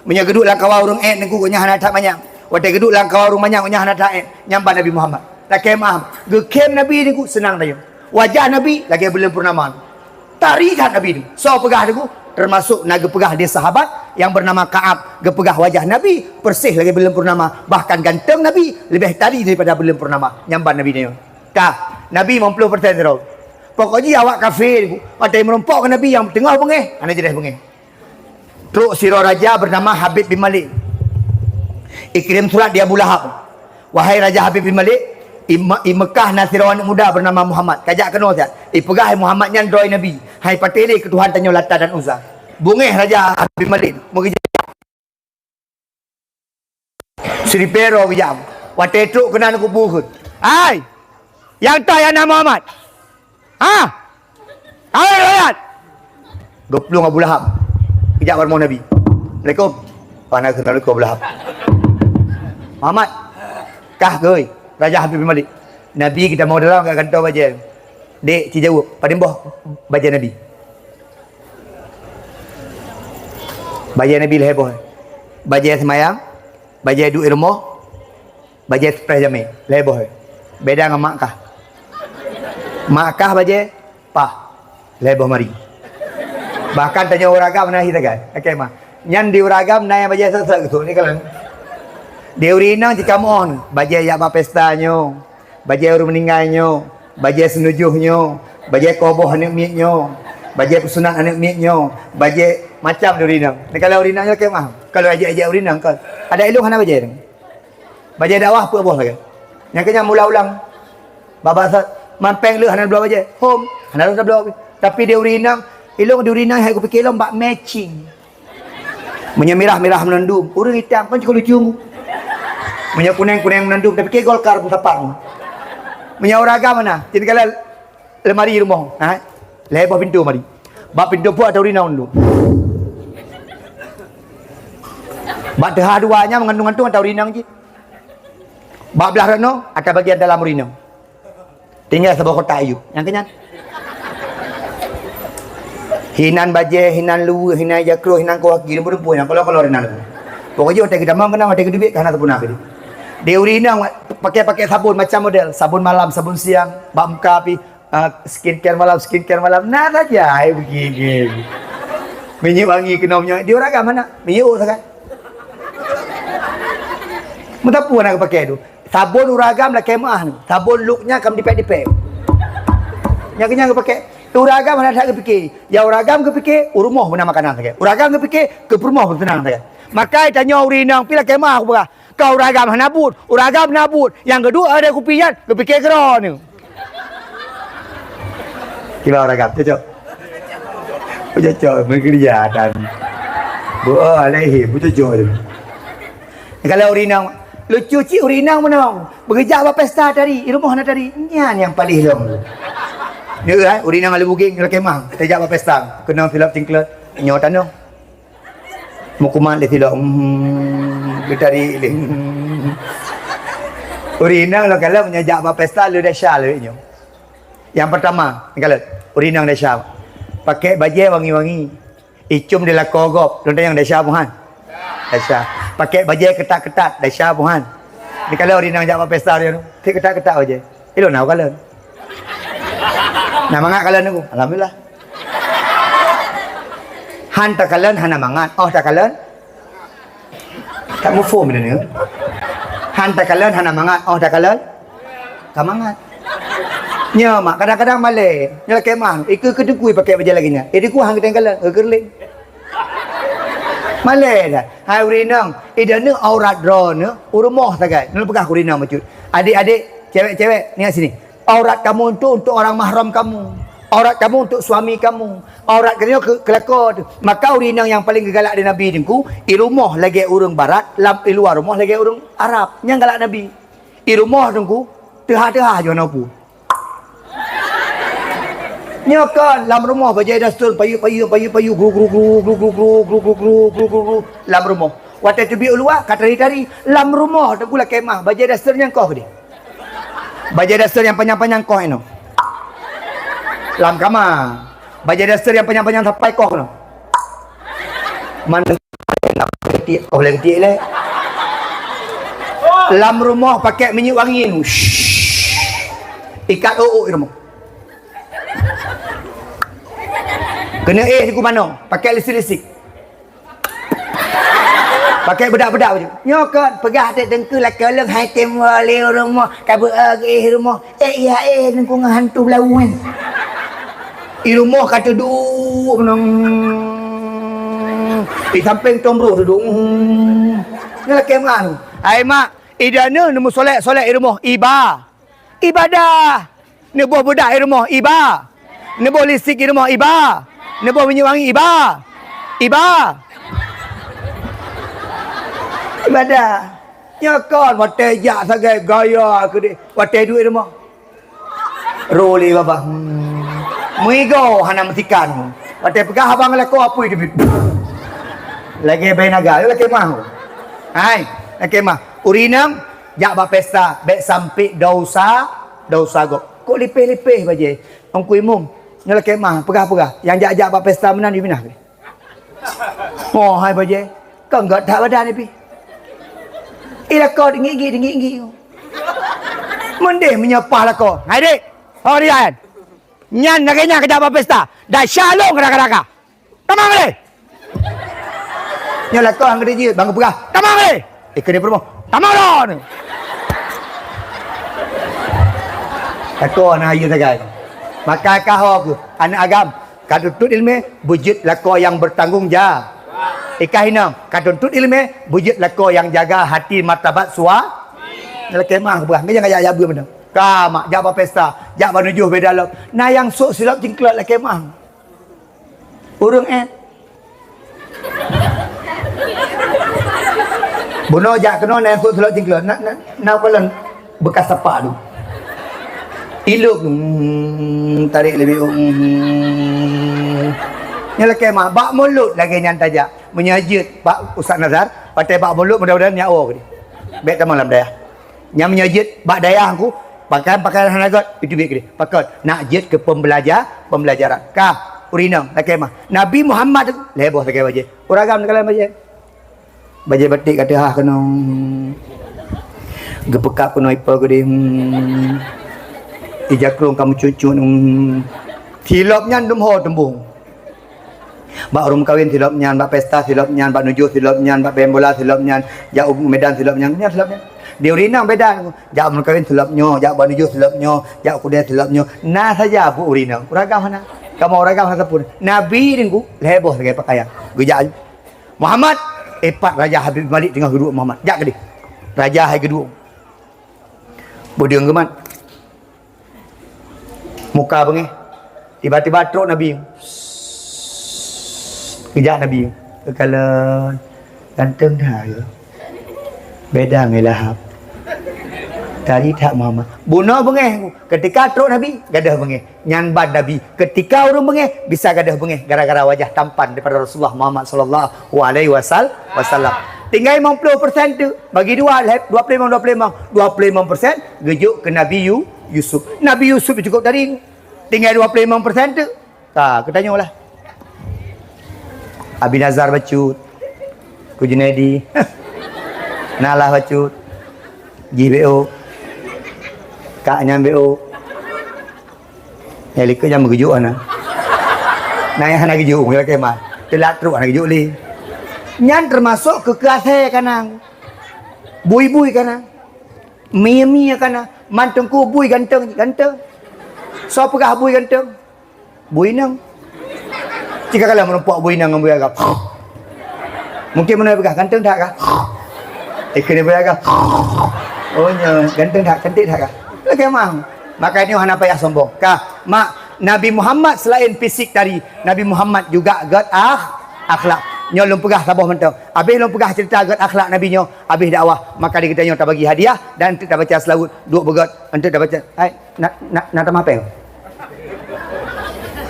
Meunyoe geuduek lam kawan ureueng èt teungku, gobnyan hana that manyang. Watèe geuduek lam kawan ureueng manyang, gobnyan hana that èt. Nyang ban Nabi Muhammad. Lakèe meu'ah. Geukhem Nabi teungku seunang tanyoe. Wajah Nabi lagèe buleuen purnama. Tari that Nabi nyoe. Soe peugah teungku? Teumasok na geupeugah lé sahabat nyang beunama Ka'ab, geupeugah wajah Nabi persis lagèe buleuen purnama, bahkan ganteng Nabi leubeh tari daripada buleuen purnama. Nyang ban Nabi nyoe. Ka, Nabi lima puluh persen sidroe. Pokok jih awak kafé, watèe meurumpok keu Nabi nyang teungoh beungéh, hana jideh beungéh. Trok sidroe raja bernama Habib bin Malik. Ikirim surat di Abu Lahab. "Wahai Raja Habib bin Malik, i Me-, i Meukah na sidroe aneuk muda bernama Muhammad. Kajak keunoe siat. Ipeugah Muhammad nyan droe Nabi. Hai patéh lé keu Tuhan tanyoe Lata dan Uzza." Beungéh Raja Habib bin Malik. Meugeujak. Siripéro geujak. Watèe trok keunan kubu kheun. "Hai! Nyang toh nyang na Muhammad? Ha? Hai rakyat!" Geuplueng Abu Lahab. Geujak bak rumoh Nabi. "Assalamualaikum." "Wa alaikum salam Abu Lahab." "Muhammad, kah keuh, Raja Habib bin Malik." Nabi geutamong dalam, ka gantoe bajèe. "Dek, ci jaweueb, padum boh bajèe Nabi?" "Bajèe Nabi lhèe boh. Bajèe seumayang, bajèe duek i rumoh, bajèe seupreh jamèe, lhèe boh. Beda ngon mak kah. Mak kah bajèe paih, lhèe boh mari. Bahkan tanyoe ureueng agam na hi sagai. Oke, mah. Nyan di ureueng agam na nyang bajèe sot-sot geusut ni kalon. Di ureueng inong cit kamoe, bajèe jak bak pesta nyoe, bajèe ureueng meuninggai nyoe, bajèe seunujoh nyoe, bajèe koboh aneuk miet nyoe, bajèe peusunat aneuk miet nyoe, bajèe macam di ureueng inong. Ni kalau ureueng inong nyoe lakèe meu'ah. Kalau ejek-ejek ureueng inong kan. Adak ilôn hana bajèe. Bajèe dakwah peuet boh sagai. Nyang keunyan mula ulang. Bak-bak sat, man pèng lheueh hana bloe bajèe. Hom, hana lôn bloe. Tapi di ureueng inong, ilôn di ureueng inong hai kupike lom bak matching. Meunyoe mirah, mirah meunandum, ureueng itam kan cukôp lucu. Meunyoe kunèng, kunèng meunandum, tapike Golkar meusapat. Meunyoe ureueng agam na, cit kala lemari rumoh, ha? Lhèe boh pintoe mari. Bak pintoe pue ata ureueng inong dum. Bak teuha dua nyan meugantung-gantung ata ureueng inong cit. Bak blah rot nyoe ata bagian dalam ureueng inong. Tinggai saboh kotak ayub. Nyang keunyan. Hinan bajèe, hinan luweue, hinan jakroh, hinan kawaki, lumpur-lumpur nyang kolor-kolor hinan. Pokok jih watèe geutamong keunong, watèe geuteubiet ka hana teupuna keudéh. Di ureueng inong pakai-pakai sabon macam model, sabon malam, sabon siang, bak muka pih, ah, skincare malam, skincare malam. Na saja ai begini. Minyeuk wangi keunoe nyoe. Di ureueng agam hana, minyeuk sagai. Meusapeue na geupakai tu. Sabon ureueng agam lakèe meu'ah nyoe. Sabon Lux nyan ka meudipèk-dipèk. Nyang keunyan geupakai. Ureueng agam hana that geupike. Nyang ureueng agam geupike, u rumoh beuna makanan sagai. Ureueng agam geupike, keu peurumoh beuseunang sagai. Maka tanyoe ureueng inong pih lakèe meu'ah kupeugah. Ka ureueng agam hana buet, ureueng agam na buet. Nyang geuduek ada kupi nyan, geupike keudroe nyoe. Kiban ureueng agam, cocok? Cocok, meukeureuja dan. Bu, oh, alaihi, bu cocok tu. Kalau ureueng inong, lucu cit ureueng inong meunong. Beugeujak bak pesta tadi, i rumoh na tadi. Nyan nyang paléh lom. Nyoe, eh, ureueng inong Alue Bugeng, nyoe lakèe meu'ah. Tajak bak pesta, keunong silop cingklot. Nyoe tanoh. Meukumat lé silop, hmm, geutarik lé. Ureueng inong lôn kalon meunyoe jak bak pesta lé desya lé nyoe. Nyang peurtama, kalon, ureueng inong desya. Pakai bajèe wangi-wangi. Icum di lakoe gob, lôn tanyong desya buhan. Desya. Pakai bajèe keutat-keutat, desya buhan. Ni kalau ureueng inong jak bak pesta ureueng inong, ketat-ketat bajèe. Ilôn na kalon. Na mangat kalon aku. Alhamdulillah. Han takalon hana mangat, oh takalon. Tak muphom dah ni. Han takalon hana mangat, oh takalon. Ka mangat. Nyoe mak kadang-kadang malèe. Nyoe lakèe meu'ah. Ikeu keu teungku pakai bajèe lagèe nyan. Eh teungku han geutanyoe kalon, geukeureuleng. Malèe dah. Hai ureueng inong, ideh nyoe aurat droeneuh, u rumoh sagai. Nyoe peugah keu ureueng inong bacut. Adik-adik, cewek-cewek, lihat sini. Aurat kamu untuk, untuk orang mahram kamu. Aurat kamu untuk suami kamu. Aurat kamu ke, ke lakoe tu. Maka ureueng inong nyang paleng geugalak di Nabi teungku, i rumoh lagèe ureueng barat, lam i luwa rumoh lagèe ureueng Arab. Nyang galak Nabi. I rumoh teungku, teuha-teuha jih na peue. Nyoe kan lam rumoh bajèe daster payu, payu, payu, payu, gru, gru, gru, gru, gru, gru, gru, gru, gru, gru, gru, gru, lam rumoh. Watèe teubiet u luwa ka tari-tari, lam rumoh teungku lakèe meu'ah bajèe daster nyang koh keudéh. Bajèe daster nyang panyang-panyang koh inoe. Lam kama. Bajèe daster nyang panyang-panyang sapai koh keunoe. Man tiek, koh lé tiek lé. Lam rumoh pakai minyeuk wangi nu. Shh. Ikat ôk-ôk di rumoh. Keuneuk éh siku manoe, pakai lisik-lisik. Pakai beudak-beudak baju. Nyoe kon peugah teuk teungku lakée lôn hai tem wali rumoh, ka beu ageh rumoh. Eh, iya, eh, teungku ngon hantu belawan. I rumoh ka teuduek nong. Di sampéng tom roh teuduek. Nyoe lakée meu'ah. Hai mak, idane neumusolek-solek i rumoh, iba. Ibadah. Neuboh beudak i rumoh, iba. Neuboh lipstik i rumoh, iba. Neuboh minyeuk wangi, iba. Iba. Ibadah. Nyoe kon watée jak sagai gaya keudeh. Watée duek i rumoh. Ro lé babah. Hmm. Meuigoe hana meusikan. Watée peugah abang lakoe apui teubiet. Lagée bai naga, lakée mah. Hai, lakée mah. Ureueng inong jak bak pesta, bék sampai dosa, dosa gob. Kok lipéh-lipéh bajée? Teungku Imum, nyoe lakée mah, peugah-peugah. Nyang jak-jak bak pesta meunan jipinah. Oh, hai bajée. Kang gét that badan ni pi. Eh, lakoe tinggi-tinggi, tinggi-tinggi. Mendeh meunyoe paih lakoe. Hai dek. Oh, Rian. Nyan lagée nyan kejak bak pesta. Dah syalong kadang-kadang. Tamong lé. Nyoe lakoe han geudeungoe, bang peugah, "Tamong lé." Eh, keuneuk peurumoh, "Tamong lôn." Lakoe na hayeue sagai. Maka ka ho keuh, aneuk agam, ka tuntut ileumé, beujeuet lakoe nyang bertanggung ja-, eh, ka inong, ka tuntut ileumé, beujeuet lakoe nyang jaga hati martabat sua-, lakée mah peugah, jangan jak-jak beuet meunan. Ka mak, jak bak pesta, jak bak nujoh beda lom. Na nyang sôk silop cingklot lakée mah. Ureueng, eh. Bunoe jak keunoe na sôk silop cingklot. Na, na, na kalon bekas sapak tu. Ilok, hmm, tarék leubeh, hmm. Nyan lakée mah, bak mulod lagée nyan tajak. Meunyoe jeuet bak Ustaz Nazar, watée bak mulod mudah-mudahan nyak woe keudeh. Bék tamong lam dayah. Nyang meunyoe jeuet bak dayah ku, pakaian-pakaian hana göt, itu biet keudeh. Pakon, nak jeuet keu pembelaja-, pembelajaran. Ka, ureueng inong, lakée mah. Nabi Muhammad tu, lhée boh sagai bajée. Ureueng agam sagai bajée. Bajée batik ka teuhah keunoe. Geupeukab keunoe ipo keudeh. Hmm. Ija krong ka meucut-cut. Hmm. Silop nyan dum ho teumbong. Bak ureueng meukawen silop nyan, bak pesta silop nyan, bak nujoh silop nyan, bak bém bola silop nyan, jak u Medan silop nyan, nyan silop nyan. Di ureueng inong beda. Jak meukawen silop nyoe, jak bak nujoh silop nyoe, jak keudè silop nyoe. Na saja buet ureueng inong. Ureueng agam hana. Kamoe ureueng agam hana sapeue. Nabi Teungku, lhée boh sagai pakaian. Geujak Muhammad, eh, pat Raja Habib Malik teungoh geuduek Muhammad. Jak keudeh. Raja hai geuduek. Beudeueng geumat. Muka beungéh. Tiba-tiba trok Nabi. Geujak Nabi. Geukalon. Ganteng that. Beda ngon Lahab. Tari that Muhammad. Bunoe beungéh. Ketika trok Nabi, gadôh beungéh. Nyan ban Nabi. Ketika ureueng beungéh, bisa gadôh beungéh gara-gara wajah tampan daripada Rasulullah Muhammad sallallahu alaihi wasal-, wasallam. Tinggai limong puluh persen tu, bagi dua, dua puluh lima, dua puluh lima. Dua puluh lima persen geujok keu Nabi Yu-, Yusuf. Nabi Yusuf cukup tari. Tinggai dua puluh lima persen tu. Ka, geutanyoe lah. Abi Nazar bacut. Ku Junaidi. Nalah bacut. Jih B O. Kak nyan B O. Nyang likot nyan meugeujok hana. Nah, nyang hana geujok, mungkin lakée mah. Teulat trok hana geujok lé. Nyan teumasok keu keu asée ka na. Bui-bui ka na. Mie-mie ka na. Man Teungku bui ganteng, ganteng. Soe peugah bui ganteng? Bui inong. Cit ka kalon meurumpok bui inong ngon bui agam. Mungkin meunan peugah, ganteng that kah? Eh, keuneuk bui agam. Oh, nyoe, ganteng that, cantik that kah? Lakée mah. Maka nyoe hana payah sombong. Ka, mak, Nabi Muhammad selain fisik tadi, Nabi Muhammad juga gét akh-, akhlak. Nyoe lôn peugah saboh mantong. Habéh lôn peugah cerita gét akhlak Nabi nyoe, habéh dakwah. Maka di geutanyoe tabagi hadiah dan enteuk tabaca seulaweuet duek beugét, enteuk tabaca. Hai, na, na, na tamah péng?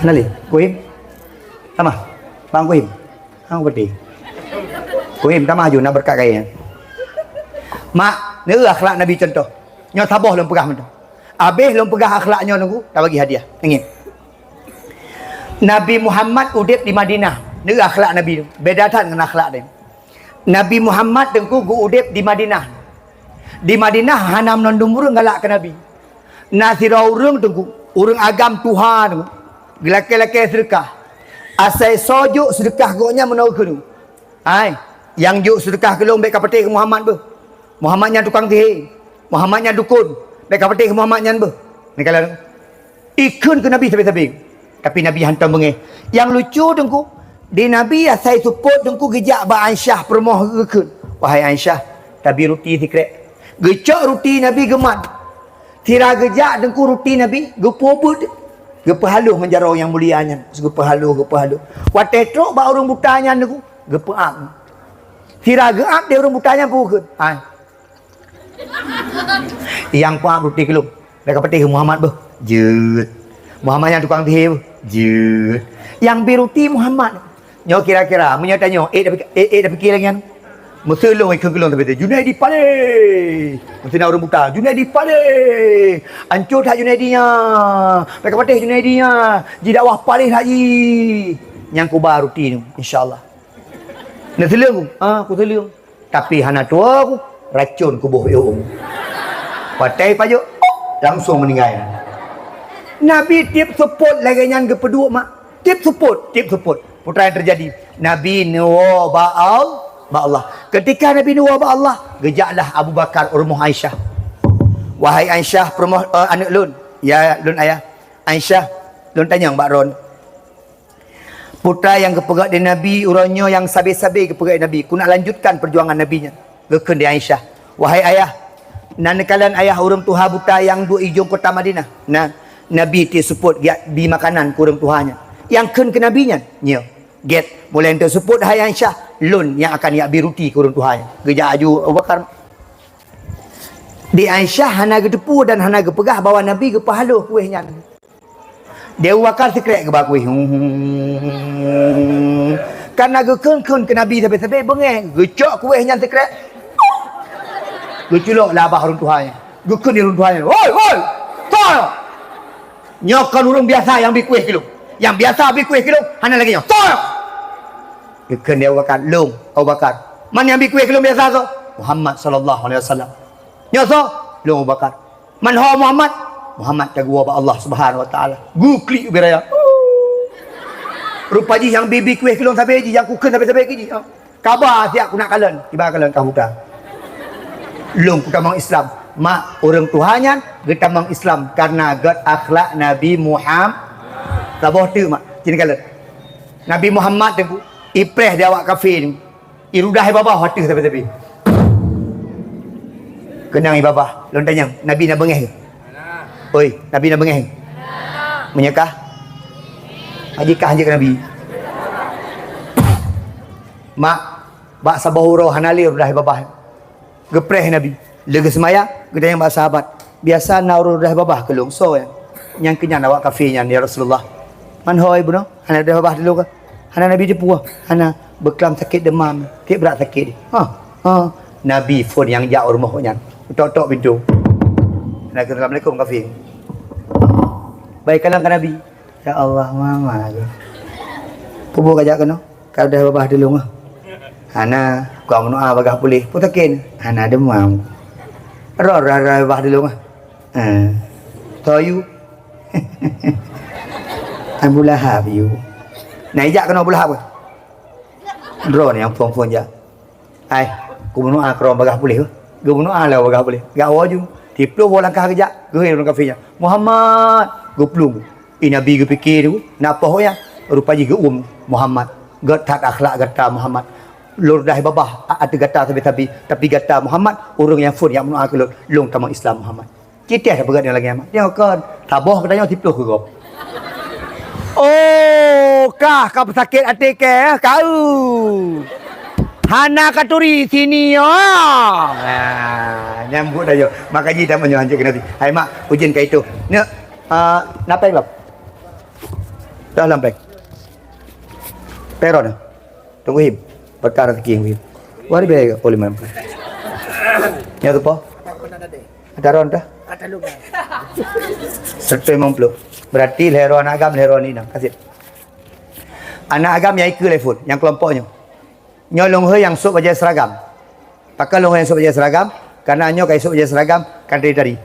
Hana lé? Kuhim? Tamah. Bang Kuhim. Hang berhenti. Kuhim, tamah ju, na beureukat kayée. Mak, neu akhlak Nabi contoh. Nyoe saboh lôn peugah mantong. Habéh lôn peugah akhlak nyoe Teungku, tabagi hadiah. Ingat. Nabi Muhammad udeb di Madinah. Neu akhlak Nabi tu. Beda that ngon akhlak deh. Nabi Muhammad Teungku geuudeb di Madinah. Di Madinah hana meunondum ureueng galak keu Nabi. Na sidroe ureueng Teungku, ureueng agam tuha Teungku, geulakée-lakée seudeukah. Asai soe jok seudeukah gobnyan meunoe keunoe. Hai, Nyang jok seudeukah keu lôn bék kapatéh keu Muhammad beuh. Muhammad nyan tukang sihé. Muhammad nyan dukon. Bék kapatéh keu Muhammad nyan beuh. Neukalon. Ikheun keu Nabi sabé-sabé. Tapi Nabi hantom beungéh. Nyang lucu Teungku, di Nabi asai seupôt Teungku geujak bak Aisyah peurumoh geukheun, "Wahai Aisyah, tabi ruti sikrek." Geucok ruti Nabi geumat. Sira geujak Teungku ruti Nabi, geupeubuet, geupeuhaloh ngon jaroe nyang mulia nyan. Geupeuhaloh, geupeuhaloh. Watée trok bak ureuëng buta nyan Teungku, geupeuam. Sira geuam deh ureuëng buta nyan peue geukheun. Hai. Nyang peuam ruti keu lôn. Bék kapatéh Muhammad beuh. Jeuet. Muhammad nyang tukang sihé beuh. Jeuet. Nyang bi ruti Muhammad. Nyoe kira-kira, meunyoe tanyoe, ék tapike-, ék, ék tapike lagée nyan. Meuseu lôn ikheun keu lôn sabé, "Junaidi paléh!" Meuseu na ureuëng buta, "Junaidi paléh! Ancô that Junaidi nyan! Bék kapatéh Junaidi nyan! Jidakwah paléh that jih!" Nyang kuba ruti nyoe, insya Allah. Neuseuleung, ah, kuseuleueng. Tapi hana tuwoe ku, racon kuboh yum. Watée pajoh, langsung meuninggai. Nabi tieb seupôt lagée nyan geupeuduek mak. Tieb seupôt, tieb seupôt. Peue nyang teujadi? Nabi neuwoe bak Al-, bak Allah. Ketika Nabi neuwoe bak Allah, geujaklah Abu Bakar u rumoh Aisyah. "Wahai Aisyah, peurumoh, eh, aneuëk lôn, ya lôn ayah. Aisyah, lôn tanyong bak droeneuh." Peue nyang geupeugah lé Nabi, uroe nyoe nyang sabe-sabe geupeugah lé Nabi, keuneuk lanjutkan peujuangan Nabi nyan. Geukheun lé Aisyah, "Wahai ayah, na neukalon ayah ureuëng tuha buta nyang duek ijong kota Madinah?" "Na." "Nabi tieb seupôt geujak bi makanan keu ureuëng tuha nyan." Nyang kheun keu Nabi nyan? "Nyoe." "Gét, mulai tieb seupôt hai Aisyah, lôn nyang akan jak bi ruti keu ureuëng tuha nyan." Geujak aju Abu Bakar. Di Aisyah hana geuteupeue dan hana geupeugah bahwa Nabi geupeuhaloh kueh nyan. Di Abu Bakar sikrek geuba kueh. Karena geukheun-kheun keu Nabi sabe-sabe beungéh, geucok kueh nyan sikrek. Geuculok lam babah ureuëng tuha nyan. Geukheun di ureuëng tuha nyan, "Woi, woi! Toh! Nyoe kon ureuëng biasa nyang bi kueh keu lôn. Nyang biasa bi kueh keu lôn hana lagée nyoe. Toh!" Geukheun di Abu Bakar, "Lôn, Abu Bakar." "Man nyang bi kueh keu lôn biasa soe?" "Muhammad sallallahu alaihi wasallam." "Nyoe soe?" "Lôn Abu Bakar." "Man ho Muhammad?" "Muhammad ka geuwoe bak Allah Subhanahu wa Taala." Geuklik ubé raya. Rupa jih nyang bi-bi kueh keu lôn sabe jih, nyang kukheun sabe-sabe keu jih. Kaba siat kuneuk kalon, iba kalon ka buta. Lôn kutamong Islam. Mak, ureuëng tuha nyan geutamong Islam karena gét akhlak Nabi Muhammad. Saboh teuk mak, cit kalon. Nabi Muhammad teungku, ipreh di awak kafé teungku. Irudah i babah ateueh sabe-sabe. Keunong i babah, lôn tanyong, Nabi na beungéh keu? Oi, Nabi na beungéh keu? Meunyoe kah? Haji kah hanjeuet keu Nabi. Mak, bak saboh uroe hana lé rudah i babah. Geupreh Nabi. Lé geuseumayang, geutanyong bak sahabat, "Biasa na ureuëng rudah babah keu lôn, soe nyan?" "Nyang keu nyan awak kafé nyan, ya Rasulullah." "Man ho ié bunoe? Hana rudah babah keu lôn kah?" "Hana." Nabi teupeue, "Hana, beuklam sakét deumam, tieb brat sakét." Ha, ha. Nabi phon nyang jak u rumoh nyan. Tok-tok pintoe. Assalamualaikum kafé. Baik, kalon keu Nabi. Ya Allah, mama lagi. Peue buet kajak keunoe? Ka rudah babah di lôn ah. Hana, kong meunoa bagah puléh. Peue sakét? Hana deumam. Roh rudah babah di lôn ah. Eh. Toyu. Abu Lahab yu. Nah, ijak keunoe Abu Lahab. Droe nyang phon-phon jak. Ai, geubunoe a keudroe bagah puléh. Geubunoe a lé bagah puléh. Gak woe ju. Siploh boh langkah geujak, geuhôi ureuëng kafé nyan, "Muhammad!" Geuplueng. I Nabi geupike tu, na poh nyan. Rupa jih geuum, "Muhammad, gét that akhlak gata, Muhammad. Lôn rudah babah ateueh gata sabe-sabe, tapi gata, Muhammad, ureuëng nyang phon jak meunoa keu lôn, lôn tamong Islam, Muhammad." Cit teuh peugah lagée nyan. Nyoe kon, saboh geutanyoe siploh keu gob. Oh, kah ka peusakét até kah, kau. Hana ka turi sini, oh. Nah, nyambut aja. Maka ji tamu nyoe hanjeuet keu Nabi. Hai mak, ujeuen ka itu. Nyoe, ah, na péng lom? Dah lom péng. Péng droeneuh. Teungku Him, berkah rezeki Teungku Him. Wari biaya oleh mana? Ya tu po? Ada ron dah? Seratus lima puluh. Berarti lhèe ron agam, lhèe ron inong. Kasih. Anak agam nyang ikeu lé phon, nyang kelompok nyoe. Nyoe lôn hôi nyang sôk bajèe seragam. Pakon lôn hôi nyang sôk bajèe seragam? Karena nyoe ka isôk bajèe seragam, kan tari-tari.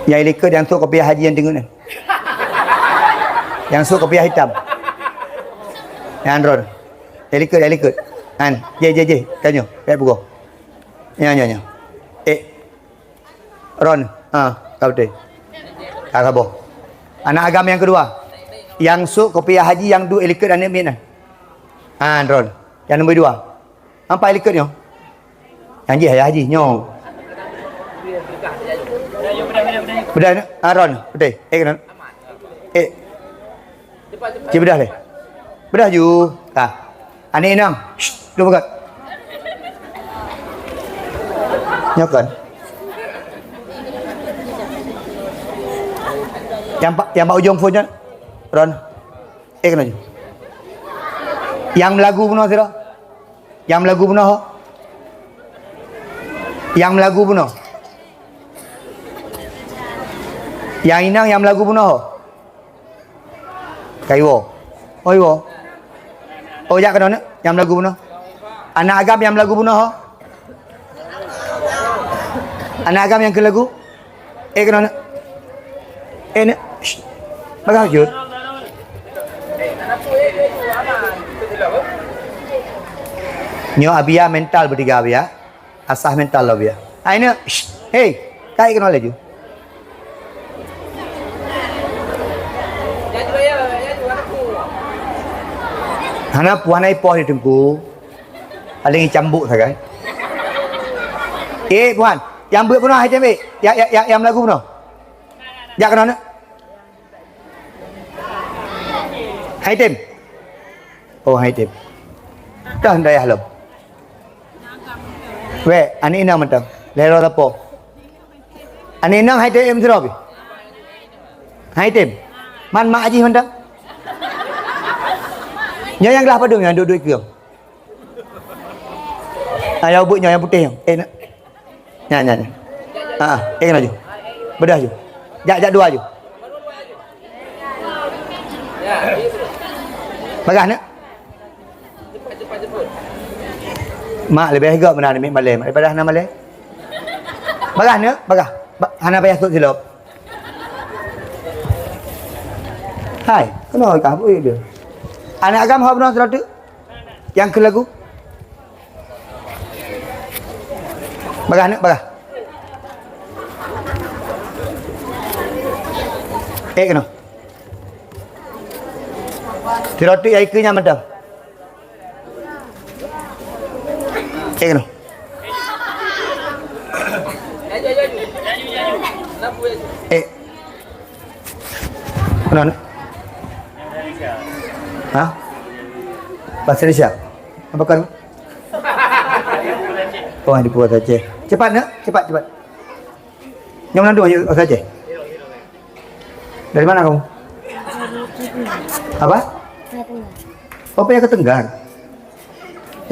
Nyang ilikot nyang sôk kopiah haji nyang teungeut nyan. Nyang sôk kopiah hitam. Nyan ron. Eh, likot, eh, likot. An, jeh, jeh, jeh. Ka nyoe, bèk peugoh. Nyoe, nyoe, nyoe. Eh. Ron. Ha, ka beutôi. Ka saboh. Aneuk agam nyang keudua. Nyang sôk kopiah haji, nyang duek likot aneuk miet nyan. Ha, ron. Nyang nombor dua. Nampak likot nyoe? Nyang jih ayah jih nyoe. Beudôh nyoe. Ha, ron. Beutôi. Eh, keunan. Eh. Ci beudôh lé. Beudôh ju. Ka. Aneuk inong. Shh, duduk peugöt. Nyoe kon. Nyang bak, nyang bak ujong phôn nyan. Ron. Eh, keunoe ju. Nyang meulagu bunoe sidroe. Nyang meulagu bunoe ho? Nyang meulagu bunoe? Nyang inong nyang meulagu bunoe ho? Ka iwoe. Oh, iwoe. Oh, jak keunoe, neuk, nyang meulagu bunoe. Aneuk agam nyang meulagu bunoe ho? Aneuk agam nyang keu lagu? Eh, keunoe, neuk. Eh, neuk. Shh. Bagah jeuet. Nyoe Abia mental beutiga Abia. Asah mental lom ya. Hai neuk, shh, hei, kai keunoe laju. Hana puan ai poh di teungku. Paling cambuk sagai. Eh, puan, nyang beuet bunoe hai tem, eh. Ya, ya, ya, nyang meulagu bunoe. Jak keunoe, neuk. Hai tem. Oh, hai tem. Dah dayah lom. Weh, aneuk inong mantong. Lhèe droe sapo? Aneuk inong hai tem sidroe pih? Hai tem. Man mak jih mantong? Nyoe nyang glah padum nyang duek-duek keueng. Ha, nyang ubeut nyoe, nyang putéh nyoe. Eh, na-, nyan, nyan, nyan. Ha, eh, keunoe ju. Beudôh ju. Jak, jak dua ju. Bagah, neuk. Mak leubeh gèt meunan miet malèe, daripada hana malèe. Bagah, neuk, bagah. Ba-, hana payah sôk silop. Hai, keunoe kah, bui dia. Aneuk agam hok bunoe sidroe teuk? Nyang keu lagu? Bagah, neuk, bagah. Eh, keunoe. Sidroe teuk nyang ikeue nyan mantong. Eh, keunoe. Eh. Keunoe, neuk. Ha? Bahasa Indonesia. Apa kan? Oh, di Pulau Aceh. Cepat, neuk. Cepat, cepat. Nyang mana tu, Aceh? Dari mana kamu? Apa? Oh, Paya Ketenggar.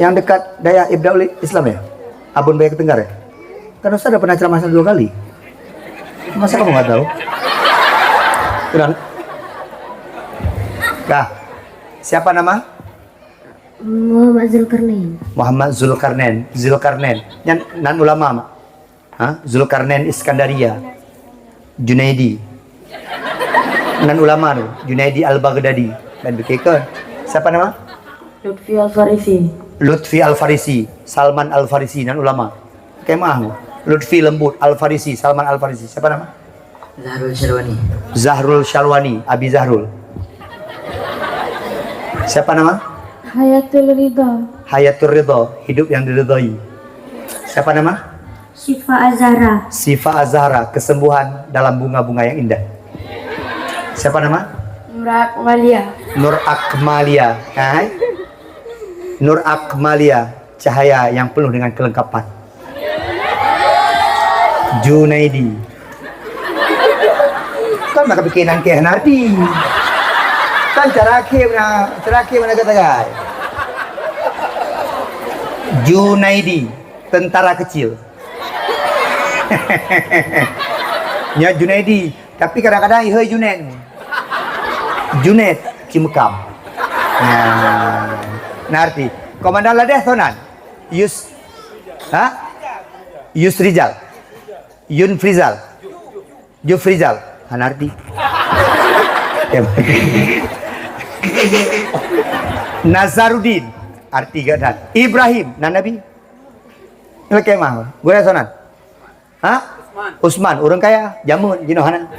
Yang dekat dayah Ibdaul Islam ya? Abon Paya Ketenggar ya? Kan Ustaz dah pernah ceramah sana dua kali. Masa kamu nggak tahu? Kenal? Dah. Siapa nama? Muhammad Zulkarnain. Muhammad Zulkarnain. Zulkarnain. Nyan nan ulama, Mak. Ha? Zulkarnain Iskandaria. Junaidi. Nan ulama tu, Junaidi Al-Baghdadi. Dan pikirkan. Siapa nama? Lutfi Al-Farisi. Lutfi Al-Farisi. Salman Al-Farisi, nan ulama. Kemah tu. Lutfi Lembut Al-Farisi, Salman Al-Farisi. Siapa nama? Zahrul Syarwani. Zahrul Syarwani, Abi Zahrul. Siapa nama? Hayatul Ridha. Hayatul Ridha, hidup yang diridhai. Siapa nama? Syifa Azhara. Syifa Azhara, kesembuhan dalam bunga-bunga yang indah. Siapa nama? Nur Akmalia. Nur Akmalia, hai? Nur Akmalia, cahaya yang penuh dengan kelengkapan. Junaidi. Kan maka pikir nangkeh nanti. Kan terakhir na, terakhir mana kata kan? Junaidi, tentara kecil. Nya Junaidi, tapi kadang-kadang ihoi Junet. Junet Cimekam. Nah, nanti Komandan Ladeh Sonan. Yus, ha? Yus Rizal. Yun Frizal. Jufrizal. Hana arti. Em. Nazaruddin, arti geuh that. Ibrahim, nan Nabi. Lakée meu'ah. Gurée soe nan? Ha? Usman. Usman, ureuëng kaya, jameun jinoe hana.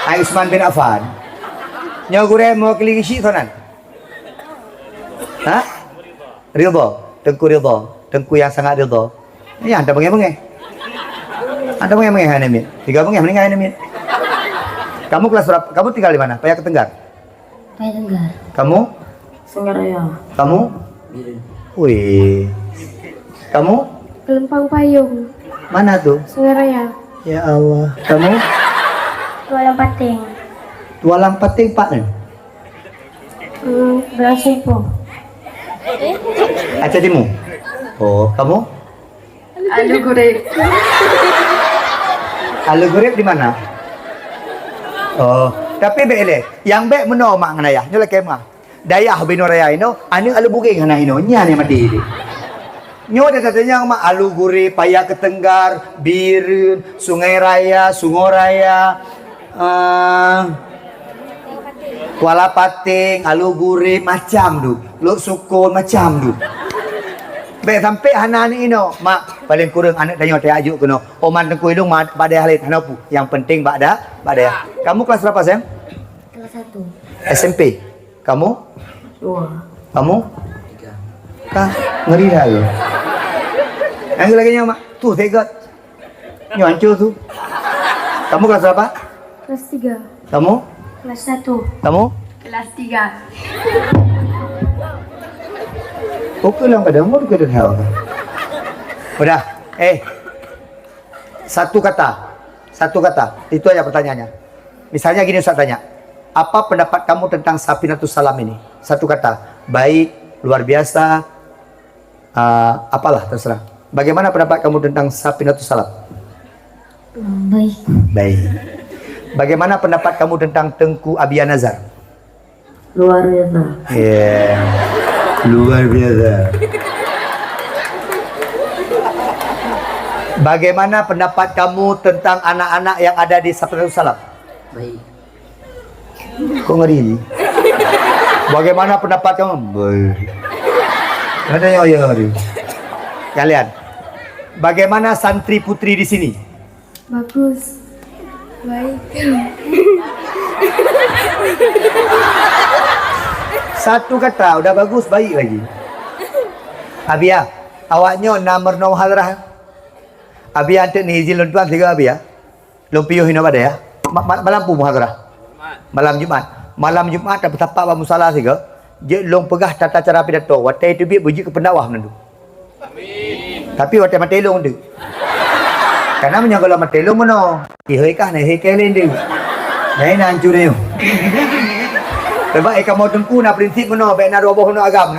Ai Usman bin Affan. Nyoe gurée mewakili geuchik soe nan? Ha? Ridha, Teungku Ridha, Teungku yang sangat ridha. Ya, hana beungéh-beungéh. Hana beungéh-beungéh hai aneuk miet. Tiga beungéh meuninggai hai aneuk miet. Kamu kelas berapa? Kamu tinggal di mana? Paya Ketenggar. Paya Tenggar. Kamu? Sungai Raya. Kamu? Bireuen. Wih. Kamu? Kelempang Payung. Mana tuh? Sungai Raya. Ya Allah. Kamu? Tualang Pating. Tualang Pating, Pak, ni? Hmm, Belang Simpo. Aceh Timur? Oh, kamu? Alu Gurip. Alu Gurip di mana? Oh, tapi bék lé. Nyang bék meunoe mak ngon ayah. Nyoe lakée meu'ah. Dayah binoe raya inoe, aneuk Alu Bugeng hana inoe. Nyan nyang maté deh. Nyoe dah tatanyong mak Alu Gurip, Paya Ketenggar, Bireuen, Sungai Raya, Sungai Raya. Ah, Kuala Pating, Alu Gurip, macam tu. Lhoksukon, macam tu. Bék sampai hana aneuk inoe. Mak, paling kureueng aneuk tanyoe tajak jok keunoe. Oman Teungku Idong ma-, bak dayah laén, hana peue. Yang penting bak da-, bak dayah. Kamu kelas berapa, sayang? Kelas satu. S M P. Kamu? Dua. Kamu? Tiga. Kah? Ngeri dah lu. Yang lagi nyoe, Mak. Tu, tegot. Nyoe hancur tu. Kamu kelas berapa? Kelas tiga. Kamu? Kelas satu. Kamu? Kelas tiga. Oke lah, kadang mau ke dengar. Udah. Eh. Satu kata. Satu kata. Itu aja pertanyaannya. Misalnya gini Ustaz tanya. Apa pendapat kamu tentang Safinatus Salam ini? Satu kata. Baik, luar biasa, ah, apalah, terserah. Bagaimana pendapat kamu tentang Safinatus Salam? Hmm, baik. Baik. Bagaimana pendapat kamu tentang Teuku Abia Nazar? Luar biasa. Ya. Luar biasa. Bagaimana pendapat kamu tentang anak-anak yang ada di Safinatus Salam? Baik. Kok ngeri ni? Bagaimana pendapat kamu? Baik. Ada yang ya hari. Kalian. Bagaimana santri putri di sini? Bagus. Baik. Satu kata, udah bagus, baik lagi. Abia, awak nyoe na meurunoe muhadharah. Abia, anteuk ni izin lôn tuan sigoe, Abia. Lôn piôh inoe bak dayah. Ma-, ma-, malam peue muhadharah? Malam Jumat. Malam Jumat tapeusapat bak musala sigoe. Jeuet lôn peugah tata cara pidato. Watée teubiet beujeuet keu pendakwah meunandum. Tapi watée maté lôn deuh. Karena meunyoe gohlom maté lôn meunoe, ihôi kah na ihôi kée lén deuh. Nah, na hancur nyoe. Sebab eh kamoe teungku na prinsip meunoe, bék na dua boh meunoe agam.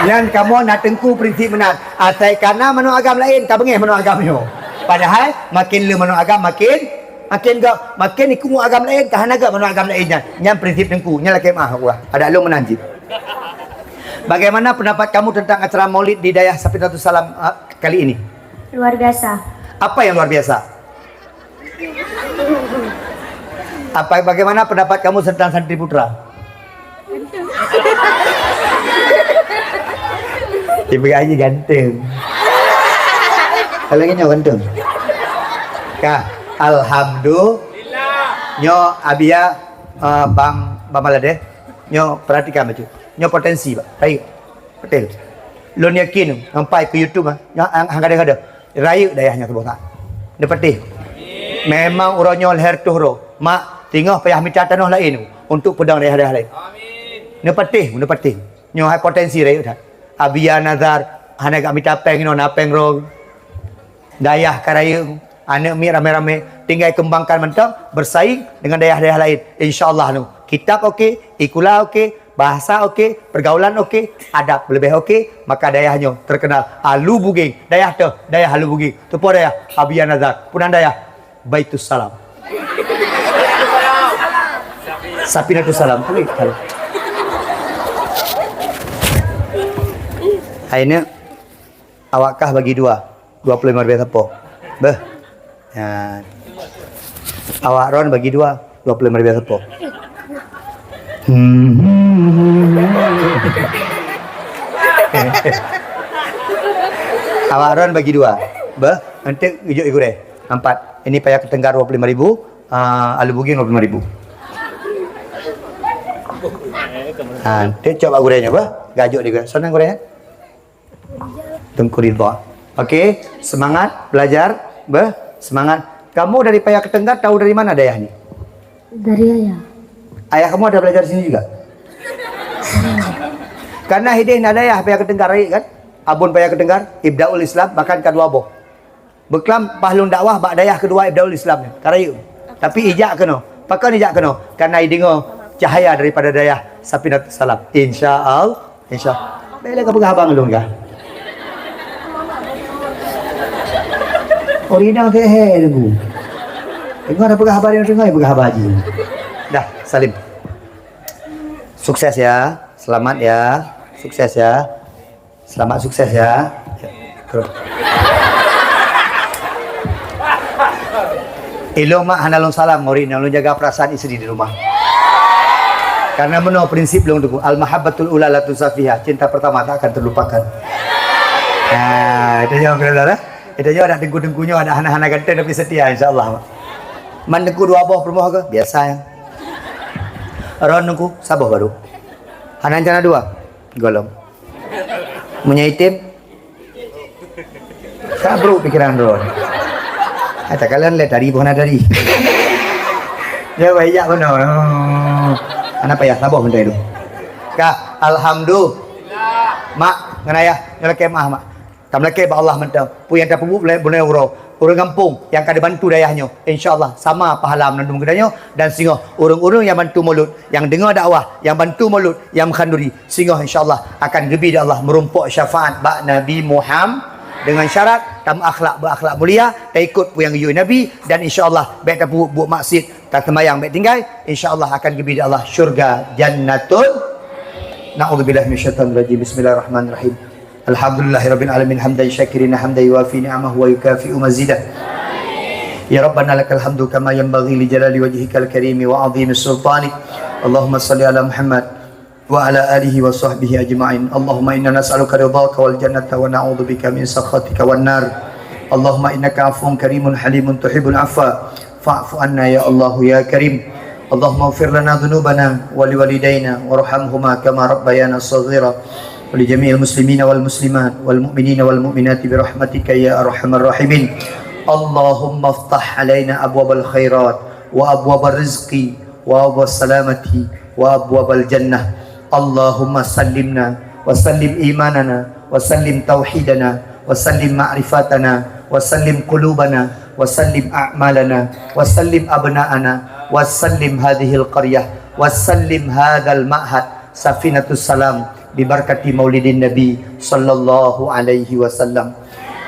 Nyan kamoe na teungku prinsip meunan. Asai kana meunoe agam laén, ka beungéh meunoe agam nyoe. Padahai makin le meunoe agam makin Makin gak, makin ikut agam laén, ka hana gak meunoe agam laén nyan. Nyan prinsip teungku, nyan lakée meu'ah Allah. Adak lôn meunan cit. Bagaimana pendapat kamu tentang acara Maulid di Dayah Safinatus Salam, ah, kali ini? Luar biasa. Apa yang luar biasa? Apa, bagaimana pendapat kamu tentang Santri Putra? Ibu Haji ganteng. Kalau nyoe ganteng. Kah, alhamdulillah. Nyoe Abia, eh, bang, bang Maladeh. Nyoe perhatikan bacut. Nyoe potensi, Pak. Baik. Betul. Lôn yakin sampai ke YouTube ah. Nyoe ang-, ang kada-kada. Rayeuk dayah nyoe saboh that. Neupatéh. Memang uroe nyoe lhèe reutôh droe. Mak, singoh payah mita tanoh laén untuk peudong dayah-dayah laén. Neupatéh, neupatéh. Nyoe hai potensi rayeuk that. Abia Nazar, hana gak mita péng inoe, na péng droe. Dayah ka rayeuk, aneuk miet ramé-ramé, tinggai kembangkan mantong, bersaing dengan dayah-dayah laén. Insya Allah nu. Kitab oke, ikula oke, Bahasa oke, pergaulan oke, adab leubeh oke, maka dayah nyoe teukeunal Alu Bugeng. Dayah toh, dayah Alu Bugeng. Tupo dayah, Abia Nazar. Punan dayah, Baitus Salam. Safinatus Salam. Oke, halo. Akhirnya, awak kah bagi dua. Dua puluh lima ribu sapo. Beuh. Ya. Awak ron bagi dua. Dua puluh lima ribu sapo? Hmm. Awak ron bagi dua. Beh, nanti ijok gurèe. Empat. Ini paya keutenggar dua puluh lima ribu, ah, alu buging dua puluh lima ribu. Ha, nanti cok bak gurèe nyoe, beh. Gajok di gurèe. Sana gurèe, ya? Teungku Ridha. Okey, semangat belajar, beh, semangat. Kamu dari paya keutenggar, tahu dari mana dayah ni? Dari ayah. Ayah kamu ada belajar di sini juga? Karena hideh na dayah paya keutenggar, rayeuk kan? Abon paya keutenggar, Ibdaul Islam, bahkan ka dua boh. Beuklam pahlong dakwah bak dayah keudua Ibdaul Islam ni, ka rayeuk. Tapi ijak keunoe. Pakon ijak keunoe? Karena ideungoe cahaya daripada dayah Safinatus Salam. Insya Allah. Insya Allah. Bèk lé ka peugah haba ngon lôn kah? Orang inong teuh he nunggu. Tengok dah peugah haba, dia tengok peugah haba ji. Dah, Salim. Sukses ya. Selamat ya. Sukses ya. Selamat sukses ya. Terus. Ilôn mak hana lôn salam ngon ureueng inong, lôn jaga perasaan isteri di rumah. Karena meunoe prinsip lôn teungku, al-mahabbatul ula la tusafiha, cinta pertama tak akan terlupakan. Nah, itu nyoe kena dah. Itu nyoe ada teungku-teungku nyoe ada hana-hana ganteng tapi setia insya Allah. Man teungku dua boh peurumoh ke? Biasa ya. Ron teungku, saboh baru. Hana rencana dua? Golom. Meunyoe item, ka brok pikiran droe. Kata kalian lé tadi bukan tadi. Ya, baik jak benar. Anak payah saboh benda itu. Ka, alhamdulillah. Mak, ngon ayah, nyoe lakèe maah, Mak. Tameulakèe bak Allah mantong. Peue nyang tapeubuet bunoe uroe. Ureueng gampông nyang ka dibantu dayah nyoe, insya Allah sama pahala meunandum geutanyoe dan singoh ureueng-ureueng nyang bantu mulod, nyang deungoe dakwah, nyang bantu mulod, nyang meukhaduri, singoh insya Allah akan geubri di Allah meurumpok syafaat bak Nabi Muhammad dengan syarat tameuakhlak beuakhlak mulia, taikot peue nyang geuyue Nabi dan insya Allah bèk tapeubuet buet maksiet, taseumayang bèk tinggai, insya Allah akan geubri di Allah syurga jannatul. Na'udzubillahi minasyaitonirrajim. Bismillahirrahmanirrahim. Alhamdulillahirabbil alamin hamdan syakirina hamdan yuwafi ni'amahu wa yukafi'u mazidah. Ya Rabbana lakal hamdu kama yanbaghi li jalali wajhikal karimi wa 'azimi sultanik. Allahumma shalli ala Muhammad wa ala alihi wa sahbihi ajma'in. Allahumma inna nas'aluka ridhaka wal jannata wa na'udzubika min sakhatika wan nar. Allahumma innaka 'afuwun karimun halimun tuhibbul 'afwa fa'fu anna ya Allahu ya Karim. Allahumma ighfir lana dzunubana wa liwalidaina warhamhuma kama rabbayana shaghira. Wa li jami'il muslimina wal muslimat wal mu'minina wal mu'minati bi rahmatika ya arhamar rahimin. Allahumma iftah alaina abwabal khairat wa abwabar rizqi wa abwabas salamati wa abwabal jannah. Allahumma sallimna wa sallim imanana wa sallim tauhidana wa sallim ma'rifatana wa sallim qulubana wa sallim a'malana wa sallim abna'ana wa sallim hadhil qaryah wa sallim hadzal ma'had Safinatus Salam bi barakati maulidin Nabi sallallahu alaihi wasallam.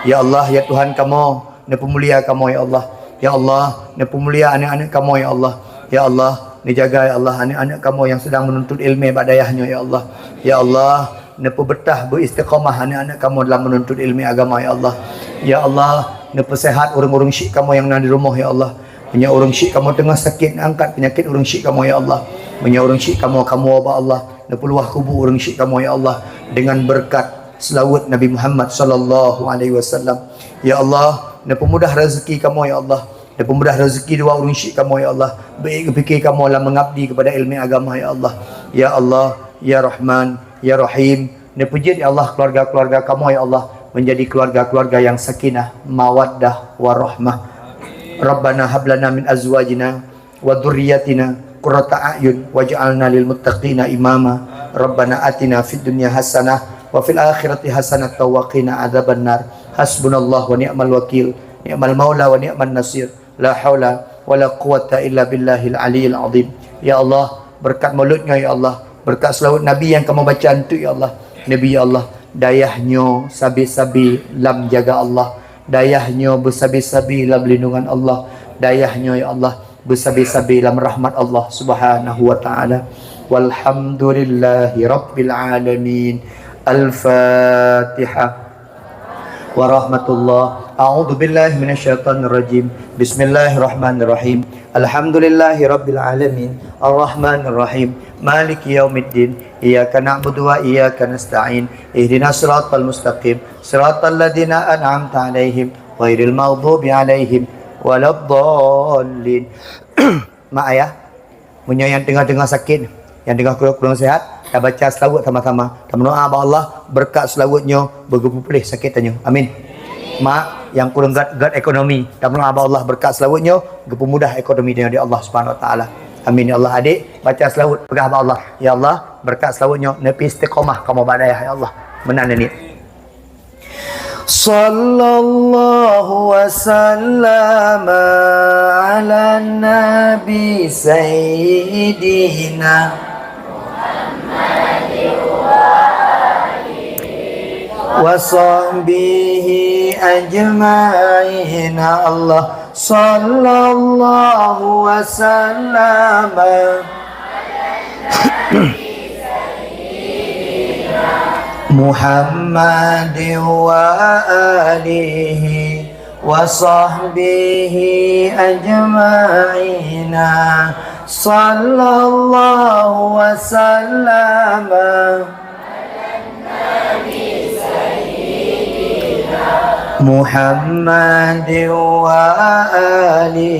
Ya Allah, ya Tuhan kamoe, neupeumulia kamoe ya Allah. Ya Allah, neupeumulia aneuk-aneuk kamoe ya Allah. Ya Allah, neujaga ya Allah aneuk-aneuk kamoe nyang sedang meununtut ileumèe bak dayah nyoe ya Allah. Ya Allah, neupeubeutah beu istiqamah aneuk-aneuk kamoe dalam meununtut ileumèe agama ya Allah. Ya Allah, neupeusehat ureueng-ureueng syik kamoe nyang na di rumoh ya Allah. Meunyoe ureueng syik kamoe teungoh sakét, neuangkat peunyakét ureueng syik kamoe ya Allah. Meunyoe ureueng syik kamoe kamoe bak Allah, neupeuluwah kubu ureueng syik kamoe ya Allah dengan beureukat seulaweuet Nabi Muhammad sallallahu alaihi wasallam. Ya Allah, neupeumudah rezeki kamoe ya Allah. Neupeumudah rezeki dua ureueng syik kamoe ya Allah. Beuék geupike kamoe lam meungabdi keupada ileumèe agama ya Allah. Ya Allah, ya Rahman, ya Rahim, neupeujeuet ya Allah keuluwarga-keuluwarga kamoe ya Allah meunjadi keuluwarga-keuluwarga nyang sakinah, mawaddah, warahmah. Rabbana hab lana min azwajina wa dzurriyyatina qurrata a'yun waj'alna lil muttaqina imama. Rabbana atina fid dunya hasanah wa fil akhirati hasanatan wa qina adzabannar. Hasbunallahu wa ni'mal wakil, ni'mal maula wa ni'man nasir. La haula wa la quwwata illa billahil aliyil azim. Ya Allah, beureukat mulod nyoe ya Allah, beureukat seulaweuet Nabi nyang kamoe baca enteuk ya Allah. Nabi ya Allah, dayah nyoe sabe-sabe lam jaga Allah. Dayah nyoe beusabe-sabe lam lindungan Allah. Dayah nyoe ya Allah beusabe-sabe lam rahmat Allah Subhanahu wa taala. Walhamdulillahi rabbil alamin. Al-Fatihah. Warahmatullah. أعوذ بالله من الشيطان الرجيم. بسم الله الرحمن الرحيم. الحمد لله رب العالمين. الرحمن الرحيم. مالك يوم الدين. إياك نعبد وإياك نستعين. اهدنا الصراط المستقيم. صراط الذين أنعمت عليهم. غير المغضوب عليهم ولا الضالين. Mak ayah, meunyoe nyang teungoh-teungoh sakét, nyang teungoh kurang-kurang sehat, tabaca seulaweuet sama-sama. Tameudoá bak Allah, beureukat seulaweuet nyoe beugeupeupuléh sakét tanyoe. Amin. Mak, nyang kurang gét, gét ekonomi, tameudoá bak Allah, beureukat seulaweuet nyoe geupeumudah ekonomi tanyoe di Allah Subhanahu Wa Taala. Amin ya Allah. Adék, baca seulaweuet, peugah bak Allah, "Ya Allah, beureukat seulaweuet nyoe neupeu istiqomah kamoe bak dayah, ya Allah." Meunan neuniet. صلى الله وسلم على النبي سيدنا وصحبه أجمعين. الله صلى الله وسلم محمد وآله وصحبه أجمعين. صلى الله وسلم محمد وآله.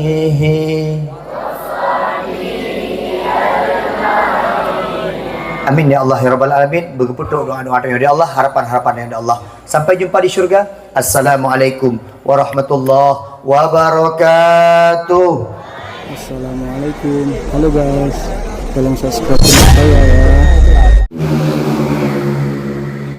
Amin ya Allah ya rabbal alamin. Beugeupeutôk doa-doa tanyoe di Allah, harapan-harapan tanyoe di Allah. Sampai jumpa di syurga. Assalamualaikum warahmatullahi wabarakatuh. Assalamualaikum. Halo guys, tolong subscribe channel saya ya.